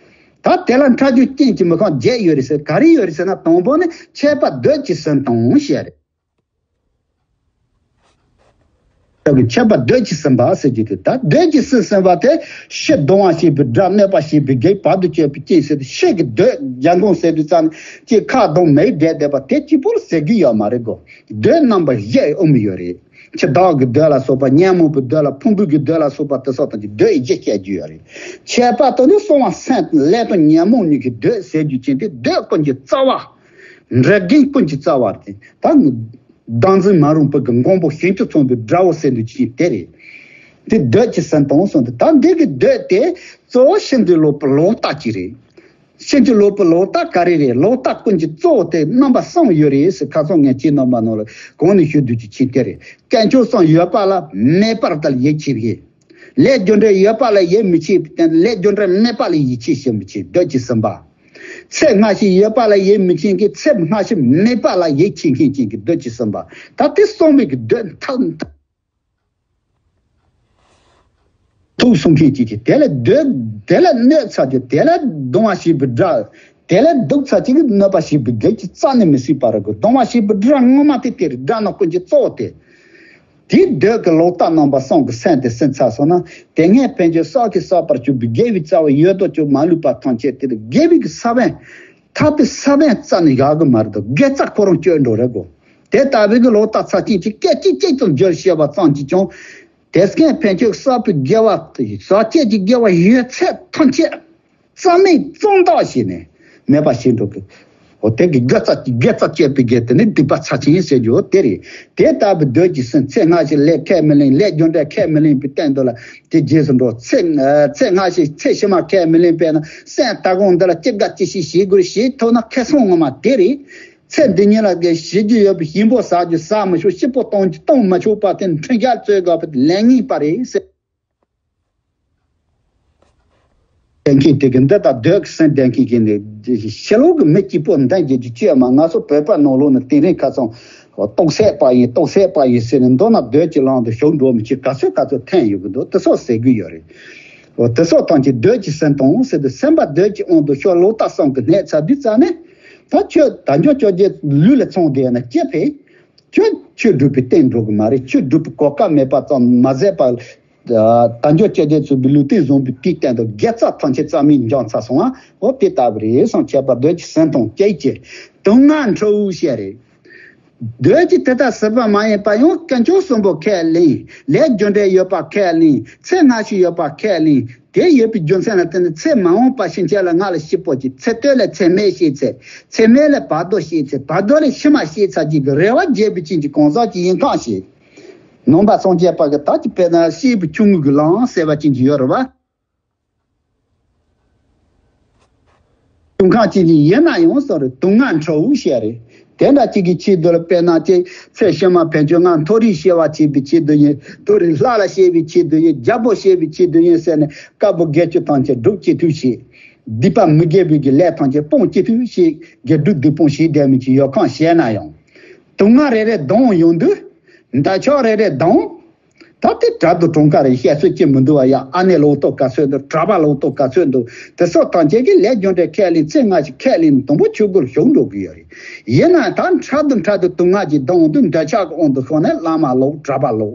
ད་དེ་ལ་ཕྲ་རྒྱུ་རྐྱེན་གྱིས་མི་ཁོམ་བརྒྱད་ཡོད་རེད་ཟེར། ག་རེ་ཡོད་རེད་ཟེར་ན་དང་པོ་ནི་ཆད་པ་འདོད་ཀྱིས་ཟིན་དང་ཞེས་རེད། ཆད་པ་འདོད་ཀྱིས་ཟིན་པ་ཟེར་རྒྱུ་དེ། ད་འདོད་ཀྱིས་ཟིན་ཟིན་པ་དེ་ཕྱི་གདུང་བ་བྱེད་པའི་དགྲ། གནོད་པ་བྱེད་པའི་བགེགས། བར་དུ་གཅོད་པའི་རྐྱེན་ཟེར་ཏེ། ཕྱི་གི་འདོད་རྒྱལ་འགོང་ཟེར་དུས་ཙམ་ནས་ཅིག་ཁ་གདོང་མེད་བསྡད་བསྡད་པ་དེ་གཅིག་པོ་ལ་ཟེར་གི་ཡོད་མ་རེད་གོ། འདོད་རྣམ་པ་བཞི་ཡི་དབུ་མ་ཡོད་རེད། འཆི་བདག་གི་འདོད་ལ་སོགས་པ། ཉོན་མོངས་པའི་འདོད་ལ། ཕུང་པོའི་གི་འདོད་ལ་སོགས་པ་དེ་སོགས་དང་གི་འདོད་ཡི་བཞི་བཤད་རྒྱུ་ཡོད་རེད། ཁྱད་པར་དུ་ནི་གསང་བ་སེམས་ལས་དང་ཉོན་མོངས་གཉིས་ཀྱི་འདོད་ཟེར་རྒྱུ་ཅན་དེ་འདོད་ཀུན་གྱི་རྩ་བ། འབྲས་རྒྱན་ཀུན་གྱི་རྩ་བ་རེད། ད་བདག་འཛིན་མ་རུངས་པའི་གི་མགོན་པོ་བྱང་ཆུབ་མཚུངས་པའི་དགྲ་བོ་ཟེར་འདུག་ཅིག་དེ་རེད། དེ་འདོད་ཀྱིས་ཟིན་དང་གསུངས་ཏེ། ད་འདི་གི་འདོད་དེ་གཙོ་བོ་ཤིན་ཏུ་ལོག་པའི་ལོག་ལྟ་ཅིག་རེད། ཤིན་ཏུ་ལོག་པའི་ལོག་ལྟ་ག་རེ་རེད། ལོག་ལྟ་ཀུན་གྱི་གཙོ་བོ་དེ་རྣམ་པ་གསུམ་ཡོད་རེད་ཟེར། ཁ་སང་ངས་ཁྱེད་རྣམ་པ་ནང་ལ་གོང་ནས་ཞུ་འདུག་ཅིག་ཅིག་དེ་རེད། དཀོན་མཆོག་གསུམ་ཡོད་པ་ལ་མེད་པར་ལྟ་ལ་ཡིད་ཆེས་པའི། ལས་རྒྱུ་འབྲས་ཡོད་པ་ལ་ཡིད་མི་ཆེས་པའི་སྟེང་དུ་ལས་རྒྱུ་འབྲས་མེད་པ་ལ་ཡིད་ཆེས་བྱེད་མི་ཆེས། འདོད་ཀྱིས་ཟིན་པ། ཚེ་སྔ་ཕྱི་ཡོད་པ་ལ་ཡིད་མི་ཆེས་མཁན། ཚེ་སྔ་ཕྱི་མེད་པ་ལ་ཡིད་ཆེས་མཁན་ཅན་གྱི་འདོད་ཀྱིས་ཟིན་པ། ད་དེ་གསུམ་པོའི་གི་འདོད་མཐའ་ཐུག་སོང་མཁན་ཅན་གྱི་དེ་ལ་འདོད། དེ་ལ་གནོད་ཚར་གྱི་དེ་ལ་གདུང་བ་བྱེད་པའི་དགྲ། དེ་ལ་སྡུག་ཚར་གྱི་གནོད་པ་བྱེད་པའི་བགེགས་ཀྱིས་རྩ་ནས་མི་སྲིད་པ་རེད་གོ། གདུང་བ་བྱེད་པའི་དགྲ་ངོ་མ་དེ་དེ་རེད། དགྲ་ནག་ཀུན་གྱི་གཙོ་བོ་དེ། དེའི་འདོད་ཀྱི་ལོག་ལྟ་རྣམ་པ་གསུམ་གྱི་སེམས་དེ་ཟིན་ཚར་སོང་ན། དེ་སྔའི་ཕན་ཆད་བསགས་ཀྱིས་བསགས་པར་གྱུར་པའི་དགེ་བའི་རྩ་བ་ཡོད་དོ་ཅོག་མ་ལུས་པ་ཐམས་ཅད་དེ་ལ་དགེ་བའི་གི་ས་བོན། ཐར་པའི་ས་བོན་རྩ་ནས་བཞག་གི་མ་རེད་དོ། དགེ་རྩ་ཁོ་རང་གཅོད་འགྲོ་རེད་གོ། དེ་ལྟ་བུའི་གི་ལོག་ལྟ་ཚ་ཅན་གྱི་སྐད་ཅིག་གཅིག་ཙམ་བརྗོད་ཤེས་པ་ཙམ་གྱིས་ཀྱང་། དེ་སྔའི་ཕན་ཆད་བསགས་པའི་དགེ་བ། བསགས་བྱས་ཀྱི་དགེ་བ་ཡོད་ཚད་ཐམས་ཅད་རྩ་མེད་རྩ་འདག་བྱས་ནས་མེད་པ་བྱེད་འགྲོ་གི། འོ་དེ་གི་དགེ་རྩ་དགེ་རྩ་བཅས་པའི་དགེ་དེ་ནི་སྡིག་པ་ཚ་ཅན་ཟེར་རྒྱུ་དེ་རེད། དེ་ལྟ་བུའི་འདོད་ཀྱིས་ཟིན། ཚེ་སྔ་ཕྱི་ལས་ཁས་མི་ལེན། ལས་རྒྱུ་འབྲས་ཁས་མི་ལེན་པའི་སྟེང་དུ་ལ་དེ་རྗེས་སུ་འགྲོ། ཚེ་ཚེ་སྔ་ཕྱི་ཚེ་ཕྱི་མ་ཁས་མི་ལེན་པས་ན་སེམས་ད་གོང་འདི་ལ་ཅི་དགའ་ཅི་ཤེས་བྱེད་དགོས་བྱེད་ཐུབ་ན་ཁེ་བཟང་ངོ་མ་དེ་རེད། ཚེ་འདི་ཉིད་ལ་དགེ་བྱེད་རྒྱུ་ཡོད་པའི་ཞིམ་པོ་ཟ་རྒྱུ་ཟ་མི་ཆོག་སྐྱིད་པོ་གཏོང་རྒྱུ་གཏོང་མི་ཆོག་པ་དེ་འཕྲིན་བཞག་རྩོད་དགོས་པ་དེ་ལས་ངན་པ་རེད་ཟེར། ལྡན་མཁན་དེ་གི་འདི་དང་འདོད་ཀྱི་སེམས་ལྡན་མཁན་གྱི་ནི་ཕྱི་ལོགས་ཀྱི་མི་སྐྱིད་པོ་འདོན་རྒྱུ་གྱི་སྤྱོད་མ། ང་ཚོ་བོད་པ་ནང་ལོགས་ནི་དེ་རིང་ཁ་སང་ལྟོགས་སད་པ་ཡིན་ལྟོགས་སད་པ་ཡིན་ཟེར་ནས་མདོར་ན་འདོད་ཀྱི་ལམ་དུ་ཞུགས་འགྲོ་མི་ཅིག་ག་ཚོད་ག་ཚོད་ཐོན་ཡོད་ཀྱི་འདུག་དེ་སོགས་ཟེར་གྱི་ཡོད་རེད། འོ་དེ་སོགས་ཐམས་ཅད་འདོད་ཀྱི་སེམས་གཏོང་ཟེར་དུས་སེམས་པ་འདོད་ཀྱི་དབང་དུ་ཤོར་ལོག་ལྟ་བསམ་གྱི་གནས་ཚར་དུས་ཙ་ནས་ད་ཁྱོད་དལ་འབྱོར་བཅོ་བརྒྱད་ལུས་ལ་ཚང་བསྡད་ན་སྐྱིད་པས། ཁྱོད་ཆོས་སྒྲུབ་པའི་སྟེང་འགྲོ་གི་མ་རེད། ཆོས་སྒྲུབ་པའི་གོ་སྐབས་མེད་པ་ཙམ་མ་ཟད་པར། དལ་འབྱོར་བཅོ་བརྒྱད་ཚུགས་པའི་ལུས་རྟེན་བཟུང་བའི་དུས་གཏན་དུ་དགེ་རྩ་ཐམས་ཅད་རྩ་མེད་འགྱངས་ཚར་སོང་ང་། འོ་དེ་ལྟ་བུ་རེད་བསམ་བྱས་པ་འདོད་ཀྱི་སེམས་དང་བཅས་ཀྱི་དུག་ལྔ་འཁྲུ་བོ་ཞེས་རེད། འདོད་ཀྱི་དེ་ལྟར་ཟད་པ་མ་ཡིན་པ་ཡང་དཀོན་མཆོག་གསུམ་པོ་ཁས་ལེན། ལས་རྒྱུ་འབྲས་ཡོད་པ་ཁས་ལེན། ཚེ་སྔ་ཕྱི་ཡོད་པ་ཁས་ལེན། དེ་ཡོད་པའི་རྒྱུ་མཚན་ལ་བརྟེན་ནས་ཚེ་མ་འོངས་པ་ཕྱིན་ཆད་ལ་ང་ལ་སྐྱིད་པོ་གྱིས། ཚེ་སྟོད་ལ་ཚེ་སྨད་ཤེས་ཚེ། ཚེ་སྨད་ལ་བར་དོ་ཤེས་ཚེ། བར་དོ་ལ་ཕྱི་མ་ཤེས་ཚར་གྱི་གི་རེ་བ་བརྗེད་པའི་ཅན་གྱི་གང་ཟག་ཅིག་ཡིན་གང་ཞིག་ནང་པ་སངས་རྒྱས་པ་གི་ད་ཀྱི་དཔེར་ན་སྐྱེས་བུ་ཆུང་ངུ་གི་ལམ་ཟེར་བ་ཅན་གྱི་ཡོད་རེད་བ། དུང་ཁང་ཅན་གྱི་ཡིན་ན་ཡང་སོ་རེད། དུག་ལྔ་འཁྲུ་བོ་ཞེས་རེད། དེ་འདྲ་ཅིག་གི་ཆེད་དུ་ལ་དཔེར་ན་ཅིག་ཚེ་ཕྱི་མ་ཕན་ཆོད་ང་མཐོ་རིས་སྐྱེ་བ་བྱེད་པའི་ཆེད་དུ་ཡིན། མཐོ་རིས་ལྷ་ལ་སྐྱེ་བའི་ཆེད་དུ་ཡིན། རྒྱལ་པོ་སྐྱེ་བའི་ཆེད་དུ་ཡིན་ཟེར་ནས་དཀར་པོ་དགེ་ཆོས་ཐམས་ཅད་སྒྲུབ་ཅི་ཐུབ་ཤིག་སྡིག་པ་མི་དགེ་བའི་གི་ལས་ཐམས་ཅད་སྤོང་ཅི་ཐུབ་ཤིག་དགེ་སྒྲུབ་སྡིག་སྤོང་བྱེད་བསྡད་མི་ཅིག་ཡོད་གང་ཞེ་ན་ཡང་། དུག་ལྔ་རེ་རེ་ལྡང་ཡོང་དུས། འདོད་ཆགས་རེ་རེ་ལྡང་། ད་དེ་དྲག་ཏུ་གྲོང་ཁ་རེ་བཤད་སྲོལ་ཅི་མི་འདུག་བ། ཡ་ཨ་ནེ་ལོག་ཏོ་ག་ཚོད་འདུག་གྲྭ་པ་ལོག་ཏོ་ག་ཚོད་འདུག་དེ་སོགས་ཐམས་ཅད་ཀྱི་ལས་རྒྱུ་འབྲས་ཁས་ལེན་ཚེ་སྔ་ཕྱི་ཁས་ལེན་དང་པོ་ཆོས་སྒོར་ཞུགས་འགྲོ་གི་ཡོད་རེད། ཡིན་ན་ད་འཕྲལ་དུ་འཕྲལ་དུ་དུག་ལྔ་གྱིས་ལྡང་དུས་འདོད་ཆགས་ཀྱི་དབང་དུ་ཤོར་ནས་བླ་མ་ལོག་གྲྭ་པ་ལོག་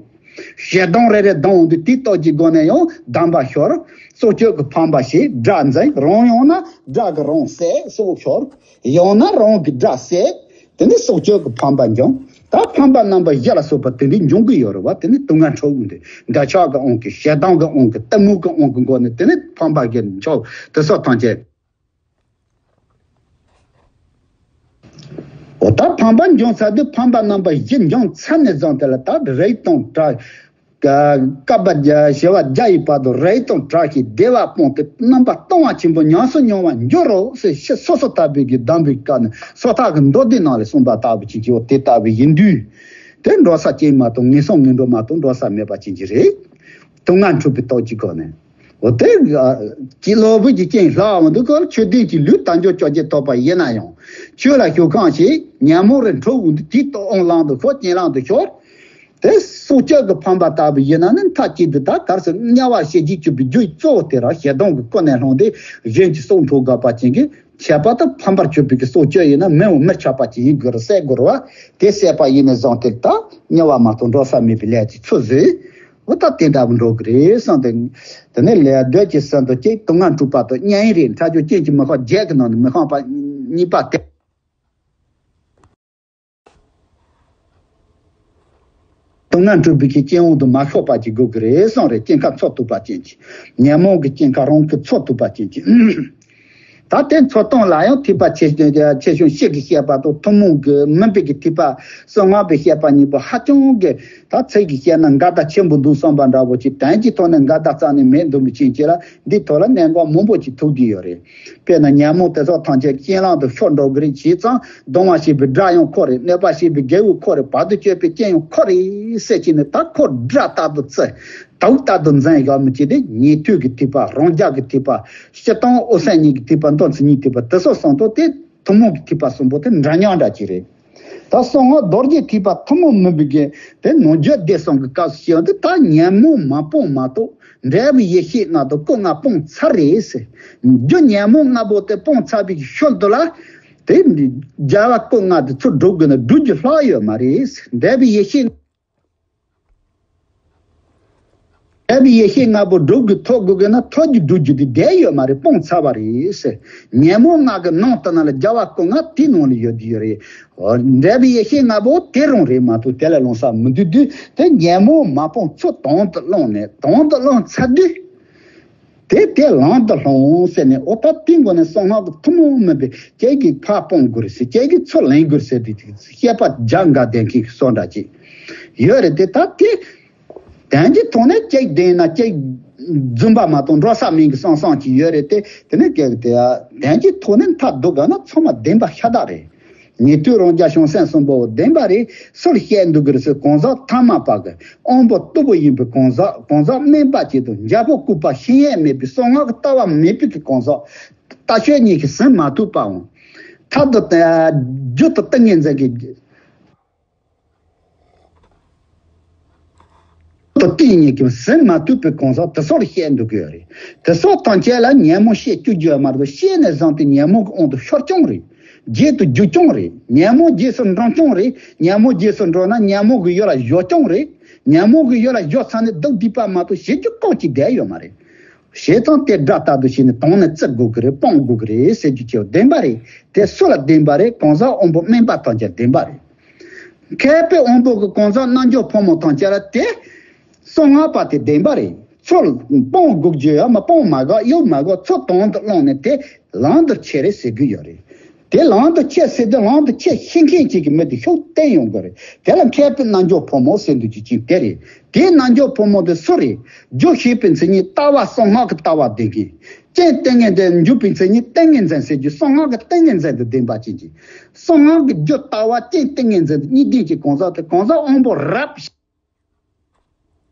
ཞེ་སྡང་རེ་རེ་ལྡང་དུས་དེའི་སྟོབས་ཀྱི་སྒོ་ནས་ཡང་སྡོམ་པ་ཤོར། སྲོག་གཅོད་ཀྱི་ཕམ་པ་བྱེད། དགྲ་འཛིན། རང་ཡང་ན་དགྲ་གི་རང་བསད་སྲོག་ཤོར། ཡང་ན་རང་གི་དགྲ་བསད། དེ་ནི་སྲོག་གཅོད་ཀྱི་ཕམ་པ་འབྱུང་། ད་ཕམ་པ་རྣམ་པ་བཞི་ལ་སོགས་པ་དེ་འདྲའི་འབྱུང་གི་ཡོད་རེད་བ། དེ་ནི་དུག་ལྔ་འཁྲུ་བོ་འདི་འདོད་ཆགས་ཀྱི་དབང་གིས་ཞེ་སྡང་གི་དབང་གིས་གཏི་མུག་གི་དབང་གི་སྒོ་ནས་དེ་ནི་ཕམ་པ་གི་འཇོག་དེ་སོགས་ཐམས་ཅད། འོ་ད་ཕམ་པ་འབྱུང་ཚར་དུས་ཕམ་པ་རྣམ་པ་བཞི་འབྱུང་ཚར་ནས་བཟུང་དེ་ལ་ད་རིགས་དང་བྲལ། བསྐལ་པ་བཞི་བ་བརྒྱ་ཡི་བར་དུ་རིགས་དང་བྲལ་ཞིང་བདེ་བ་སྤངས་ཏེ་རྣམ་པར་ལྟུང་བ་ཆེན་པོ་ཉམས་སུ་མྱོང་བར་འགྱུར་རོ་ཞེས་ཤི་སོ་སོ་ཐར་པའི་གི་གདམས་པའི་བཀའ་ནི་སོ་ཐར་གྱི་མདོ་སྡེ་ནང་ལས་གསུངས་པ་ལྟ་བུ་ཅིག་གིས་འོ་དེ་ལྟ་བུ་ཡིན་དུས། དེ་འགྲོ་ས་ཅིག་མ་གཏོགས་ངན་སོང་ངན་འགྲོ་མ་གཏོགས་འགྲོ་ས་མེད་པ་ཅིག་གི་རེད། དུག་ལྔ་འཁྲུ་བའི་སྟོབས་ཀྱི་སྒོ་ནས། འོ་དེ་གྱི་གློ་བུར་གྱི་རྐྱེན་ལྷག་འོང་དུས་ཁོ་ཆོས་ལྡན་གྱི་ལུས་དལ་འབྱོར་བཅོ་བརྒྱད་ཐོབ་པ་ཡིན་ན་ཡང་ཆོས་ལ་ཞུགས་གང་ཞིག་ཉོན་མོངས་རེ་འཁྲུ་འོང་དུས་དེའི་སྟོབས་དབང་ལམ་དུ་ཤོར་རྐྱེན་ལམ་དུ་ཤོར། དེ་སྲོག་གཅོད་ཀྱི་ཕམ་པ་ལྟ་བུ་ཡིན་ན་ནི་མཐའ་གཅིག་ཏུ་ད་གར་སོང་དམྱལ་བར་ཞེན་གྱི་གྱུར་པའི་རྒྱུ་གཙོ་བོ་དེ་རང་ཞེ་སྡང་གི་ཀུན་ནས་བསླངས་ཏེ་གཞན་གྱི་སྲོག་འཕྲོག་དགོས་པ་ཅན་གྱི་ཁྱད་པར་དུ་ཕམ་པར་གྱུར་པའི་གི་སྲོག་གཅོད་ཡིན་ན་མི་འོ་མི་ཆགས་པ་ཅན་ཡིན་དགོས་རེད་བསད་དགོས་རེད་བ། དེ་བསད་པ་ཡིན་ནས་བཟུང་སྟེ་ད་དམྱལ་བ་མ་གཏོགས་འགྲོ་ས་མེད་པའི་ལས་ཀྱི་ཚུལ་བཟོས། འོ་ད་དེ་འདྲ་བུ་འགྲོ་གི་རེད་བསམ་སྟེ། དེ་ནས་ལས་འདོད་ཀྱི་སེམས་དང་གཅིག་དུག་ལྔ་འཁྲུ་བ་དང་གཉེན་ཡིན་རེད། འཕྲལ་སྦྱོར་རྐྱེན་གྱིས་མི་ཤོག་བརྒྱད་ཀྱི་ནང་ནས་མི་ཤོང་པ་གཉིས་པ་དེ། དུག་ལྔ་འཁྲུ་བའི་གི་རྐྱེན་དབང་དུ་མ་ཤོར་བ་ཅིག་དགོས་ཀྱི་རེད་གསུངས་རེད། རྐྱེན་ཁ་འཚོ་ཐུབ་པ་ཅན་གྱི། ཉོན་མོངས་ཀྱི་རྐྱེན་ཁ་རང་གིས་འཚོ་ཐུབ་པ་ཅན་གྱི། ད་དེ་འཚོ་སྟངས་ལ་ཡང་ཐེག་པ་ཆེ་ཆེ་ཆུང་ཞིག་གི་བཤད་པ་དང་ཐུན་མོང་གི་མུན་པའི་གི་ཐེག་པ་གསང་སྔགས་པའི་བཤད་པ་གཉིས་པོ་ཧ་ཅང་གི་ད་ཚིག་གིས་བཤད་ན་འགལ་ཟླ་ཆེན་པོ་འདུག་བསམ་པ་འདྲ་བོ་ཅིག་དོན་གྱི་ཐོག་ནས་འགལ་ཟླ་རྩ་ནས་མེད་འདུག་མི་ཕྱིན་ཅི་ལ་འདི་ཐོག་ལ་གནད་འགག་མང་པོ་ཅིག་ཐུག་གི་ཡོད་རེད། དཔེར་ན་ཉོན་མོངས་དེ་ཚོ་ཐམས་ཅད་རྐྱེན་ལམ་དུ་ཤོར་འགྲོ་གི་རེད། བྱས་ཙང་སྡང་བ་བྱེད་པའི་དགྲ་ཡང་ཁོ་རེད། གནོད་པ་བྱེད་པའི་རྒྱལ་པོ་ཁོ་རེད། བར་དུ་གཅོད་པའི་རྐྱེན་ཡང་ཁོ་རེད་ཟེར་གྱི་ནི་ད་ཁོ་དགྲ་ལྟར་དུ་བརྩི། དུག་ལྟར་དུ་འཛིན་ཡོད་མི་བྱེད་དེ་ཉན་ཐོས་ཀྱི་ཐེག་པ་རང་རྒྱལ་གྱི་ཐེག་པ་སྤྱིར་བཏང་འོད་གསལ་གཉིས་ཀྱི་ཐེག་པ་མདོ་མཚན་ཉིད་ཐེག་པ་དེ་སོགས་གསུམ་པོ་དེ་ཐུན་མོང་གི་ཐེག་པ་གསུམ་པོ་དེ་འདྲ་མཉམ་འདྲ་ཅིག་རེད། ད་གསང་སྔགས་རྡོ་རྗེ་ཐེག་པ་ཐུན་མོང་མིན་པའི་གི་དེ་ནང་རྒྱུད་སྡེ་གསུམ་གྱི་སྐབས་སུ་བཤད་ཡོང་དུས་ད་ཉོན་མོངས་མ་སྤངས་མ་གཏོགས་འབྲས་བུ་ཡེ་ཤེས་ལྔ་དང་སྐུ་ལྔ་སྤངས་ཚར་རེད་ཟེར། རྒྱུ་ཉོན་མོངས་ལྔ་པོ་དེ་སྤངས་ཚར་བའི་ཤུལ་དུ་ལ་དེ་རྒྱལ་བ་སྐུ་ལྔ་དེ་ཚུར་སྒྲུབ་དགོས་ན་སྒྲུབ་རྒྱུ་ལྷག་ཡོད་མ་རེད་ཟེར། འབྲས་བུ་ཡེ་ཤེས། འབྲས་བུ་ཡེ་ཤེས་ལྔ་པོ་སྒྲུབ་དགོས་ཐོབ་དགོས་ན་ཐོབ་ཀྱི་སྒྲུབ་རྒྱུ་དེ་བསྡད་ཡོད་མ་རེད། སྤངས་ཚར་བ་རེད་ཟེར། ཉོན་མོངས་ལྔ་གི་ནང་དུ་ན་ལ་རྒྱལ་བ་སྐུ་ལྔ་དེའི་ནང་ལ་ཡོད་ཀྱི་ཡོད་རེད། འབྲས་བུ་ཡེ་ཤེས་ལྔ་པོ་དེ་རང་རེད་མ་གཏོགས་དེ་ལས་ལོངས་ས་མི་འདུག་དུས་དེ་ཉོན་མོངས་མ་སྤངས་ཚུར་དོན་དུ་བླངས་ནས་དོན་དུ་བླངས་ཚར་དུས། དེ་དེ་ལམ་དུ་ལྷུང་ཟེར་ནས་འོ་ད་དེའི་སྒོ་ནས་གསང་སྔགས་ཀྱི་ཐུན་མོང་མིན་པའི་ཁྱེད་ཀྱིས་ཕར་སྤོང་དགོས་རེད་ཟེར། ཁྱེད་ཀྱིས་ཚུར་ལེན་དགོས་རེད་ཟེར་དུས་དེ་བཤད་པ་རྒྱ་འགལ་ལྡན་མཁན་གྱི་བཟོ་འདྲ་ཅིག་ཡོད་རེད། དེ་ད་དེ་དོན་གྱི་ཐོག་ནས་ཁྱེད་བདེན་ན་ཁྱེད་རྫུན་པ་མ་གཏོགས་འགྲོ་ས་མིན་གྱི་བསམ་བསམ་ཅིག་ཡོད་རེད། དེ་དེ་ནས་ཁྱེད་དེ་དོན་གྱི་ཐོག་ནས་མཐར་ཐུག་ག་ན་ཚང་མ་བདེན་པ་ཤ་སྟག་རེད། ཉན་ཐོས་རང་རྒྱལ་བྱང་སེམས་གསུམ་པོ་བདེན་པ་རེད། སུ་ལ་བཤད་འདུག་གི་རེད་ཟེར། གང་ཟག་ཐ་མལ་པ་གི་དབང་པོ་རྟུལ་པོ་ཡིན་པའི་གང་ཟག་གང་ཟག་དམན་པ་ཅིག་དང་འཇམ་པོ་ལྐུགས་པ་ཤེས་ཡས་མེད་པའི་གསང་སྔགས་ཀྱི་ལྟ་བ་མེད་པའི་གི་གང་ཟག་ལྟ་སྤྱོད་གཉིས་ཀྱིས་ཟིན་མ་ཐུབ་པའམ། ཐབས་དང་རྒྱུ་དང་ཏིང་ངེ་འཛིན་གྱི་ཏིང་ངེ་འཛིན་གྱིས་ཟིན་མ་ཐུབ་པའི་གང་ཟག་དེ་ཚོ་ལ་བཤད་འདུག་གི་ཡོད་རེད། དེ་ཚོ་ཐམས་ཅད་ལ་ཉོན་མོངས་བཤད་བཅུག་རྒྱུ་ཡོད་མ་རེད། བཤད་ནས་བཟུང་སྟེ་ཉོན་མོངས་ཀྱི་དབང་དུ་ཤོར་རྐྱང་རེད། བརྗེད་དུ་རྒྱུག་རྐྱང་རེད། ཉོན་མོངས་རྗེས་སུ་འབྲང་རྐྱང་རེད། ཉོན་མོངས་རྗེས་སུ་འགྲོ་ན་ཉོན་མོངས་ཀྱི་ཡུལ་ལ་བཞག་རྐྱང་རེད། ཉོན་མོངས་ཀྱི་ཡུལ་ལ་བཞག་ཚར་ནས་སྡུག་སྡིག་པ་མ་གཏོགས་བྱེད་རྒྱུ་ལྐོག་གཅིག་བསྡད་ཡོད་མ་རེད། བྱས་ཙང་དེ་དགྲ་ལྟ་བུ་བྱས་ནས་དོང་ནས་བརྩི་དགོས་ཀྱི་རེད། སྤོང་དགོས་ཀྱི་རེད་ཟེར་རྒྱུ་ཅིག་བདེན་པ་རེད། དེ་སུ་ལ་བདེན་པ་རེད། གང་ཟག་དབང་པོ་དམན་པ་ཐམས་ཅད་བདེན་པ་རེད། མཁས་པའི་དབང་པོ་གི་གང་ཟག་རྣལ་འབྱོར་ཕོ་མོ་ཐམས་ཅད་ལ་དེ་གསང་སྔགས་པ་དེ་བདེན་པ་རེད། ཚུར་སྤོང་དགོས་རྒྱུ་ཡོད་མ། སྤོང་མ་དགོས་གཡུག་མ་དགོས། ཚུར་དོང་དུ་བླངས་ནས་དེ་ལམ་དུ་ཁྱེར་རེ་ཟེར་གྱི་ཡོད་རེད། དེ་ལམ་དུ་ཁྱེར་ཟེར་དུས་ལམ་དུ་ཁྱེར་ཤེས་མཁན་ཅིག་གི་མི་དེ་ཤུགས་བསྟན་ཡོང་གི་རེད། དེ་ལ་མཁས་པའི་རྣལ་འབྱོར་ཕོ་མོ་ཟེར་འདུག་ཅིག་ཅིག་དེ་རེད། དེའི་རྣལ་འབྱོར་ཕོ་མོ་དེ་སུ་རེད། རྒྱུ་ཞེས་པའི་མཚན་ཉིད་ལྟ་བ་གསང་སྔགས་ཀྱི་ལྟ་བ་ལྡན་མཁན། རྐྱེན་ཏིང་ངེ་འཛིན་འཇུག་པའི་མཚན་ཉིད་ཏིང་ངེ་འཛིན་ཟེར་རྒྱུ་གསང་སྔགས་ཀྱི་ཏིང་ངེ་འཛིན་དུ་ལྡན་པ་ཅན་གྱི། གསང་སྔགས་ཀྱི་རྒྱུ་ལྟ་བ་རྐྱེན་ཏིང་ངེ་འཛིན་དུ་གཉིས་ལྡན་གྱི་གང་ཟག་དེ་གང་ཟག་དབང་པོ་རབ་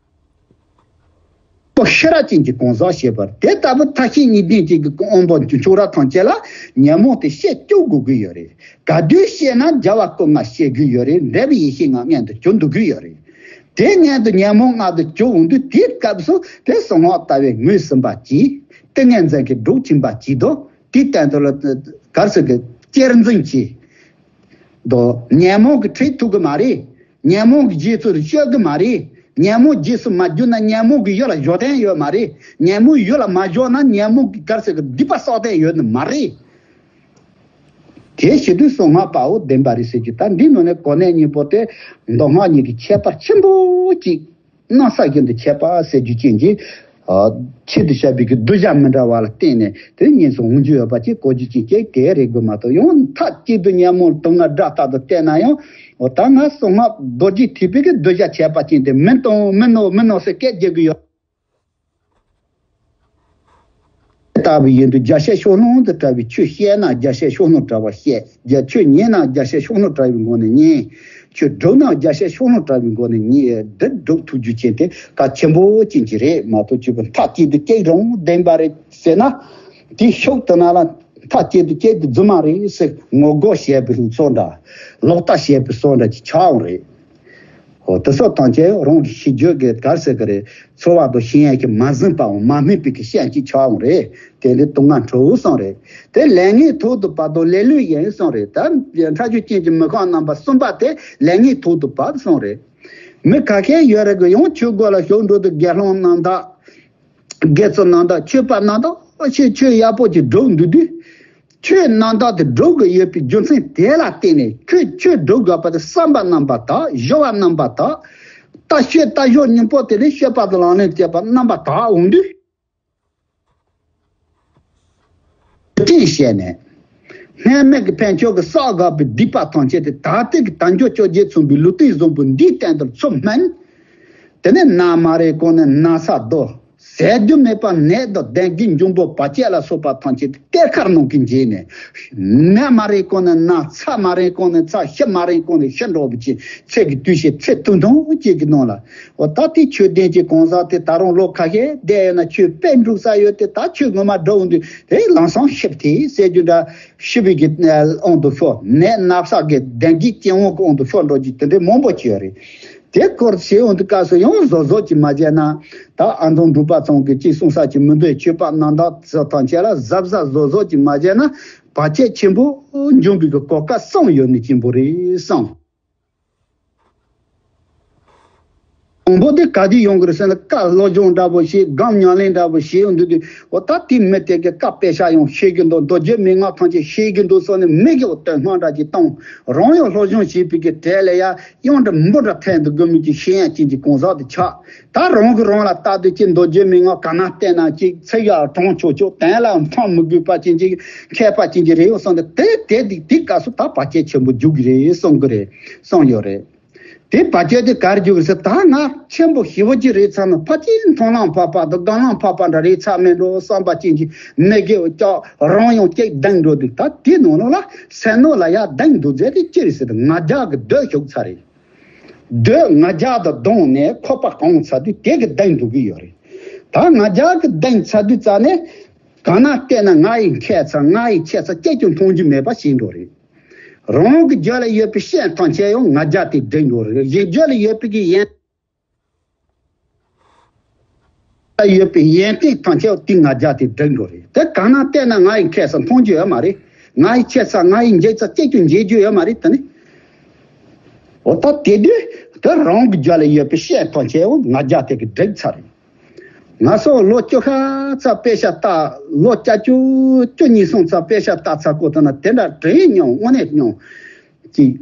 པོ་ཤེས་རབ་ཅན་གྱི་གང་ཟག་ཞེས་པ་དེ་ལྟ་བུ་ཐ་ཤལ་གཉིས་ལྡན་ཅན་གྱི་དབང་པོ་འཆོལ་རབ་ཐམས་ཅད་ལ་ཉོན་མོངས་དེ་བཤད་བཅུག་དགོས་ཀྱི་ཡོད་རེད། ག་དུས་བཤད་ན་རྒྱལ་བ་སྐུ་ལྔ་བཤད་དགོས་ཡོད་རེད། འབྲས་བུ་ཡེ་ཤེས་ལྔ་མངོན་དུ་གྱུར་འདུག་གི་ཡོད་རེད། དེ་མངོན་དུ་ཉོན་མོངས་ལྔ་དུ་གྱུར་འོང་དུས་དེའི་སྐབས་སུ་དེ་གསང་སྔགས་ལྟ་བས་ངོས་ཟིན་པ་གྱིས་ཏིང་ངེ་འཛིན་གྱི་སྒྲོག་བཅིངས་པ་གྱིས་དོ། དེའི་སྟེང་དུ་ལ་གར་སོགས་ཀྱི་གཅེར་འཛིན་གྱིས། དོ། ཉོན་མོངས་ཀྱིས་ཁྲིད་ཐུབ་ཀྱི་མ་རེད། ཉོན་མོངས་ཀྱི་རྗེས་སུ་སྐྱོད་ཀྱི་མ་རེད། ཉོན་མོངས་རྗེས་སུ་མ་རྒྱུག་ན་ཉོན་མོངས་ཀྱི་ཡུལ་ལ་བཞག་དོན་ཡོད་མ་རེད། ཉོན་མོངས་ཡུལ་ལ་མ་བཞག་ན་ཉོན་མོངས་ཀྱི་གར་སོགས་ཀྱི་སྡིག་པ་བསགས་དོན་ཡོད་ནི་མ་རེད། དེ་བྱེད་དུས་གསང་སྔགས་པའོ་བདེན་པ་རེད་ཟེར་རྒྱུ། ད་འདི་ནང་ནས་གོ་གནས་གཉིས་པོ་དེ་མདོ་སྔགས་གཉིས་ཀྱི་ཁྱད་པར་ཆེན་པོ་གཅིག་གནམ་ས་བཞིན་དུ་ཁྱད་པར་ཟེར་རྒྱུ་ཅན་གྱི། ཨ། ཆེད་དུ་བཤད་པའི་གི་གདུལ་བྱ་མི་འདྲ་བ་ལ་བརྟེན་ནས་དེ་ཉིས་སུ་འོང་རྒྱུ་ཡོད་པ་ཅིག་གོ་རྒྱུ་ཅན་གཅིག་དེ་རེད་དགོས་མ་གཏོགས། ཡང་མཐའ་གཅིག་ཏུ་ཉོན་མོངས་དུག་ལྔ་དགྲ་ལྟ་བུ་བལྟས་ན་ཡང་། འོ་ད་ང་གསང་སྔགས་རྡོ་རྗེ་ཐེག་པའི་གི་གདུལ་བྱ་ཁྱད་པར་ཅན་དེ་མིན་དང་མིན་ནོ་མིན་ནོ་ཟེར་སྐད་རྒྱག་གི་ཡོད། ལྟ་བུ་ཡིན་དུས་རྒྱ་ཆེ་ཤོག་ལྷུང་དུ་བྲལ་བའི་ཆོས་བཤད་ན་རྒྱ་ཆེ་ཤོག་ལྷུང་བྲལ་བ་བཤད། རྒྱ་ཆོས་ཉན་ན་རྒྱ་ཆེ་ཤོག་ལྷུང་བྲལ་བའི་སྒོ་ནས་ཉན། ཆོས་སྒྲུབ་ན་རྒྱ་ཆེ་ཤོག་ལྷུང་བྲལ་བའི་སྒོ་ནས་ཉན། འདི་སྒྲུབ་ཐུབ་རྒྱུ་ཅན་དེ་གལ་ཆེན་པོ་ཅན་གྱི་རེད་མ་གཏོགས། ཆོས་པ་མཐའ་གཅིག་ཏུ་གཅིག་རང་བདེན་པ་རེད་ཟེར་ན། དེ་ཤུགས་དེ་ན་ལ་མཐའ་གཅིག་ཏུ་གཅིག་ཏུ་རྫུན་མ་རེད་ཟེར་ངོ་རྒོལ་བྱས་པའི་བཟོ་འདྲ། ལོག་ལྟ་བྱས་པའི་བཟོ་འདྲ་ཅིག་ཆགས་འོང་རེད། འོ་དེ་ཚོ་ཐམས་ཅད་རང་གི་ཤེས་རྒྱུད་ཀྱི་གར་ཟེར་གི་རེད། ཚོར་བ་དང་ཤེས་ཡོན་གྱིས་མ་ཟིན་པའམ་མ་སྨིན་པའི་གི་ཤན་གཅིག་ཆགས་འོང་རེད། དེ་ལས་དུག་ལྔ་འཁྲུགས་སོང་རེད། དེ་ལས་ངན་ཐོག་ཏུ་བབ་དང་ལེ་ལོས་ཡིན་སོང་རེད། ད་ཕྲ་ཞིང་ཅན་གྱི་མི་ཁོམ་རྣམ་པ་གསུམ་པ་དེ་ལས་ངན་ཐོག་ཏུ་བབ་སོང་རེད། མི་ཁ་ཤས་ཡོད་རེད་གི། ཡང་ཆོས་སྒོ་ལ་ཞུགས་འགྲོ་དུས་དགེ་སློང་རྣམས་དང་། དགེ་ཚུལ་རྣམས་དང་། ཆོས་པ་རྣམས་དང་། ཨོ་ཆོས་ཆོས་ཡག་པོ་ཅིག་སྒྲུབ་འདུག་དུས། ཆོས་རྣམ་དག་དེ་སྒྲུབ་དགོས་ཡོད་པའི་རྒྱུ་མཚན་དེ་ལ་བརྟེན་ནས། ཁོས་ཆོས་སྒྲུབ་དགོས་པ་དེ་བསམ་པ་རྣམ་པར་དག། སྦྱོར་བ་རྣམ་པར་དག། ལྟ་སྤྱོད་ལྟ་སྦྱོར་སྙིང་པོ་དེ་ལས་སྤྱོད་པ་དང་ལག་ལེན་བྱེད་པ་རྣམ་པར་དག་འོང་དུས། དེ་བཤད་ནས། སྔོན་མེད་ཀྱི་འཕེན་ཕྱོགས་ཀྱི་བསགས་དགོས་པའི་སྡིག་པ་ཐམས་ཅད་དེ་ད་ལྟའི་གི་དལ་འབྱོར་བཅོ་བརྒྱད་མཚོན་པའི་ལུས་རྟེན་བཟང་པོ་འདིའི་སྟེང་དུ་ཚུར་སྨིན། དེ་ནས་ན་མ་རེག་གོང་ནས་ན་ཚ་དོ། ཟད་རྒྱུ་མེད་པ་ནད་དང་ལྡན་གྱི་འབྱུང་པོ་བར་ཆད་ལ་སོགས་པ་ཐམས་ཅད་གཏེར་ཁར་ནང་གི་འཇིག་ནས། ན་མ་རེག་གོང་ནས་ན། ཚ་མ་རེག་གོང་ནས་ཚ། ཤི་མ་རེག་གོང་ནས་ཤི་འགྲོ་བའི་ཆེད། ཚེ་གི་དུས་ཤིག་ཚེ་ཐུང་ཐུང་གཅིག་གི་ནང་ལ། འོ་ད་དེ་ཆོས་ལྡན་གྱི་གང་ཟག་དེ་ད་རུང་ལོ་ཁ་ཤས་བསྡད་ཡོད་ན། ཆོས་དཔེ་འགྲུབ་ས་ཡོད་དེ། ད་ཆོས་ངོ་མ་འགྲོ་འོང་དུས་དེ་ལམ་སང་ཤི་བ་དེ་ཟེར་རྒྱུ་འདྲ། ཤི་བའི་གི་དབང་དུ་ཤོར། ནད་ན་བསགས་ཀྱི་ལྡན་གྱི་སྐྱེ་དབང་གི་དབང་དུ་ཤོར་འགྲོ་རྒྱུ་དེ་འདྲའི་མང་པོ་ཅིག་ཡོད་རེད། དེ་སྐོར་བྱེད་འོང་དུས་སྐབས་སུ་ཡང་བཟོ་བཟོ་ཅིག་མ་བྱས་ན། ད་ཨ་འཛོམས་འབྲུག་པ་ཚང་གིས་གཅིག་གསུང་ས་ཅིག་མི་འདུག་ཆོས་པ་རྣམ་དག་ཚོ་ཐམས་ཅད་ལ་གཟབ་གཟབ་བཟོ་བཟོ་ཅིག་མ་བྱས་ན། བར་ཆད་ཆེན་པོ་འབྱུང་བའི་གི་གོ་སྐབས་གསུམ་ཡོད་ནི་གཅིག་པོ་རེད་གསུངས། དང་པོ་དེ་ག་དུས་ཡོང་གི་རེད་ཟེར་ན། བཀའ་སློབ་སྦྱོང་འདྲ་པོ་བྱེད། སྒོམ་ཉམས་ལེན་འདྲ་པོ་བྱེད་ཡོང་དུས་དུས། འོ་ད་དེ་མི་དེ་གི་བཀའ་དཔེ་ཆ་ཡང་ཤེས་ཀྱི་འདུག་མདོ་རྒྱུད་མན་ངག་ཐམས་ཅད་ཤེས་ཀྱི་འདུག་བསམ་ནས་མི་གི་འོ་དོན་སྣང་འདྲ་ཅིག་བཏང་། རང་ཡང་སློབ་སྦྱོང་བྱེད་པའི་གི་གྲས་ལ་ཡ་གཡང་འདྲ་འབུ་འདྲ་འཐེན་འདུག་དགོས་མི་གི་ཤེས་ཡོན་ཅན་གྱི་གང་ཟག་དེ་ཆགས། ད་རང་གི་རང་ལ་ལྟ་དུས་ཀྱི་མདོ་རྒྱུད་མན་ངག་ག་ན་བལྟས་ན་ཅིག་ཚིག་ཡག་དྲང་ཆོག་ཆོག་དོན་ལ་འཕྲང་མི་དགོས་པ་ཅན་གྱི་མཁས་པ་ཅན་གྱི་རེད་ཡོད་བསམ་སྟེ། དེ་དེ་དེ་དེ་སྐབས་སུ་ད་བར་ཆད་ཆེན་པོ་རྒྱུག་གི་རེད་གསུང་གི་རེད། གསུངས་ཡོད་རེད། དེ་བར་ཆད་དེ་གར་རྒྱུག་ཟེར། ད་ང་ཆེན་པོ་ཞེ་པོ་ཅིག་རེད་ཚར་ན་ཕལ་ཆེར་མཐོང་ལམ་འཕགས་པ་དང་སྒང་ལམ་འཕགས་པ་འདྲ་རེད་ཚར་མེད་འགྲོ་བསམ་པ་ཅན་གྱི་མི་དགེ་བ་ཅག་རང་ཡང་སྐྱེ་ལྡང་འགྲོ་དུས། ད་དེ་ནང་ལོགས་ལ་སེམས་ནང་ལ་ཡར་ལྡང་འདུག་ཟེར་དེ་ཅི་རེད་ཟེར་ན། ང་རྒྱལ་གྱི་རྡོ་ཤོར་ཚར་རེད། རྡོ་ང་རྒྱལ་དང་བསྡོངས་ནས་ཁོག་པ་གང་ཚར་དུས་དེ་གི་ལྡང་འདུག་གི་ཡོད་རེད། ད་ང་རྒྱལ་གྱི་ལྡང་ཚར་དུས་ཙ་ནས་གང་ན་བལྟས་ན་ང་ཡི་མཁས་ཚད་ང་ཡི་ཆེ་ཚད་གཅིག་ཀྱང་མཐོང་རྒྱུ་མེད་པ་ཞིག་འགྲོ་རེད། རང་གི་རྒྱུད་ལ་ཡོད་པའི་སེམས་ཐམས་ཅད་ཡང་ང་རྒྱལ་དེ་བསྒྲིབས་འགྲོ་རེད། གཞན་རྒྱུད་ལ་ཡོད་པའི་གི་ཡོན་ཡོད་པའི་ཡོན་ཏན་ཐམས་ཅད་དེ་ང་རྒྱལ་དེ་བསྒྲིབས་འགྲོ་རེད། དེ་གང་ན་བལྟས་ན་ང་ཡི་མཁས་ས་མཐོང་རྒྱུ་ཡོད་མ་རེད། ང་ཡི་ཆེ་ས་ང་ཡི་མཇལ་ས་གཅིག་ཀྱང་མཇལ་རྒྱུ་ཡོད་མ་རེད། དེ་ནི་འོ་ད་དེ་དུས་དེ་རང་གི་རྒྱུད་ལ་ཡོད་པའི་སེམས་ཐམས་ཅད་ཡང་ང་རྒྱལ་དེ་གི་བསྒྲིབས་ཚར་རེད། ང་ཚོ་ལོ་བཅུ་ཤ་ཚ་དཔེ་ཤ་སྟག་ལོ་བརྒྱད་ཅུ་བཅུ་གཉིས་སོང་ཚ་དཔེ་ཤ་སྟག་ཚ་ཀོ་ཐོན་ན་དེ་འདྲ་དྲན་མྱོང་། དངོས་གནས་མྱོང་། ཅིག་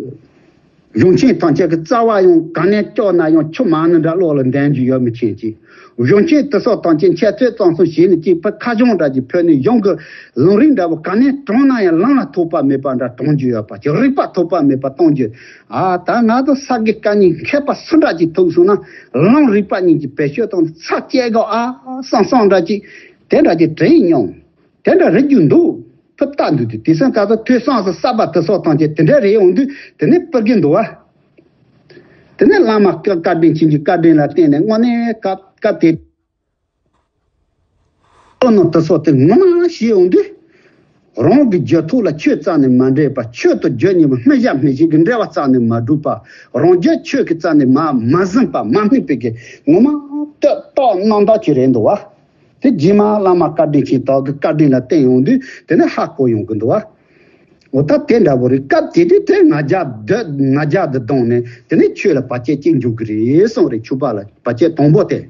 གཞུང་ཆེན་ཐམས་ཅད་ཀྱི་རྩ་བ་ཡང་ག་ནས་ལྕོགས་ན་ཡང་ཆུ་མང་ནི་འདྲ་བློ་ལ་འདོན་རྒྱུ་ཡོད་མི་ཆེན་ཅིག་གཞུང་ཆེན་དེ་སོགས་ཐམས་ཅད་འཆད་རྩོད་གཙང་གསུམ་བྱས་ནས་ཅིག་ཕར་ཁ་བྱང་འདྲ་ཅིག་ཕུལ་ནས་གཞུང་གི་ལམ་རིམ་འདྲ་བོ་ག་ནས་དྲངས་ན་ཡང་ལམ་ལ་ཐོགས་པ་མེད་པ་འདྲ་དྲངས་རྒྱུ་ཡོད་པ་ཅིག་རིགས་པ་ཐོགས་པ་མེད་པ་གཏོང་རྒྱུ། ཨ་ད་ང་ཚོ་ས་དགེ་བཀའ་རྙིང་མཁས་པ་སུ་འདྲ་ཅིག་ཐུག་སོང་ན་ལམ་རིགས་པ་གཉིས་ཀྱི་བེད་སྤྱོད་བཏང་ཚར་སྐྱེ་དགོས་ཨ་བསམ་བསམ་འདྲ་ཅིག་དེ་འདྲ་ཅིག་དྲན་མྱོང་། དེ་འདྲ་རེད་རྒྱུ་འདུག་ཕུ་བལྟ་འདུག་དུས་དེང་སང་ཁ་སང་ཐོས་བསམ་སོགས་བསགས་པ་དེ་སོགས་ཐམས་ཅད་དེ་འདྲ་རེད་ཡོང་དུས་དེ་ནས་སྤུར་གི་འདུག་བ། དེ་ནས་བླ་མ་བཀའ་བཀའ་དྲིན་ཆེན་གྱི་བཀའ་དྲིན་ལ་བརྟེན་ནས་དངོས་གནས་སྐབས་སྐབས་དེ་བློ་རྣམ་དེ་སོགས་དེ་ངོ་མ་ཤེས་ཡོང་དུས། རང་གི་རྒྱུད་ཐོག་ལ་ཆོས་རྩ་ནས་མ་འདྲེས་པ། ཆོས་དང་རྒྱུད་གཉིས་པོ་སྨིན་ཞག་སྨིན་བྱེད་ཀྱི་འབྲེལ་བ་རྩ་ནས་མ་གྲུབ་པ། རང་རྒྱུད་ཆོས་ཀྱི་རྩ་ནས་མ་མ་ཟིན་པ་མ་སྨིན་པའི་གི་ངོ་མ་ལྟོས་རྟོག་རྣམ་དག་ཅིག་རེད་འདུག་བ། དེ་རྗེས་མ་བླ་མ་བཀའ་དྲིན་ཆེན་དག་གི་བཀའ་དྲིན་ལ་བརྟེན་ཡོང་དུས་དེ་ནས་ཧ་གོ་ཡོང་གི་འདུག་བ། འོ་ད་དེ་འདྲ་བོ་རེད། སྐབས་དེ་དུས་དེ་ང་རྒྱལ་འདི་ང་རྒྱལ་འདི་གདོང་ནས་དེ་ནས་ཆོས་ལ་བར་ཆད་ཅིག་འཇུག་གི་རེད་གསུངས་རེད། ཆོས་པ་ལ་བར་ཆད་དང་པོ་དེ།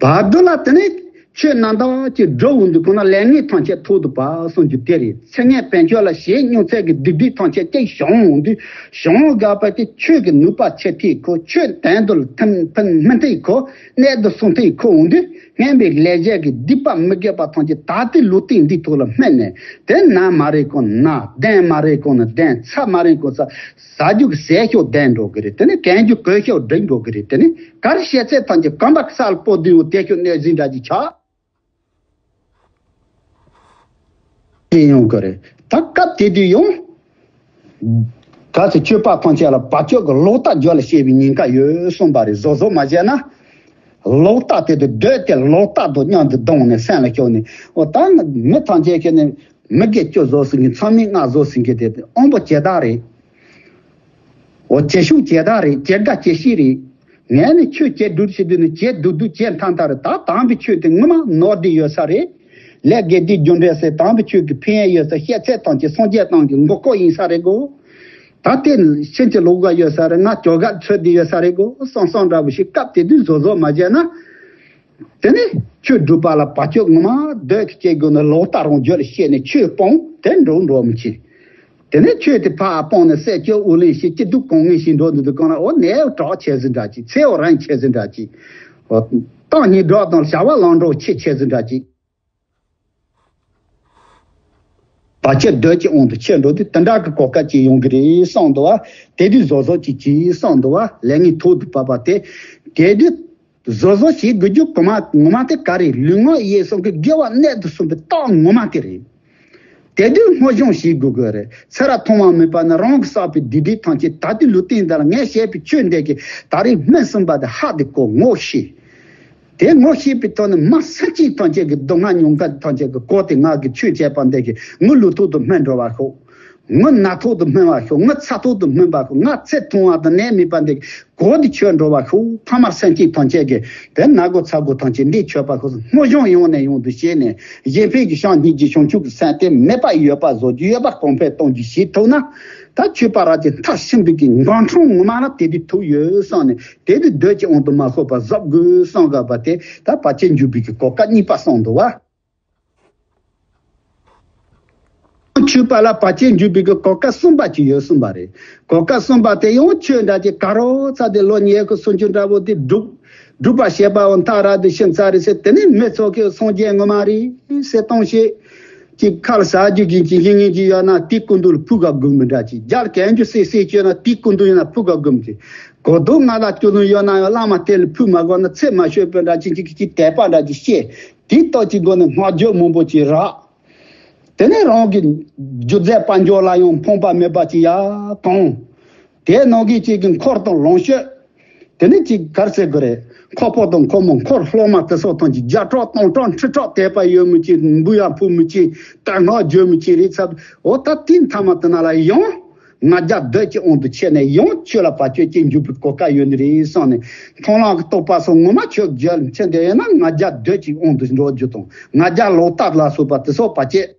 བར་དུ་ལ་དེ་ནས་ཆོས་རྣམ་དག་ཅིག་སྒྲུབ་འོང་དུས་ཁོ་ན་ལས་ངན་ཐམས་ཅད་ཐོག་ཏུ་བབས་གསུངས་རྒྱུ་དེ་རེད། ཚེ་སྔོན་བན་ཆོས་ལ་ཞེས་སྙོན་ཚད་ཀྱི་སྡིག་སྒྲིབ་ཐམས་ཅད་ཅིག་བྱུང་འོང་དུས་བྱུང་དགོས་པ་དེ་ཆོས་ཀྱི་ནུས་པ་ཆེ་ཐིག་ཁོ་ཆོས་དོན་དུ་ལ་ཐིམ་ཕིན་སྨིན་ཐིག་ཁོ་གནད་དུ་སོང་ཐིག་ཁོ་འོང་དུས། སྔོན་པའི་ལས་བྱས་ཀྱི་སྡིག་པ་མི་དགེ་བ་ཐམས་ཅད་ད་ལྟའི་ལུས་རྟེན་འདི་ཐོག་ལ་སྨིན་ནས་དེ་ན་མ་རེད་གོང་ན་ལྡན་མ་རེད་གོང་ན་ལྡན་ཚ་མ་རེད་གོང་ཚ་ཟ་རྒྱུ་གི་ཟས་ཤོག་ལྡན་འགྲོ་གི་རེད། དེ་ནས་གན་རྒྱུ་གོས་ཤོག་སྒྲིག་འགྲོ་གི་རེད། དེ་ནས་གར་བཤད་ཚད་ཐམས་ཅད་གོམ་པ་ས་ལ་སྤོ་དུས་འོ་དེ་ཤོག་གནས་ཟིན་འདྲ་ཅིག་ཆགས་ཡིན་ཡོང་གི་རེད། ད་སྐབས་དེ་དུས་ཡང་ག་ཚོད་ཆོས་པ་ཐམས་ཅད་ལ་བར་ཆད་ཀྱི་ལོག་ལྟ་རྒྱུད་ལ་སྐྱེས་པའི་ཉེན་ཁ་ཡོད་གསུངས་པ་རེད། བཟོ་བཟོ་མ་བྱས་ན། ལོག་ལྟ་དེ་དུས་སྡོད་དེ་ལོག་ལྟ་དང་མཉམ་དུ་བསྡོངས་ནས་སེམས་ལ་ཤོར་ནས་འོ་ད་མི་ཐམས་ཅད་ཀྱིས་ནི་མི་དགེ་བཅུ་བཟོ་ཟིན་གི་མཚམས་མེད་ལྔ་བཟོ་ཟིན་གི་དེ་དབང་པོ་ཇི་ལྟར་རེད། འོ་བྱེད་ཤུགས་ཇི་ལྟར་རེད། ཇི་དགའ་ཇི་ཤེས་རེད། ངས་ནི་ཆོས་བྱེད་སྒྲུབ་བྱེད་དུས་ནི་བྱེད་སྡུག་སྡུག་བྱེད་མཐའ་མཐའ་རེད། ད་དམ་པའི་ཆོས་དེ་ངོ་མ་ནོར་བསྡད་ཡོད་ས་རེད། ལས་དགེ་སྡིག་རྒྱུ་འབྲས་ཟེར་དམ་པའི་ཆོས་ཀྱི་ཕན་ཡོན་ཡོད་ས་བཤད་ཚད་ཐམས་ཅད་སངས་རྒྱས་བསྟན་པའི་མགོ་སྐོར་ཡིན་ས་རེད་གོ། ད་ལྟའི་ཕྱིན་ཅི་ལོག་ག་ཡོད་ས་རེད། ང་ཇོ་ག་འཚོལ་བསྡད་ཡོད་ས་རེད་གོ་བསམ་བསམ་འདྲ་བོ་ཞིག་སྐབས་དེ་དུས་བཟོ་བཟོ་མ་བྱས་ན། དེ་ནས་ཆོས་སྒྲུབ་པ་ལ་བར་ཆད་ངོ་མ་སྡོད་ཀྱི་སྐྱེ་དགོས་ན་ལོག་ལྟ་རང་རྒྱུད་ལ་སྐྱེས་ནས་ཆོས་སྤོང་དེ་འགྲོ་འགྲོ་མི་བྱེད། དེ་ནས་ཆོས་དེ་ཕར་སྤོང་ནས་སྲས་སྐྱོ་དབུ་ལེན་ཞིག་སྐྱིད་སྡུག་གང་ངེས་ཤིག་འགྲོ་འདུག་འདུག་གང་ལ་འོ་ནས་གྲགས་ཆེ་ཟིན་འདྲ་ཅིག་ཚེ་འོ་རིང་ཆེ་ཟིན་འདྲ་ཅིག་འོ་སྟག་སྙིང་འགྲོགས་དང་བྱ་བ་ལང་འགྲོ་ཆེ་ཆེ་ཟིན་འདྲ་ཅིག་བར་ཆད་སྡོད་ཀྱི་དབང་དུ་ཆེ་འགྲོ་དུས་དེ་འདྲ་གི་གོ་སྐབས་ཅིག་ཡོང་གི་རེད་བསམ་འདུག་བ། དེ་དུས་བཟོ་བཟོ་ཅིག་གྱིས་བསམ་འདུག་བ། ལས་ངན་ཐོག་ཏུ་བབས་པ་དེ་དེ་དུས་བཟོ་བཟོ་ཞིག་དགོས་རྒྱུ་གོ་མ་ངོ་མ་དེ་ག་རེ་ལུས་ངག་ཡིད་གསུམ་གྱི་དགེ་བ་གནད་དུ་སོན་པའི་རྟགས་ངོ་མ་དེ་རེད། དེ་དུས་སྔོ་སྦྱོང་ཞིག་དགོས་དགོས་རེད། ཚེ་རབས་ཐོག་མ་མེད་པ་ནས་རང་གིས་བསགས་པའི་སྡིག་སྒྲིབ་ཐམས་ཅད་ད་ལྟའི་ལུས་རྟེན་འདི་ལ་ངས་བྱས་པའི་ཆོས་འདི་གིས་ད་རེས་སྨིན་ཟིན་པ་དེ་ཧ་དེ་གོ་ངོ་ཤེས། དེ་ངོ་ཤེས་པའི་ཐོག་ནས་མ་སེམས་ཅན་ཐམས་ཅད་ཀྱི་སྡུག་བསྔལ་མྱོང་མཁན་ཐམས་ཅད་ཀྱི་གོ་དེ་ང་གི་ཆོས་བྱས་པ་འདི་གིས་ངའི་ལུས་ཐོག་ཏུ་སྨིན་འགྲོ་བ་ཤོག་ངའི་ན་ཐོག་ཏུ་སྨིན་པ་ཤོག་ངའི་ཚ་ཐོག་ཏུ་སྨིན་པ་ཤོག་ང་ཚེ་ཐུང་བ་དང་ནད་མེད་པ་འདི་གོ་དེ་ཆོད་འགྲོ་བ་ཤོག་ཕ་མར་སེམས་ཅན་ཐམས་ཅད་ཀྱི་དེ་ན་གོ་ཚ་གོ་ཐམས་ཅད་འདི་ཆོད་པ་ཤོག་སྔོ་སྦྱོང་ཡོང་ནས་ཡོང་དུ་བྱས་ནས་གཞན་ཕན་གྱི་བྱམས་སྙིང་རྗེ་བྱང་ཆུབ་ཀྱི་སེམས་དེ་མེད་པ་ཡོད་པ་བཟོ་རྒྱུ་ཡོད་པ་གོང་འཕེལ་གཏོང་རྒྱུ་ཞིག་ཐུབ་ན། ད་ཆོས་པ་ར་ཅིག་མཐར་ཕྱིན་པའི་གི་འགན་འཁྲི་ངོ་མ་ར་དེ་དུས་ཐུག་ཡོད་བསམ་ནས་དེ་དུས་སྡོད་ཀྱི་དབང་དུ་མ་སོང་བར་གཟབ་དགོས་བསམ་དགོས་པ་དེ་ད་བར་ཆད་འཇུག་པའི་གི་གོ་སྐབས་གཉིས་པ་སོང་འདུག་བ། ཆོས་པ་ལ་བར་ཆད་འཇུག་པའི་གི་གོ་སྐབས་གསུམ་པ་ཅིག་ཡོད་གསུངས་པ་རེད། གོ་སྐབས་གསུམ་པ་དེ་ཡང་ཆོས་འདྲ་ཅིག་ག་རོ་ཚ་དེ་ལོ་ཉེར་དགུ་སུམ་ཅུ་འདྲ་བོ་དེ་སྒྲུབ་སྒྲུབ་པ་བྱེད་པའང་མཐའ་ར་དུ་ཕྱིན་ཚར་རེད་ཟེར། དེ་ནས་མི་ཚོགས་ཀྱིས་སངས་རྒྱས་ངོ་མ་རེད་ཟེར་གཏོང་ཤེས། ཅིག་ཁ་ལ་ཟ་རྒྱུ་གི་ཅིག་ཡིན་ངེས་ཀྱི་ཡོད་ན་དེའི་སྐུ་མདུན་ལ་ཕུལ་ག་དགོས་མི་འདྲ་ཅིག་རྒྱ་ལ་གན་རྒྱུ་སེ་སེ་བཅོས་ན་དེའི་སྐུ་མདུན་ཡིན་ན་ཕུལ་ག་དགོས་མི་ཅིག་གོ་ལྡོག་ང་ལ་སྐྱོ་ལུང་ཡོད་ན་ཡང་བླ་མ་དེ་ལ་ཕུལ་མ་དགོས་ན་ཚེ་མ་ཤོར་བའི་འདྲ་ཅིག་ཅིག་ཅིག་དད་པ་འདྲ་ཅིག་བཤད། དེའི་སྟོབས་ཀྱི་སྒོ་ནས་སྔགས་བརྗོད་མང་པོ་ཅིག་རག་དེ་ནས་རང་གི་རྒྱུ་རྫས་དཔལ་འབྱོར་ལ་ཡང་ཕོངས་པ་མེད་པ་ཅིག་ཡར་གང་། དེ་ནང་གི་ཅིག་གི་འཁོར་དང་ལོངས་སྤྱོད། དེ་ནས་ཅིག་གར་ཟེར་དགོས་རེད། ཁོ་ཕོ་དང་ཁོ་མོ་འཁོར་སློབ་མ་དེ་སོགས་ཐམས་ཅད་བརྒྱ་ཕྲག་སྟོང་ཕྲག་ཁྲི་ཕྲག་དད་པ་ཡོད་མི་ཅིག་འབུལ་ཡང་ཕུལ་མི་ཅིག་དར་སྔགས་བརྗོད་མི་ཅིག་རེད་ཚར། འོ་ད་དེའི་མཐའ་མ་དེ་ན་ལ་ཡང་ང་རྒྱལ་འདོད་ཀྱི་དབང་དུ་ཆད་ནས་ཡང་ཆོས་ལ་བར་ཆད་ཅིག་འཇུག་པའི་གོ་སྐབས་ཡོད་ནི་རེད་བསམ་ནས། མཐོང་ལམ་གྱི་རྟོགས་པ་སོགས་ངོ་མ་ཆོས་བརྒྱུད་ལ་ཕྱིན་བསྡད་ཡོད་ན་ང་རྒྱལ་འདོད་ཀྱི་དབང་དུ་འགྲོ་རྒྱུ་དང་ང་རྒྱལ་ལོག་ལྟ་ལ་སོགས་པ་དེ་སོགས་བར་ཆད་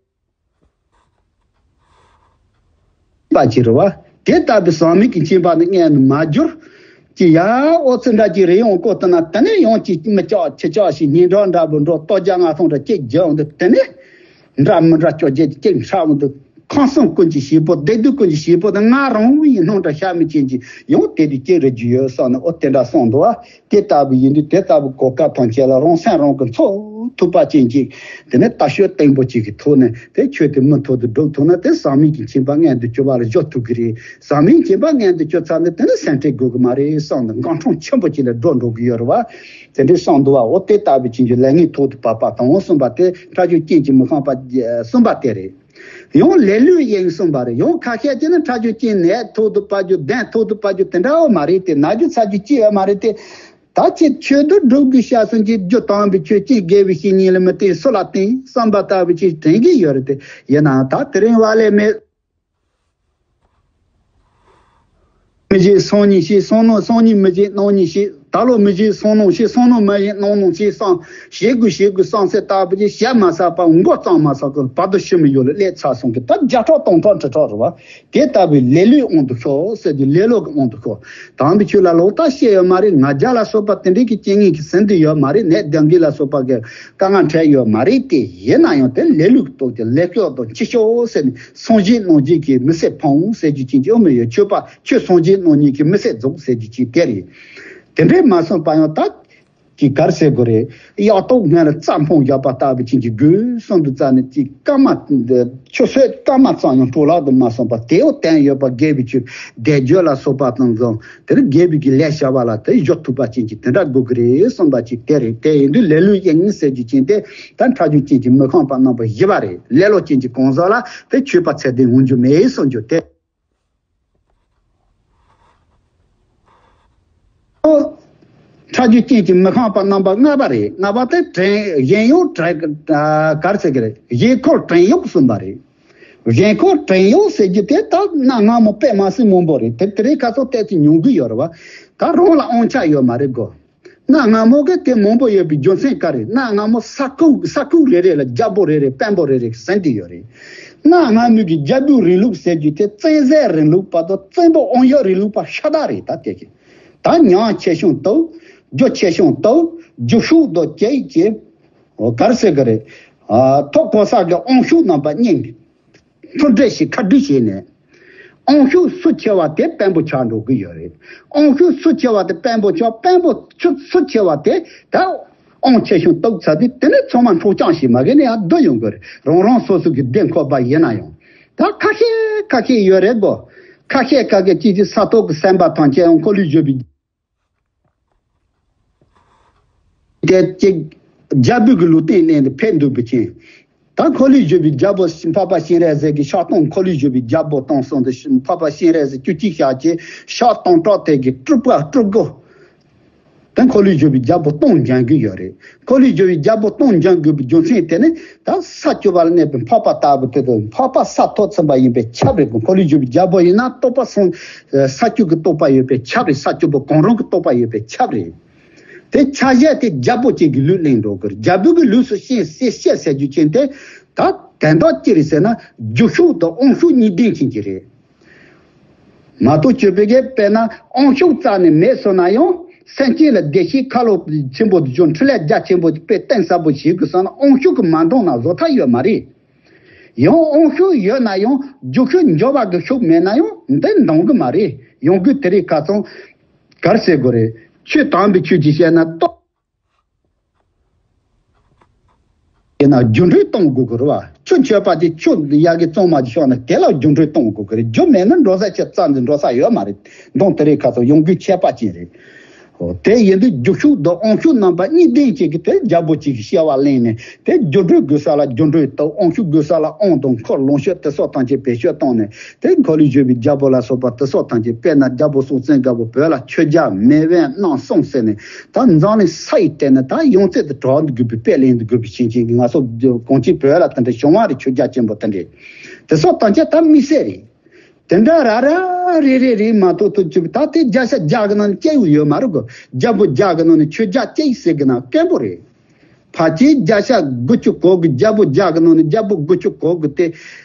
པ་ཅིག་རེད་བ། དེ་ལྟ་བུའི་ཟག་མེད་ཀྱི་མཁྱེན་པ་ནི་མངོན་དུ་མ་གྱུར། ཅི་ཡ་ཨོ་ཙི་འདྲ་ཅིག་རེ་ཡོང་ཀོ་ཏི་ན་དེ་ནས་ཡང་ཅིག་མི་ལྕོགས་ཁྱི་ལྕོགས་ཤིག་ཉིན་གྲངས་འདྲ་པོ་འགྲོ་ལྟོ་རྒྱ་ང་ཐོང་འདྲ་ཅིག་རྒྱག་འོང་དུ་དེ་ནས་འདྲ་མི་འདྲ་ཅོ་རྒྱལ་ཅིག་ཧྲག་འོང་དུ་ཁང་གསུམ་ཀུན་གྱི་བྱེད་པོ་བདེ་སྡུག་ཀུན་གྱི་བྱེད་པོ་དེ་ང་རང་ཡིན་སྣང་འདྲ་ཤ་མི་ཅན་གྱི་ཡང་དེ་དུས་ཅིག་རེ་རྒྱུ་ཡོད་བསམ་ནས་ཨོ་དེ་འདྲ་སོང་འདུག་བ། དེ་ལྟ་བུ་ཡིན་དུས་དེ་ལྟ་བུ་གོ་སྐབས་ཐམས་ཅད་ལ་རང་སེམས་རང་གིས་འཚོ་ཐུབ་པ་ཅན་གྱི་དེ་ནས་ལྟ་སྤྱོད་བརྟན་པོ་ཅིག་གི་ཐོག་ནས་དེ་ཆོས་དེ་མུ་མཐུད་དུ་སྒྲུབ་ཐུབ་ན་དེ་ཟག་མེད་ཀྱི་མཁྱེན་པ་མངོན་དུ་གྱུར་པ་ལ་འཇོག་ཐུབ་ཀྱི་རེད། ཟག་མེད་མཁྱེན་པ་མངོན་དུ་གྱུར་ཚར་ནས་དེ་ནས་སེམས་ཁྲལ་དགོས་ཀྱི་མ་རེད་བསམ་ནས་འགག་འཕྲང་ཆེན་པོ་ཅིག་ལ་འགྲོ་འགྲོ་གི་ཡོད་རེད་བ། དེ་འདྲའི་བསམ་འདུག་བ། འོ་དེ་ལྟ་བུ་ཅན་གྱི་ལས་ངན་ཐོག་ཏུ་བབས་པ་དང་གསུམ་པ་དེ་ཁྲག་རྒྱུད་རྐྱེན་གྱིས་མི་ཁེངས་པ་གསུམ་པ་དེ་རེད། ཡང་ལེ་ལོའི་དབྱིངས་གསུངས་པ་རེད། ཡང་ཁ་ཤས་ཀྱིས་ནི་ཁྲག་རྒྱུད་ཀྱི་ནད་ཐོག་ཏུ་བབས་རྒྱུ་གདོན་ཐོག་ཏུ་བབས་རྒྱུ་དེ་འདྲ་བོ་མ་རེད་དེ། ན་རྒྱུ་ཚ་རྒྱུ་ཅི་ཡོད་མ་རེད་དེ། ད་ཁྱེད་ཆོས་སྡུག་སྒྲུབ་དགོས་ཤ་སུན་གྱི་རྒྱུ་དམ་པའི་ཆོས་ཅན་དགེ་བའི་བཤེས་གཉེན་ལ་མི་བརྟེན་སུ་ལ་བརྟེན་བསམ་པ་ལྟ་བུ་ཅིག་དྲན་གྱི་ཡོད་རེད་དེ། ཡིན་ནའང་ད་དེ་རིང་བ་ལས་མེད། མི་བྱེད་སང་ཉིན་བྱེད་སང་ནོ། སང་ཉིན་མི་བྱེད་གནངས་ཉིན་བྱེད། ད་ལོ་མི་བྱེད་སང་ནོ་བྱེད། སང་ནོ་མ་བྱེད་གནངས་ནོ་བྱེད་བསམ། བྱེད་དགོས་བྱེད་དགོས་བསམ་སེམས་ལྟ་བུ་ཅིག་ཞེ་མ་ཚར་བར་མགོ་གཙང་མ་ཚར་གི་བར་དུ་ཤི་མི་ཡོད་ལ་སླེབས་ཚར་སོང་གི་ད་བརྒྱ་ཕྲག་སྟོང་ཕྲག་ཁྲི་ཕྲག་རེད་བ། དེ་ལྟ་བུའི་ལེ་ལོའི་དབང་དུ་ཤོར་ཟེར་དུས་ལེ་ལོ་གི་དབང་དུ་ཤོར། དམ་པའི་ཆོས་ལ་ལོག་ལྟ་བཤད་ཡོད་མ་རེད། ང་རྒྱལ་ལ་སོགས་པ་དེ་འདྲའི་གི་རྐྱེན་ངན་གྱིས་ཟིན་ཏེ་ཡོད་མ་རེད། ནད་གདོན་བགེགས་ལ་སོགས་པ་གི་དཀའ་ངལ་འཕྲད་ཡོད་མ་རེད་དེ། ཡིན་ན་ཡང་དེ་ལེ་ལོའི་སྟོབས་ཀྱིས་ལེ་ཤོག་དང་ཕྱི་ཤོག་ཟེར་ནས་སངས་རྒྱས་རྣམས་ཀྱི་མི་ཚེ་ཕངས་ཟེར་རྒྱུ་ཅན་གྱི་ཨོ་མི་ཡོད། ཆོས་པ་ཆོས་སངས་རྒྱས་རྣམས་ཀྱི་མི་ཚེ་རྫོགས་ཟེར་རྒྱུ་ཅན་དེ་རེད། དེ་འདྲའི་མ་སོང་པ་ཡང་ད། ཀྱི་གར་ཟེར་དགོས་རེད། གཡག་ཐོག་སྔོན་ལ་རྩྭ་འཕངས་བཞག་པ་ལྟ་བུ་ཅན་གྱི་དགོས་གསུམ་དུ་རྩ་ནས་ཀྱི་སྐར་མ་འདི་ཆུ་ཚོད་སྐར་མ་ཙམ་ཡང་འཕྲོ་བརླག་ཏུ་མ་སོང་པ་དེའོ་བསྟན་ཡོད་པ་དགེ་བའི་ཆོས་སྡེ་བརྒྱད་ལ་སོགས་པ་དང་འཛོམས་དེར་དགེ་བའི་གི་ལས་བྱ་བ་ལ་དེ་གཞོལ་ཐུབ་པ་ཅན་གྱི་དེ་འདྲ་དགོས་ཀྱི་རེད་གསུངས་པ་ཅིག་དེ་རེད། དེ་ཡིན་དུས་ལེ་ལོའི་དབྱིངས་ཟེར་རྒྱུ་ཅན་དེ་ད་ཁྲག་རྒྱུད་ཅན་གྱི་མི་ཁེངས་པ་རྣམ་པ་བཞི་པ་རེད། ལེ་ལོ་ཅན་གྱི་གང་ཟག་ལ་དེ་ཆོས་པ་ཚད་ལྡན་འོང་རྒྱུ་མེད་གསུངས་རྒྱུ་དེ། ཁྲག་རྒྱུད་ཅན་གྱི་མི་ཁེངས་པ་རྣམ་པ་ལྔ་པ་རེད། ལྔ་པ་དེ་བྲན་གཞན་གཡོག་བྲན་གར་ཟེར་གི་རེད། གཞན་འཁོར་བྲན་གཡོག་གསུམ་པ་རེད། གཞན་འཁོར་བྲན་གཡོག་ཟེར་རྒྱུ་དེ་ད་གནའ་སྔ་མོ་དཔེ་མ་སྲིད་མང་པོ་རེད། དེ་དེ་རིང་ཁ་སང་ལྟས་ཚོད་ཉུང་གི་ཡོད་རེད་བ། ད་རང་ལ་དབང་ཆ་ཡོད་མ་རེད་གོ། གནའ་སྔ་མོ་གི་དེ་མང་པོ་ཡོད་པའི་རྒྱུ་མཚན་ག་རེ། གནའ་སྔ་མོ་ས་ཁུག་ས་ཁུག་རེ་རེ་ལ་རྒྱལ་པོ་རེ་རེ་དཔོན་པོ་རེ་རེ་ཟིན་ཏེ་ཡོད་རེད། གནའ་སྔ་མོ་གི་རྒྱལ་པོའི་རིང་ལུགས་ཟེར་རྒྱུ་དེ་བཙན་བཟའི་རིང་ལུགས་བར་དུ་བཙན་པོ་དབང་ཡོད་རིང་ལུགས་པ་ཤ་སྟག་རེད། ད་དེ་གི་ད་ཉང་ཆེ་ཆུང་སྟོབས་རྒྱུ་ཆེ་ཆུང་སྟོབས་རྒྱུ་ཤུགས་དང་བཅས་ཀྱི་གར་ཟེར་གི་རེད། ཐོག་གོ་ས་གི་དབང་ཤུགས་རྣམ་པ་གཉིས། མཐུན་སྒྲིལ་ཞིག་ཁ་བསྒྲིགས་བྱས་ནས། དབང་ཤུགས་སུ་ཆེ་བ་དེ་དཔོན་པོ་ཆགས་འགྲོ་གི་ཡོད་རེད། དབང་ཤུགས་སུ་ཆེ་བ་དེ་དཔོན་པོ་ཆགས། དཔོན་པོ་ཆུ་སུ་ཆེ་བ་དེ་ད་དབང་ཆེ་ཆུང་གཏུག་ཚར་དུས་དེ་ནས་ཚང་མ་འཕྲོག་རྐྱང་ཞིག་མ་གི་ནས་ཡང་བསྡུ་ཡོང་གི་རེད། རང་རང་སོ་སོ་གི་བདེ་འཁོད་པ་ཡིན་ན་ཡང་། ད་ཁ་ཤས་ཁ་ཤས་ཡོད་རེད་གོ། ཁ་ཤས་ཁ་ཤས་ཅིག་ཅིག་ས་ཐོག་གི་སེམས་པ་ཐམས་ཅད་ཡང་འཁོར་ལོས་སྒྱུར་བའི། དེ་གཅིག་རྒྱལ་པོའི་གི་ལུང་བསྟན་ལེན་དུ་ཕེབས་འདུག་པའི་ཕྱིན། ད་འཁོར་ལོས་སྒྱུར་བའི་རྒྱལ་པོ་འཕགས་པ་སྤྱན་རས་གཟིགས་ཀྱི་ཕྱག་སྟོང་། འཁོར་ལོས་སྒྱུར་བའི་རྒྱལ་པོ་སྟོང་གསུངས་ཏེ་འཕགས་པ་སྤྱན་རས་གཟིགས་བཅུ་གཅིག་ཞག་གི་ཕྱག་སྟོང་ཕྲག་དེ་གི་སྤྲུལ་པ་སྤྲུལ་སྐུ། ད་འཁོར་ལོས་སྒྱུར་བའི་རྒྱལ་པོ་སྟོང་འབྱོན་གྱི་ཡོད་རེད། འཁོར་ལོས་སྒྱུར་བའི་རྒྱལ་པོ་སྟོང་འབྱོན་དགོས་པའི་རྒྱུ་མཚན་དེ་ནི་ད་ས་བཅུ་པ་ལ་གནས་པའི་འཕགས་པ་ལྟ་བུ་དེ་དང་འཕགས་པ་ས་ཐོབ་ཚུན་པ་ཡིན་པས་ཁྱབ་རེད་གོ། འཁོར་ལོས་སྒྱུར་བའི་རྒྱལ་པོ་ཡིན་ན་རྟོགས་པ་སངས་ས་བཅུ་གི་རྟོགས་པ་ཡོད་པས་ཁྱབ་རེད། ས་བཅུ་པོ་གང་རུང་གི་རྟོགས་པ་ཡོད་པས་ཁྱབ་རེད། དེ་ཆ་བཞག་དེ་རྒྱལ་པོ་གཅིག་གི་ལུགས་གླེང་འགྲོ་གི་རེད། རྒྱལ་པོ་གི་ལུགས་སུ་བཤད་བཤད་བཤད་ཟེར་རྒྱུ་ཅན་དེ་ད་དོན་དག་ཅི་རེད་ཟེར་ན་རྒྱུ་ཤུགས་དང་དབང་ཤུགས་གཉིས་ལྡན་ཅན་གྱི་རེད། མ་གཏོགས་སྤྱོད་པའི་གེ་དཔེར་ན་དབང་ཤུགས་རྩ་ནས་མེད་སོང་ན་ཡང་སེམས་ཅན་ལ་བདེ་སྐྱིད་ཁ་ལོ་ཆེན་པོ་དེ་ཅུང་འཕྲིན་ལས་རྒྱ་ཆེན་པོ་དཔེ་གཏིང་ཟབ་པོ་བྱེད་དགོས་སོང་ན་དབང་ཤུགས་ཀྱིས་མ་འདང་ན་བཟོ་ཐབས་ཡོད་མ་རེད། ཡང་དབང་ཤུགས་ཡོད་ན་ཡང་རྒྱུ་ཤུགས་འབྱོར་བ་གི་ཤུགས་མེད་ན་ཡང་འདི་འདང་གི་མ་རེད། ཡོང་གི་དེ་རིགས་ཁ་ཚང་གར་ཟེར་དགོས་རེད། ཆོས་དམ་པའི་ཆོས་ཀྱི་བཤད་ན་རྟོགས། དེ་ན་རྒྱུ་འབྲས་གཏོང་དགོས་ཀྱི་རེད་བ། ཆུ་མཆོད་པ་དེ་ཆུ་ཡ་གི་གཙང་མ་ཅིག་ཤོག་ན་དེ་ལ་རྒྱུ་འབྲས་གཏོང་དགོས་ཀྱི་རེད། རྒྱུ་མེད་ན་འགྲོ་ས་ཆེ་རྩ་འདི་འགྲོ་ས་ཡོད་མ་རེད། མདོང་དེ་རིང་ཁ་སང་ཡོང་སྒོའི་ཆད་པ་ཅན་རེད། ཨོ། དེ་ཡིན་དུས་རྒྱུ་ཤུགས་དང་དབང་ཤུགས་རྣམ་པ་གཉིས་ལྡན་ཅིག་གི་དེ་རྒྱལ་པོ་གཅིག་གི་བྱ་བ་གླེང་ནས་དེ་རྒྱུ་འབྲས་དགོས་ས་ལ་རྒྱུ་འབྲས་དང་དབང་ཤུགས་དགོས་ས་ལ་དབང་དང་འཁོར་ལོངས་སྤྱོད་དེ་སོགས་ཐམས་ཅད་བེད་སྤྱོད་བཏང་ནས། དེ་འཁོར་ལོས་སྒྱུར་བའི་རྒྱལ་པོ་ལ་སོགས་པ་དེ་སོགས་ཐམས་ཅད། དཔེར་ན་རྒྱལ་པོ་སྲོང་བཙན་སྒམ་པོ་བོད་ལ་ཆོས་རྒྱལ་མེས་དབོན་རྣམ་གསུམ་ཟེར་ནས་ད་འཛམ་གླིང་ས་ཡི་སྟེང་ན་ད་ཡོངས་རྫོགས་དུ་གྲགས་འདུག་དགོས་པའི་དཔེ་ལེན་འདུག་དགོས་པའི་ཕྱིན་ཅན་གྱི་ང་ཚོ་གང་ཅི་བོད་ལ་དེ་འདྲ་བྱུང་བ་རེད། ཆོས་རྒྱལ་ཆེན་པོ་དེ་འདྲས་དེ་སོགས་ཐམས་ཅད་ད་དམིགས་བསལ་རེད། དེ་འདྲ་ར་ར་རེ་རེ་རེ་མ་གཏོགས་ཐུབ་ཅིག་ད་དེ་བརྒྱ་ཆ་བརྒྱ་གི་ནང་ནས་སྐྱེ་ཡོད་ཡོད་མ་རེད་གོ། རྒྱལ་པོ་བརྒྱ་གི་ནང་ནས་ཆོས་རྒྱལ་གཅིག་ཟེར་གི་ན་དཀོན་པོ་རེད། ཕལ་ཆེར་བརྒྱ་ཆ་དགུ་བཅུ་གོ་གི་རྒྱལ་པོ་བརྒྱ་གི་ནང་ནས་རྒྱལ་པོ་དགུ་བཅུ་གོ་གི་དེ།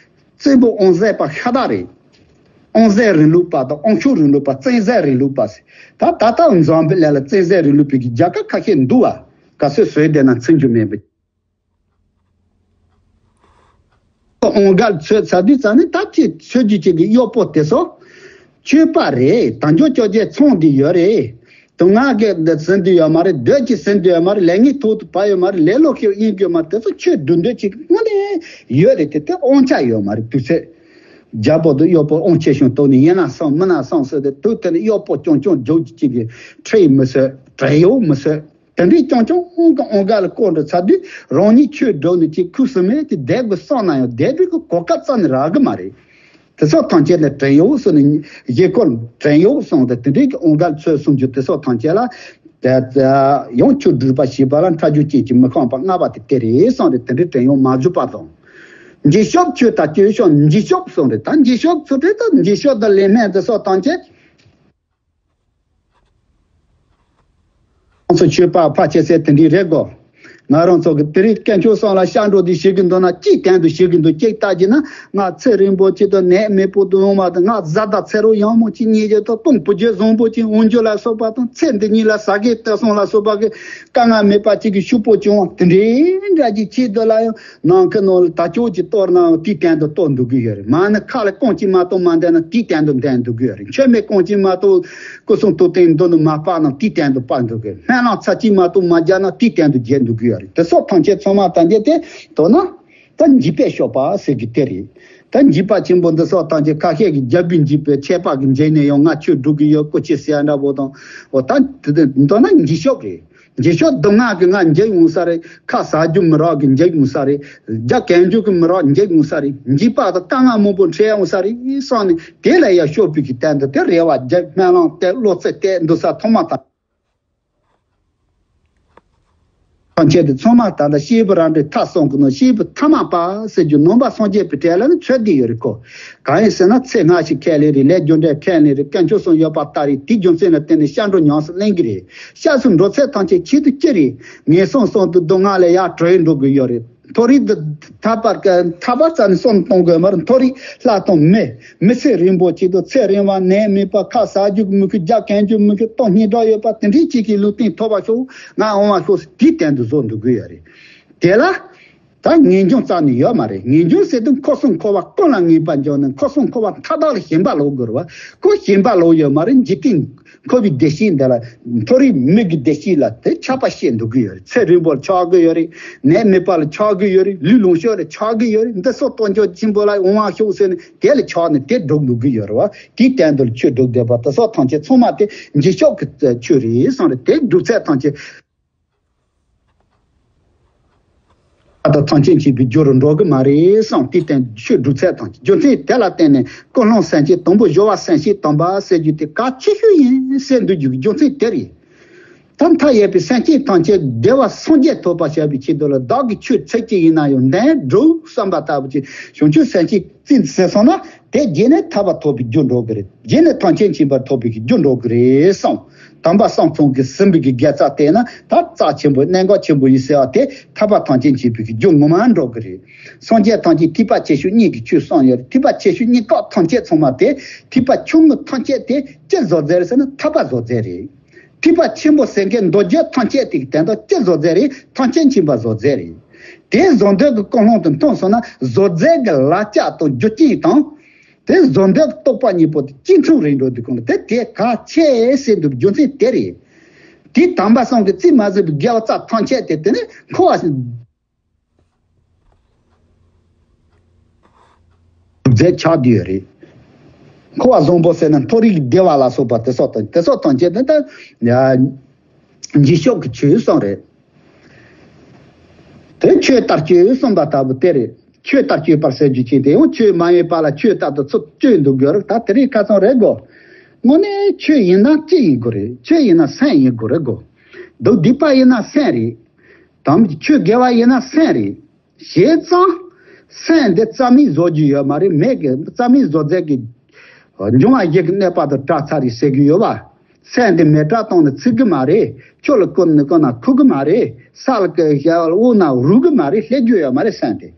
བཙན་པོ་དབང་ཟད་པ་ཤ་སྟག་རེད། དབང་ཟད་རིང་ལུགས་པ་དང་དབང་ཤུགས་རིང་ལུགས་པ། བཙན་ཟད་རིང་ལུགས་པ་ཟེར། ད་ད་ལྟ་འཛམ་བུ་གླིང་ལ་བཙན་ཟད་རིང་ལུགས་པའི་གི་རྒྱལ་ཁབ་ཁ་ཤས་འདུག་བ། ག་ཚོད་བཟོས་བསྡད་ན་མཚོན་རྒྱུ་མེད་པ། དབང་སྒར་ཚོས་ཚ་དུས་ཙ་ནི་ད་ཅི་ཚོད་རྒྱུ་ཅིག་གི་གཡོག་པོ་དེ་ཚོ་ཆོས་པ་རེད། དལ་འབྱོར་སྐྱོ་རྒྱལ་ཚོང་འདི་ཡོད་རེད། དུང་ང་གི་འདི་ཟིན་དུ་ཡོད་མ་རེད། སྡོད་ཀྱི་ཟིན་དུ་ཡོད་མ་རེད། ལས་ངན་ཐོག་ཏུ་བབས་ཡོད་མ་རེད། ལས་ལོག་ཤེས་ཡིན་གྱི་ཡོད་མ་རེད། དེ་ཚོ་ཆོས་སྒྲུབ་འདོད་ཅིག་དངོས་གནས་ཡོད་རེད། དེ་དེ་དབང་ཆ་ཡོད་མ་རེད། དུས་ཚོད་རྒྱལ་པོ་དང་གཡོག་པོ་དབང་ཆེ་ཤོས་ཐོག་ནས་ཡིན་ན་སོང་མིན་ན་སོང་ཟེར་ཏེ་དུས་དེ་ནས་གཡོག་པོ་རྐྱང་རྐྱང་རྒྱུག་ཅིག་གི་ཁྲིད་མི་བཟོད། བྲན་གཡོག་མི་བཟོད། དེ་འདྲའི་རྐྱང་རྐྱང་གི་དབང་སྒར་ལ་བསྐོར་འགྲོ་ཚར་དུས་རང་ཉིད་ཆོས་སྒྲུབ་ནས་ཅིག་ཁུ་སིམ་མེར་ཅིག་བསྡད་དགོས་བསམ་ན་ཡང་བསྡད་པའི་གོ་སྐབས་རྩ་ནས་རག་གི་མ་རེད། དེ་སོགས་ཐམས་ཅད་ལ་བྲན་གཡོག་ཟེར་ནས་གཞིས་འཁོར་བྲན་གཡོག་གསུངས་ཏེ་དེ་འདྲའི་གི་དབང་སྒར་ཚོས་གསུང་རྒྱུ་དེ་སོགས་ཐམས་ཅད་ལ་དེ་ཡང་ཆོས་སྒྲུབ་པ་ཞེས་པ་ལ་ཁྲ་རྒྱུ་ཅན་གྱི་མི་ཤངས་པ་ལྔ་པ་དེ་དེ་རེད་གསུངས་ཏེ་དེ་འདྲའི་བྲན་གཡོག་མ་བཟོད་པ་དང་། འཇིགས་ཞོག་ཆོས་དང་སྐྱོན་ཤོག་འཇིགས་ཞོག་གསུངས་ཏེ་ད་འཇིགས་ཞོག་ཚུལ་དེ་དང་འཇིགས་ཞོག་དང་ལས་སྨན་དེ་སོགས་ཐམས་ཅད། ང་ཚོ་ཆོས་པ་ཕལ་ཆེ་ཚད་དེ་འདྲའི་རེད་གོ། ང་རང་ཚོ་གི་དེ་རིང་དཀོན་མཆོག་གསུམ་ལ་སྐྱབས་འགྲོ་འདི་ཞུ་གི་འདུག་ན་ཅིའི་སྟེང་དུ་ཞུ་གི་འདུག་ཅིག་ལྟ་རྒྱུ་ན་ང་ཚེ་རིང་པོ་ཅིག་དང་ནད་མེད་པོ་དུ་འོང་བ་དང་། ང་བཟའ་ཟླ་ཚེ་རོགས་ཡག་མོ་ཅིག་རྙེད་རྒྱུ་དང་། དཔུང་བུ་རྒྱུད་བཟང་པོ་ཅིག་འོང་རྒྱུ་ལ་སོགས་པ་དང་། ཚེ་འདི་ཉིད་ལ་བཟའ་དགའི་སྟོད་སོང་ལ་སོགས་པ་གི་དཀའ་ངལ་མེད་པ་ཅིག་གི་ཕྱུག་པོ་བྱུང་བ་དེ་འདྲའི་འདྲ་ཅིག་ཆེད་དུ་ལ་ཡང་ནང་ཁུལ་ནང་ལ་ད་ཅོག་ཅིག་གཏོར་ན་ཡང་དེའི་སྟེང་དུ་གཏོར་འདུག་གི་ཡོད་རེད། མ་ནི་ཁ་ལ་རྐང་གཅིག་མ་གཏོགས་མ་འདོན་ན་དེའི་སྟེང་དུ་འདོན་འདུག་གི་ཡོད་རེད། མཆོད་མེ་རྐང་གཅིག་མ་གཏོགས་སྐུ་གསུང་ཐུགས་རྟེན་མདུན་དུ་མ་སྤར་ན་དེའི་སྟེང་དུ་སྤར་འདུག་གི། སྨན་བླངས་ཚར་གཅིག་མ་གཏོགས་མ་རྒྱག་ན་དེའི་སྟེང་དུ་རྒྱག་འདུག་གི་ཡོད་རེད། དེ་སོགས་ཐམས་ཅད་ཚང་མ་ཐམས་ཅད་དེ་དོ་ན་ད་འཇིགས་པས་སྐྱོབ་པ་ཟེར་གི་དེ་རེད། ད་འཇིགས་པ་ཆེན་པོ་འདི་སོགས་ཐམས་ཅད་ཁ་ཤས་ཀྱི་རྒྱལ་པོའི་འཇིགས་པའི་ཆད་པ་གི་འཇིགས་ནས་ཡང་ང་ཆོས་སྒྲུབ་གི་ཡོད་སྐུ་ཆེ་ཟེར་ཡ་འདྲ་པོ་དང་། འོ་ད་དེ་དེ་མདོར་ན་འཇིགས་སྐྱོབ་རེད། འཇིགས་སྐྱོབ་སྡུག་བསྔལ་གྱི་ང་འཇིགས་འོང་ས་རེད། ཁ་ཟ་རྒྱུ་མི་རག་གི་འཇིགས་འོང་ས་རེད། རྒྱ་གན་རྒྱུ་གི་མི་རག་འཇིགས་འོང་ས་རེད། འཇིགས་པ་དང་དཀའ་ངལ་མང་པོ་འཕྲད་འོང་ས་རེད་བསམ་ནས་དེ་ལ་ཡ་སྐྱོབ་པའི་གི་སྟེང་དུ་དེ་རེ་བ་རྒྱབ་སྨོན་ལམ་བཏབ་བློ་རྩེ་གཏད་འདུག་ས་ཐོག་མ་དང་། ཐམས་ཅད་དེ་ཚང་མ་ད་ལྟ་སྐྱེས་བུ་རང་གྲོལ་ཐབས་གསུམ་གྱི་ནང་སྐྱེས་བུ་ཐ་མལ་པ་ཟེར་རྒྱུ་ནང་པ་སངས་རྒྱས་པའི་གྲས་ལ་ནི་ཚོད་ལྟ་ཡོད་རེད་ཁོ། གང་ཡིན་ཟེར་ན་ཚེ་སྔ་ཕྱི་ཁས་ལེན་རེད། ལས་རྒྱུ་འབྲས་ཁས་ལེན་རེད། དཀོན་མཆོག་གསུམ་ཡོད་པ་ལྟ་རེད། དེའི་རྒྱུ་མཚན་ལ་བརྟེན་ནས་སྐྱབས་འགྲོ་ཉམས་སུ་ལེན་གྱི་རེད། སྐྱབས་སུ་འགྲོ་ཚད་ཐམས་ཅད་ཆེད་དུ་ཅི་རེད། ངན་སོང་གསུམ་དུ་སྡུག་བསྔལ་ལས་ཡར་གྲོལ་འགྲོ་གི་ཡོད་རེད། མཐོ་རིས་འདི་ཐར་པར་ཐར་པ་རྩ་ནས་བསམ་གཏོང་དགོས་མ་རེད། མཐོ་རིས་ལྷ་དང་མི་མི་ཚེ་རིང་པོ་ཅིག་དང་ཚེ་རིང་བ་ནད་མེད་པ་ཁ་ཟ་རྒྱུ་མི་དགོས་རྒྱ་གན་རྒྱུ་མི་དགོས་སྟོང་སྙིང་རྗེ་ཡོད་པ་དེ་འདྲའི་ཅིག་གི་ལུས་རྟེན་ཐོབ་པ་ཤོག་ང་འོང་བ་ཤོག་ཟེར་དེའི་སྟེང་དུ་བཟོ་འདུག་གི་ཡོད་རེད། དེ་ལ་ད་ངེས་འབྱུང་རྩ་ནས་ཡོད་མ་རེད། ངེས་འབྱུང་ཟེར་དུས་འཁོར་གསུམ་འཁོར་བ་ཀུན་ལ་ངེས་པ་འབྱུང་ནས་འཁོར་གསུམ་འཁོར་བ་མཐའ་དག་ལ་ཞེན་པ་ལོག་དགོས་རེད་བ། ཁོ་ཞེན་པ་ལོག་ཡོད་མ་རེད། འཇིག་རྟེན་འཁོར་བའི་བདེ་སྐྱིད་འདི་ལ་མཐོ་རིས་མི་གི་བདེ་སྐྱིད་ལ་དེ་ཆགས་པ་སྐྱེ་འདུག་གི་ཡོད་རེད། ཚེ་རིང་པོར་ཆགས་ཀྱི་ཡོད་རེད། ནད་མེད་པ་ལ་ཆགས་ཀྱི་ཡོད་རེད། ལུས་ལོངས་སྤྱོད་ལ་ཆགས་ཀྱི་ཡོད་རེད། འདི་སོགས་སྟོབས་འབྱོར་ཆེན་པོ་ལ་འོང་བ་ཤོག་ཟེར་ནས་དེ་ལ་ཆགས་ནས་དེ་སྒྲུབ་འདུག་གི་ཡོད་རེད་བ། དེའི་སྟེང་དུ་ཆོས་སྒྲུབ་བསྡད་པ་དེ་སོགས་ཐམས་ཅད་ཚང་མ་དེ་འཇིགས་སྐྱོབ་ཀྱི་ཆོས་རེད་བསམ་རེད། དེ་སྒྲུབ་ཚད་ཐམས་ཅད། ཨ་ད་ཐམས་ཅད་མཁྱེན་པའི་རྒྱུ་རུ་འགྲོ་གི་མ་རེད་བསམ། དེའི་སྟེང་ཆོས་སྒྲུབ་ཚད་དང་རྒྱུ་མཚན་དེ་ལ་བརྟེན་ནས་ཀུན་སློང་སེམས་བསྐྱེད་དང་པོ་སྦྱོར་བ་སེམས་བསྐྱེད་དམ་པ་ཟེར་རྒྱུ་དེ་གལ་ཆེ་ཤོས་ཡིན་ཟེར་འདུག་རྒྱུ་རྒྱུ་མཚན་དེ་རེད། ད་མཐའ་ཡས་པའི་སེམས་ཅན་ཐམས་ཅད་བདེ་བ་སངས་རྒྱས་ཐོབ་པར་བྱ་བའི་ཆེད་དུ་ལ་བདག་གིས་ཆོས་ཚིག་གཅིག་ཡིན་ན་ཡང་འདོན་སྒྲུབ་བསམ་པ་ལྟ་བུ་ཅིག་བྱང་ཆུབ་སེམས་བསྐྱེད་རྩིས་ཟིན་སོང་ན་དེ་རྗེས་ནས་ཐར་པ་ཐོབ་པའི་རྒྱུ་འགྲོ་གི་རེད། རྗེས་ནས་ཐམས་ཅད་མཁྱེན་པར་ཐོབ་པའི་རྒྱུ་འགྲོ་གི་རེད་བསམ། དམ་པ་གསུམ་ཚང་གིས་ཟིན་པའི་དགེ་རྩ་བསྟེན་ན་ད་རྩ་ཆེན་པོ་གནད་འགག་ཆེན་པོ་ཡིན་ཟེར་བ་དེ་ཐར་པ་ཐམས་ཅད་མཁྱེན་པའི་རྒྱུ་ངོ་མ་འགྲོ་གི་རེད། སངས་རྒྱས་ཐམས་ཅད་ཐེག་པ་ཆེ་ཆུང་གཉིས་ཀྱི་ཆོས་གསུངས་ཡོད་རེད། ཐེག་པ་ཆེ་ཆུང་གཉིས་ཀ་ཐམས་ཅད་ཚང་མ་དེ་ཐེག་པ་ཆུང་ངུ་ཐམས་ཅད་དེ་ཅི་བཟོ་རྩལ་རེད་ཟེར་ན་ཐར་པ་བཟོ་རྩལ་རེད། ཐེག་པ་ཆེན་པོ་ཟེར་མཁན་མདོ་རྒྱུད་ཐམས་ཅད་དེ་གི་དོན་དག་ཅི་བཟོ་རྩལ་རེད། ཐམས་ཅད་མཁྱེན་པ་བཟོ་རྩལ་རེད། དེ་བཟོ་འདོད་ཀྱི་ཀུན་སློང་དུ་མཐོང་སོང་ན་བཟོ་རྩལ་གྱི་ལག་ཆ་དང་རྒྱུ་རྐྱེན་དང་། དེ་བཟོ་འདོད་ཀྱི་རྟོག་པ་གཉིས་པོ་དེ་གཅིག་མཚུངས་རེད་འགྲོ་དུས་གང་ལ་དེ་དེ་གལ་ཆེ་ཟེར་འདུག་རྒྱུ་མཚན་དེ་རེད། དེ་དམ་པ་གསུམ་གྱིས་རྩིས་མ་ཟིན་པའི་དགེ་བ་རྩ་ཐམས་ཅད་དེ་དེ་ནི་འཁོར་བ། རྫས་ཆགས་བསྡད་ཡོད་རེད། འཁོར་བ་བཟང་པོ་ཟེར་ན་མཐོ་རིས་ཀྱི་བདེ་བ་ལ་སོགས་པ་དེ་སོགས་དང་དེ་སོགས་དང་བཅས་ཏེ་ད་ཡ་འཇིགས་སྐྱོབ་ཀྱི་ཆོས་གསུམ་རེད། དེ་ཆོས་ལྟར་སྤྱོད་གསུངས་པ་ལྟ་བུ་དེ་རེད། ཆོས་ལྟར་སྤྱོད་པར་ཟེར་རྒྱུ་ཅན་དེ་ཡང་ཆོས་མ་ཡིན་པ་ལ་ཆོས་ལྟར་དུ་ཚུར་སྤྱོད་འདུག་དགོས་རེད། ད་དེ་རིང་ཁ་སང་རེད་གོ། དངོས་གནས་ཆོས་ཡིན་ན་ཅི་ཡིན་དགོས་རེད། ཆོས་ཡིན་ན་སེམས་ཡིན་དགོས་རེད་གོ། མདོ་སྡིག་པ་ཡིན་ན་སེམས་རེད། དམ་ཆོས་དགེ་བ་ཡིན་ན་སེམས་རེད། བྱས་ཙང་། སེམས་འདི་རྩ་མེད་བཟོ་རྒྱུ་ཡོད་མ་རེད། མེད་ཀྱི་རྩ་མེད་བཟོ་རྫས་ཀྱི་འབྱུང་བ་བཞི་གི་གནོད་པ་དང་བྲལ་ཚར་རེད་ཟེར་གྱི་ཡོད་པ། སེམས་འདི་མེ་དགྲ་གཏོང་ན་ཚིག་གི་མ་རེད། ཆུ་ལ་བསྐུར་ན་བསྐུར་ན་ཁུག་གི་མ་རེད། ས་ལ་བཀལ་དབུ་ན་རུལ་གི་མ་རེད། སླེབས་རྒྱུ་ཡོད་མ་རེད་སེམས་དེ།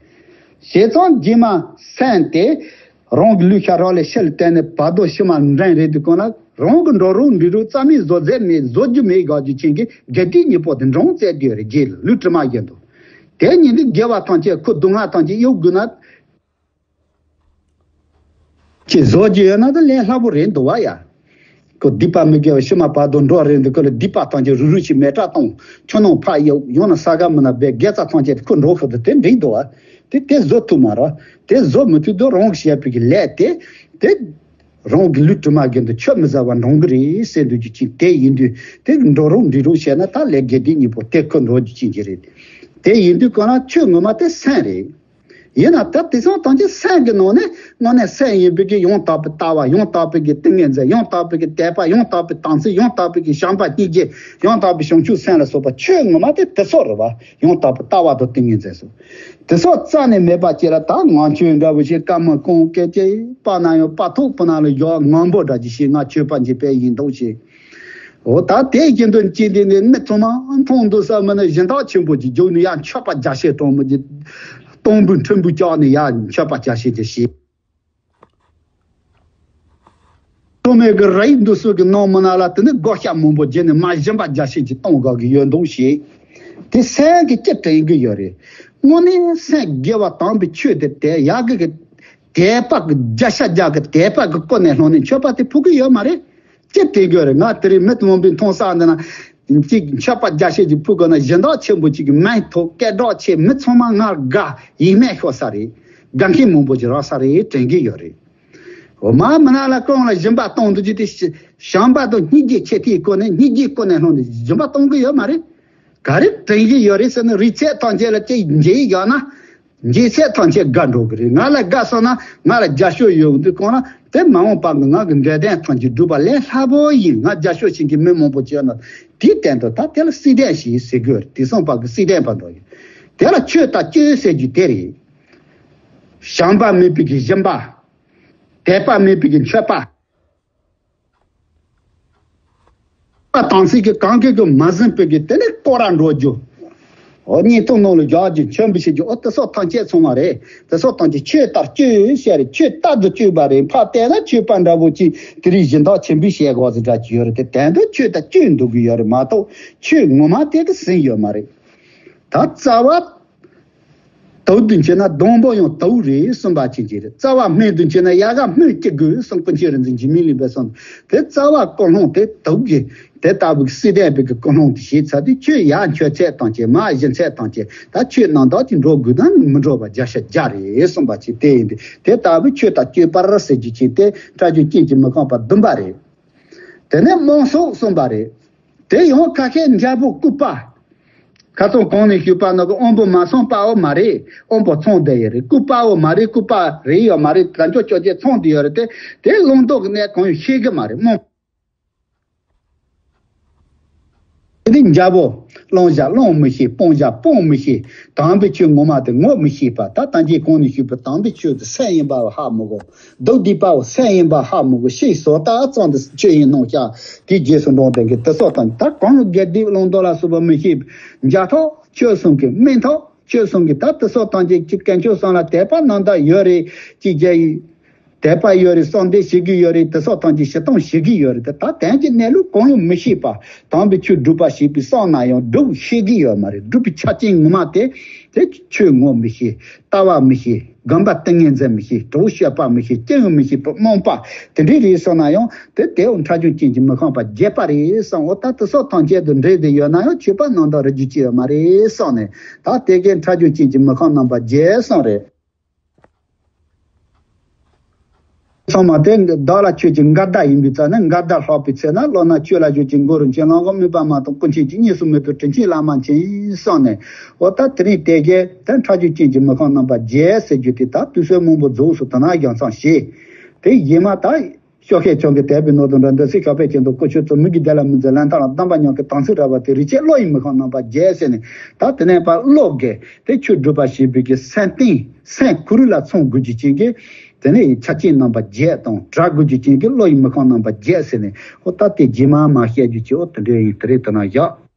བྱས་ཙང་རྗེས་མ་སེམས་དེ་རང་གི་ལུས་ཤ་རོགས་ལས་ཕྱི་ལ་བཏོན་ནས་བར་དོ་ཕྱི་མ་འདྲེན་རེད་དུས་གོང་ལ་རང་གི་འགྲོ་རུང་འགྲོ་རུང་རྩ་མེད་བཟོ་རྫས་མེད་བཟོ་རྒྱུ་མེད་དགག་རྒྱུ་ཅན་གྱི་དགེ་སྡིག་གཉིས་པོ་དེ་འདྲོངས་བཙལ་དུས་རེད་རྗེས་ལ་ལུས་དྲི་མ་བཞིན་དུ། དེ་ཉིད་དུ་དགེ་བ་ཐམས་ཅད་ཁུ་སྡུག་བསྔལ་ཐམས་ཅད་གཡོ་དགོས་ན། ཅེས་བཟོ་རྒྱུ་ཡོད་ན་ད་ལས་སླ་པོ་རེད་འདུག་བ་ཡ། ཁོ་སྡིག་པ་མི་དགེ་བ་ཕྱི་མ་བར་དོ་འགྲོ་རེད་འདུག་ཁོ་ལ་སྡིག་པ་ཐམས་ཅད་རུལ་རུལ་ཞིག་མེ་དགྲ་གཏོང་། ཆུ་ནང་ཕར་གཡུག་ཡང་ན་ས་ག་མི་ན་སྦས་དགེ་རྩ་ཐམས་ཅད་ཁོ་འགྲོ་ཁོ་ད་དེ་འགྲིག་འདུག་བ། དེ་དེ་བཟོ་ཐུབ་མ་རེད། དེ་བཟོ་མི་ཐུབ་དུས་རང་གིས་བྱས་པའི་གི་ལས་དེ་དེ། རང་གི་ལུས་དྲི་མ་བཞིན་དུ་ཆུ་མི་ཟ་བར་འགྲོ་གི་རེད་ཟེར་འདུག་རྒྱུ་ཅིག་དེ་ཡིན་དུས་དེ་འགྲོ་རུང་འགྲིག་རུང་བྱས་ན་ད་ལས་དགེ་སྡིག་གཉིས་པོ་དེ་ཁོ་འགྲོ་རྒྱུ་ཅན་གྱི་རེད། དེ་ཡིན་དུས་གང་ལ་ཆོས་ངོ་མ་དེ་སེམས་རེད། ཡིན་ན་ད་དེ་ཚང་ཐམས་ཅད་སེམས་ཀྱི་ནང་ནས་དངོས་གནས་སེམས་ཡིན་པའི་གི་ཡང་དག་པའི་ལྟ་བ། ཡང་དག་པའི་གི་ཏིང་ངེ་འཛིན། ཡང་དག་པའི་གི་དད་པ། ཡང་དག་པའི་དམ་ཚིག། ཡང་དག་པའི་གི་བྱམས་པ་སྙིང་རྗེ། ཡང་དག་པའི་བྱང་ཆུབ་སེམས་ལ་སོགས་པ་ཆོས་ངོ་མ་དེ་དེ་ཚོ་རེད་བ། ཡང་དག་པའི་ལྟ་བ་དང་ཏིང་ངེ་འཛིན་སོགས་དེ་ཚོ་རྩ་ནས་མེད་པ་ཅིག་ལ་ད་ང་ཆོས་འདྲ་བོ་ཞིག་བཀའ་མ་གང་སྐད་ཅིག་པ་ན་ཡང་པ་ཐུག་པ་ན་ལ་ཡོག་ངང་པོ་འདྲ་ཅིག་ཞིག་ང་ཆོས་པ་འཇིག་པའི་ཡིན་མདོག་ཞིག་འོ་ད་དེ་བཞིན་དུ་ཅི་འདི་ནི་མི་ཚང་མ་མཐོང་འདུག་ས་མི་ནི་སྦྱིན་བདག་ཆེན་པོ་ཅིག་རྒྱུགས་ནས་ཡར་མཆོད་པ་རྒྱ་ཤེས་གཏོང་མི་ཅིག་སྟོང་བུ་ཁྲི་འབུ་བཀྱག་ནས་ཡར་མཆོད་པ་རྒྱ་ཤེས་ཀྱི་ཞེས། ཚོ་མེད་ཀྱི་ར་ཡིག་འདུག་སུ་གི་ནང་མི་ན་ལ་དེ་ནི་བགོ་བཤའ་མང་པོ་བརྒྱབ་ནས་མ་སྦྱིན་པ་རྒྱ་ཤེས་ཀྱི་གཏོང་དགོས་ཀྱི་ཡོད་འདུག་ཞེས། དེ་སེམས་ཀྱི་ཅི་དྲན་གྱི་ཡོད་རེད། དངོས་གནས་སེམས་དགེ་བ་དམ་པའི་ཆོས་དེ་དེ་ཡག་གི་གི་དད་པ་གི་བརྒྱ་ཆ་བརྒྱ་གི་དད་པ་གི་སྒོ་ནས་སློང་ནས་མཆོད་པ་དེ་ཕུལ་གི་ཡོད་མ་རེད། ཅི་དྲན་གི་ཡོད་རེད། ང་དེ་རིང་མི་མང་པོས་མཐོང་ས་འདི་ན་གཅིག་མཆོད་པ་རྒྱ་ཤེས་ཀྱི་ཕུལ་དགོས་ན་སྦྱིན་བདག་ཆེན་པོ་གཅིག་གི་མིང་ཐོག་སྐད་གྲགས་ཆེ་མི་ཚང་མ་ང་དགའ་ཡིད་སྨོན་ཤོར་ས་རེད། དགའ་མཁན་མང་པོ་ཅིག་རག་ས་རེད་དྲན་གི་ཡོད་རེད། འོ་མ་མི་ན་ལ་གང་ལ་སྦྱིན་པ་གཏོང་འདུག་རྒྱུ་དེ་བྱམས་པ་དང་སྙིང་རྗེ་ཆེ་དེའི་སྒོ་ནས་སྙིང་རྗེའི་སྒོ་ནས་སློང་ནས་སྦྱིན་པ་གཏོང་གི་ཡོད་མ་རེད། ག་རེ་དྲན་གི་ཡོད་རེད་ཟེར་ན་རིག་ཚད་ཐམས་ཅད་ལ་ཅིག་འཇལ་ཡོད་ན། འཇལ་ཚད་ཐམས་ཅད་དགའ་འགྲོ་གི་རེད། ང་ལ་དགའ་སོང་ན་ང་ལ་རྒྱབ་སྐྱོར་ཡོད་འདུག་གང་ལ་དེ་མ་འོངས་པ་ང་གི་འབྲས་ལྡན་ཐམས་ཅད་སྒྲུབ་པ་ལས་སླ་པོ་ཡིན། ང་རྒྱབ་སྐྱོར་བྱེད་ཀྱི་མི་མང་པོ་བྱས་ན་དེའི་སྟེང་དུ་ད་དེ་ལ་བསིལ་ལྡན་ཞེས་ཟེར་དགོས་རེད། དེ་སོང་པ་གི་བསིལ་ལྡན་པ་འགྲོ་ཡོད། དེ་ལ་ཆོས་དང་སྤྱོད་ཟེར་རྒྱུ་དེ་རེད། བྱམས་པ་མེད་པའི་གི་སྦྱིན་པ། དད་པ་མེད་པའི་གི་མཆོད་པ། པ་དམ་ཚིག་གི་གང་གི་གི་མ་ཟིན་པའི་གི་དེ་ནི་སྐོར་ར་འགྲོ་རྒྱུ། འོ་བརྙན་ཐུང་ནང་ལ་བཞག་རྒྱུ་མཆོད་འབུལ་བྱེད་རྒྱུ་འོ་དེ་སོགས་ཐམས་ཅད་ཚང་མ་རེད། དེ་སོགས་ཐམས་ཅད་ཆོས་ལྟར་སྤྱོད་བཤད་རེད། ཆོས་ལྟར་དུ་སྤྱོད་པ་རེད། ཕར་བལྟས་ན་ཆོས་པ་འདྲ་བོ་ཅིག་དེ་རིང་སྦྱིན་བདག་ཆེན་པོས་བཤད་དགོས་ཟེར་འདྲ་ཅིག་ཡོད་རེད། དེ་དོན་དུ་ཆོས་ལྟར་སྤྱོད་འདུག་གི་ཡོད་རེད་མ་གཏོགས་ཆོས་ངོ་མ་དེ་གི་ཟིན་ཡོད་མ་རེད། ད་རྩ་བ། དུག་ཏུ་འགྱུར་ན་སྡོང་པོ་ཡང་དུག་རེད་གསུངས་པ་ཅན་གྱི་རེད། རྩ་བ་སྨན་དུ་འགྱུར་ན་ཡལ་ག་སྨན་སྐྱེ་དགོས་གསུངས། ཀུན་མཁྱེན་རིག་འཛིན་འཇིགས་མེད་གླིང་པས་གསུངས། དེ་རྩ་བ་ཀུན་སློང་དེ་དུག་གི་དེ་ལྟ་བུའི་བསིལ་ལྡན་པའི་གི་ཀུན་སློང་དེ་བྱས་ཚར་དུས་ཁྱོད་ཡར་མཆོད་ཚད་དང་བཅས་མར་སྦྱིན་ཚད་དང་བཅས་ད་ཆོས་རྣམ་དག་ཅིག་འགྲོ་དགོས་ན་མི་འགྲོ་བ་བརྒྱ་ཆ་བརྒྱ་རེད་གསུངས་པ་ཅིག་དེ་ཡིན་དུས་དེ་ལྟ་བུའི་ཆོས་དང་སྤྱོད་པར་ཟེར་རྒྱུ་ཅིག་དེ་ཁྲ་ཆུ་རྐྱེན་གྱིས་མི་ཁེངས་པ་བདུན་པ་རེད། དེ་ནས་རྨོངས་སོགས་གསུངས་པ་རེད། དེ་ཡང་ཁ་ཤས་འཇའ་པོ་ལྐུགས་པ། ཁ་སང་གོང་ནས་ཞུས་པ་ནང་གི་དབང་པོ་མ་སངས་པའོ་མ་རེད། དབང་པོ་ཚང་བསྡད་ཡོད་རེད། ལྐུགས་པའོ་མ་རེད། ལྐུགས་པ་རེད་ཡོད་མ་རེད། དལ་འབྱོར་བཅོ་བརྒྱད་ཚང་བསྡད་ཡོད་རེད་དེ། དེ་བླང་དོར་གྱི་གནས་གང་ཡང་ཤེས་གི་མ་རེད་སྨོ། དེ་ནི་འཇའ་པོ། བླང་བྱ་བླང་མི་ཤེས། སྤང་བྱ་སྤང་མི་ཤེས། དམ་པའི་ཆོས་ངོ་མ་དེ་ངོ་མི་ཤེས་པ། ད་ལྟ་གྱེས་གོང་ནས་ཞུས་པའི་དམ་པའི་ཆོས་དེ་སེམས་ཡིན་པ་ཧ་མི་གོ། མདོ་སྡིག་པའོ་སེམས་ཡིན་པ་ཧ་མི་གོ། ཤེས་བཟོ་ལྟ་ཙམ་དུ་ཆོས་ཡིན་སྣང་ཤར། དེའི་རྗེས་སུ་འབྲང་ལྡན་གྱི་དེ་སོགས་དང་ད་གང་དགེ་སྡིག་བླང་དོར་ལ་སོགས་པ་མི་ཤེས། འཇའ་ཐོག་ཆོས་གསུམ་གྱི་སྨན་ཐོག་ཆོས་གསུམ་གྱི་ད་དེ་སོགས་དང་གཅིག་གཅིག་དཀོན་མཆོག་གསུམ་ལ་དད་པ་རྣམ་དག་ཡོད་རེད་ཅེས་བརྗོད་ཡིན། དད་པ་ཡོད་རེད། གསོལ་འདེབས་བྱེད་ཀྱི་ཡོད་རེད། དེ་སོགས་ཐམས་ཅད་ཞིབ་མཐོང་བྱེད་ཀྱི་ཡོད་རེད། དེ་ད་དོན་གྱི་གནས་ལུགས་གང་ཡང་མི་ཤེས་པ། དམ་པའི་ཆོས་སྒྲུབ་པ་ཞེས་པའི་བསམ་ན་ཡང་སྒྲུབ་ཤེས་ཀྱི་ཡོད་མ་རེད། སྒྲུབ་པའི་ཆ་རྐྱེན་ངོ་མ་དེ་དེ་ཆོས་ངོ་མི་ཤེས། ལྟ་བ་མི་ཤེས། སྒོམ་པ་ཏིང་ངེ་འཛིན་མི་ཤེས། གྲོགས་སྤྱོད་པ་མི་ཤེས། སྐྱོན་ཡང་མི་ཤེས་པའི་རྨོངས་པ་དེ་འདྲའི་རེད་བསམ་ན་ཡང་དེ་དེའང་ཁྲ་ཆུ་རྐྱེན་གྱིས་མི་ཁེངས་པ་བརྒྱད་པ་རེད་བསམ། འོ་ད་དེ་སོགས་ཐམས་ཅད་དུ་འདྲེས་ཏེ་ཡོད་ན་ཡང་ཆོས་པ་རྣམ་དག་རེད་རྒྱུ་ཅི་ཡོད་མ་རེད་བསམ་ནས་ད་དེ་གའི་ཁྲ་ཆུ་རྐྱེན་གྱིས་མི་ཁེངས་རྣམ་པ་བརྒྱད་བསམ་རེད། ཚང་མ་དེ་བདག་ལ་ཆོས་ཀྱི་འགལ་ཟླ་ཡིན་པའི་རྩ་ནས། འགལ་ཟླ་ལྷག་པའི་ཚེ་ན། བློ་སྣ་ཆོས་ལ་གཞོལ་ཅིང་སྒོ་རུ་འབྱོན། ལམ་གང་མུན་པ་མ་དང་ཀུན་མཁྱེན་གྱི། གཉིས་སུ་མེད་པའི་དྲིན་ཅན་བླ་མ་མཁྱེན་གསུངས་ནས། འོ་ད་དེ་རིང་དེ་གའི་དེ་ཕྲ་རྒྱུད་ཅན་གྱི་མི་ཁོམ་རྣམ་པ་བརྒྱད་ཟེར་རྒྱུ་དེ། ད་དུས་གསུམ་མང་པོ་རྫོགས་སུ་དེ་ན་བཞག་མཚམས་བཞེས། དེ་རྗེས་མ་ད་ཤོ་ཤེས་ཆང་གིས་དད་པའི་ནོར་དང་འདྲ། འདོད་སྲེད་ཤོ་པས་ཀྱང་དུ། ཀུ་ཤུ་བཙུགས་མི་གི་བདེ་ལ་མི་འཛིན། ལན་ཐང་ལ་སྡོམ་པ་ཉམས་ཀྱི་དམ་ཚིག་ར་བ་དེ། རིག་བྱེད་བློ་ཡི་མི་ཁོམ་རྣམ་པ་བརྒྱད་ཟེར་ནས། ད་དེ་ནས་ཕར་བློ་དགེ་དེ་ཆོས་སྒྲུབ་པ་ཞེས་པའི་གི་སེམས་གཏིང་སེམས་ཁུ་རུ་ལ་ཚང་དགོས་རྒྱུ་ཅན་གྱི། དེ་ནས་ཆ་རྐྱེན་རྣམ་པ་བརྒྱད་དང་བྲལ་དགོས་རྒྱུ་ཅན་གྱི་བློ་ཡི་མི་ཁོམ་རྣམ་པ་བརྒྱད་ཟེར་ནས། འོ་ད་དེ་རྗེས་མ་མ་བཤད་རྒྱུ་ཅིག་འོ་དེ་འདྲ་ཡིན། དེ་རེད། དེ་ན་བཞག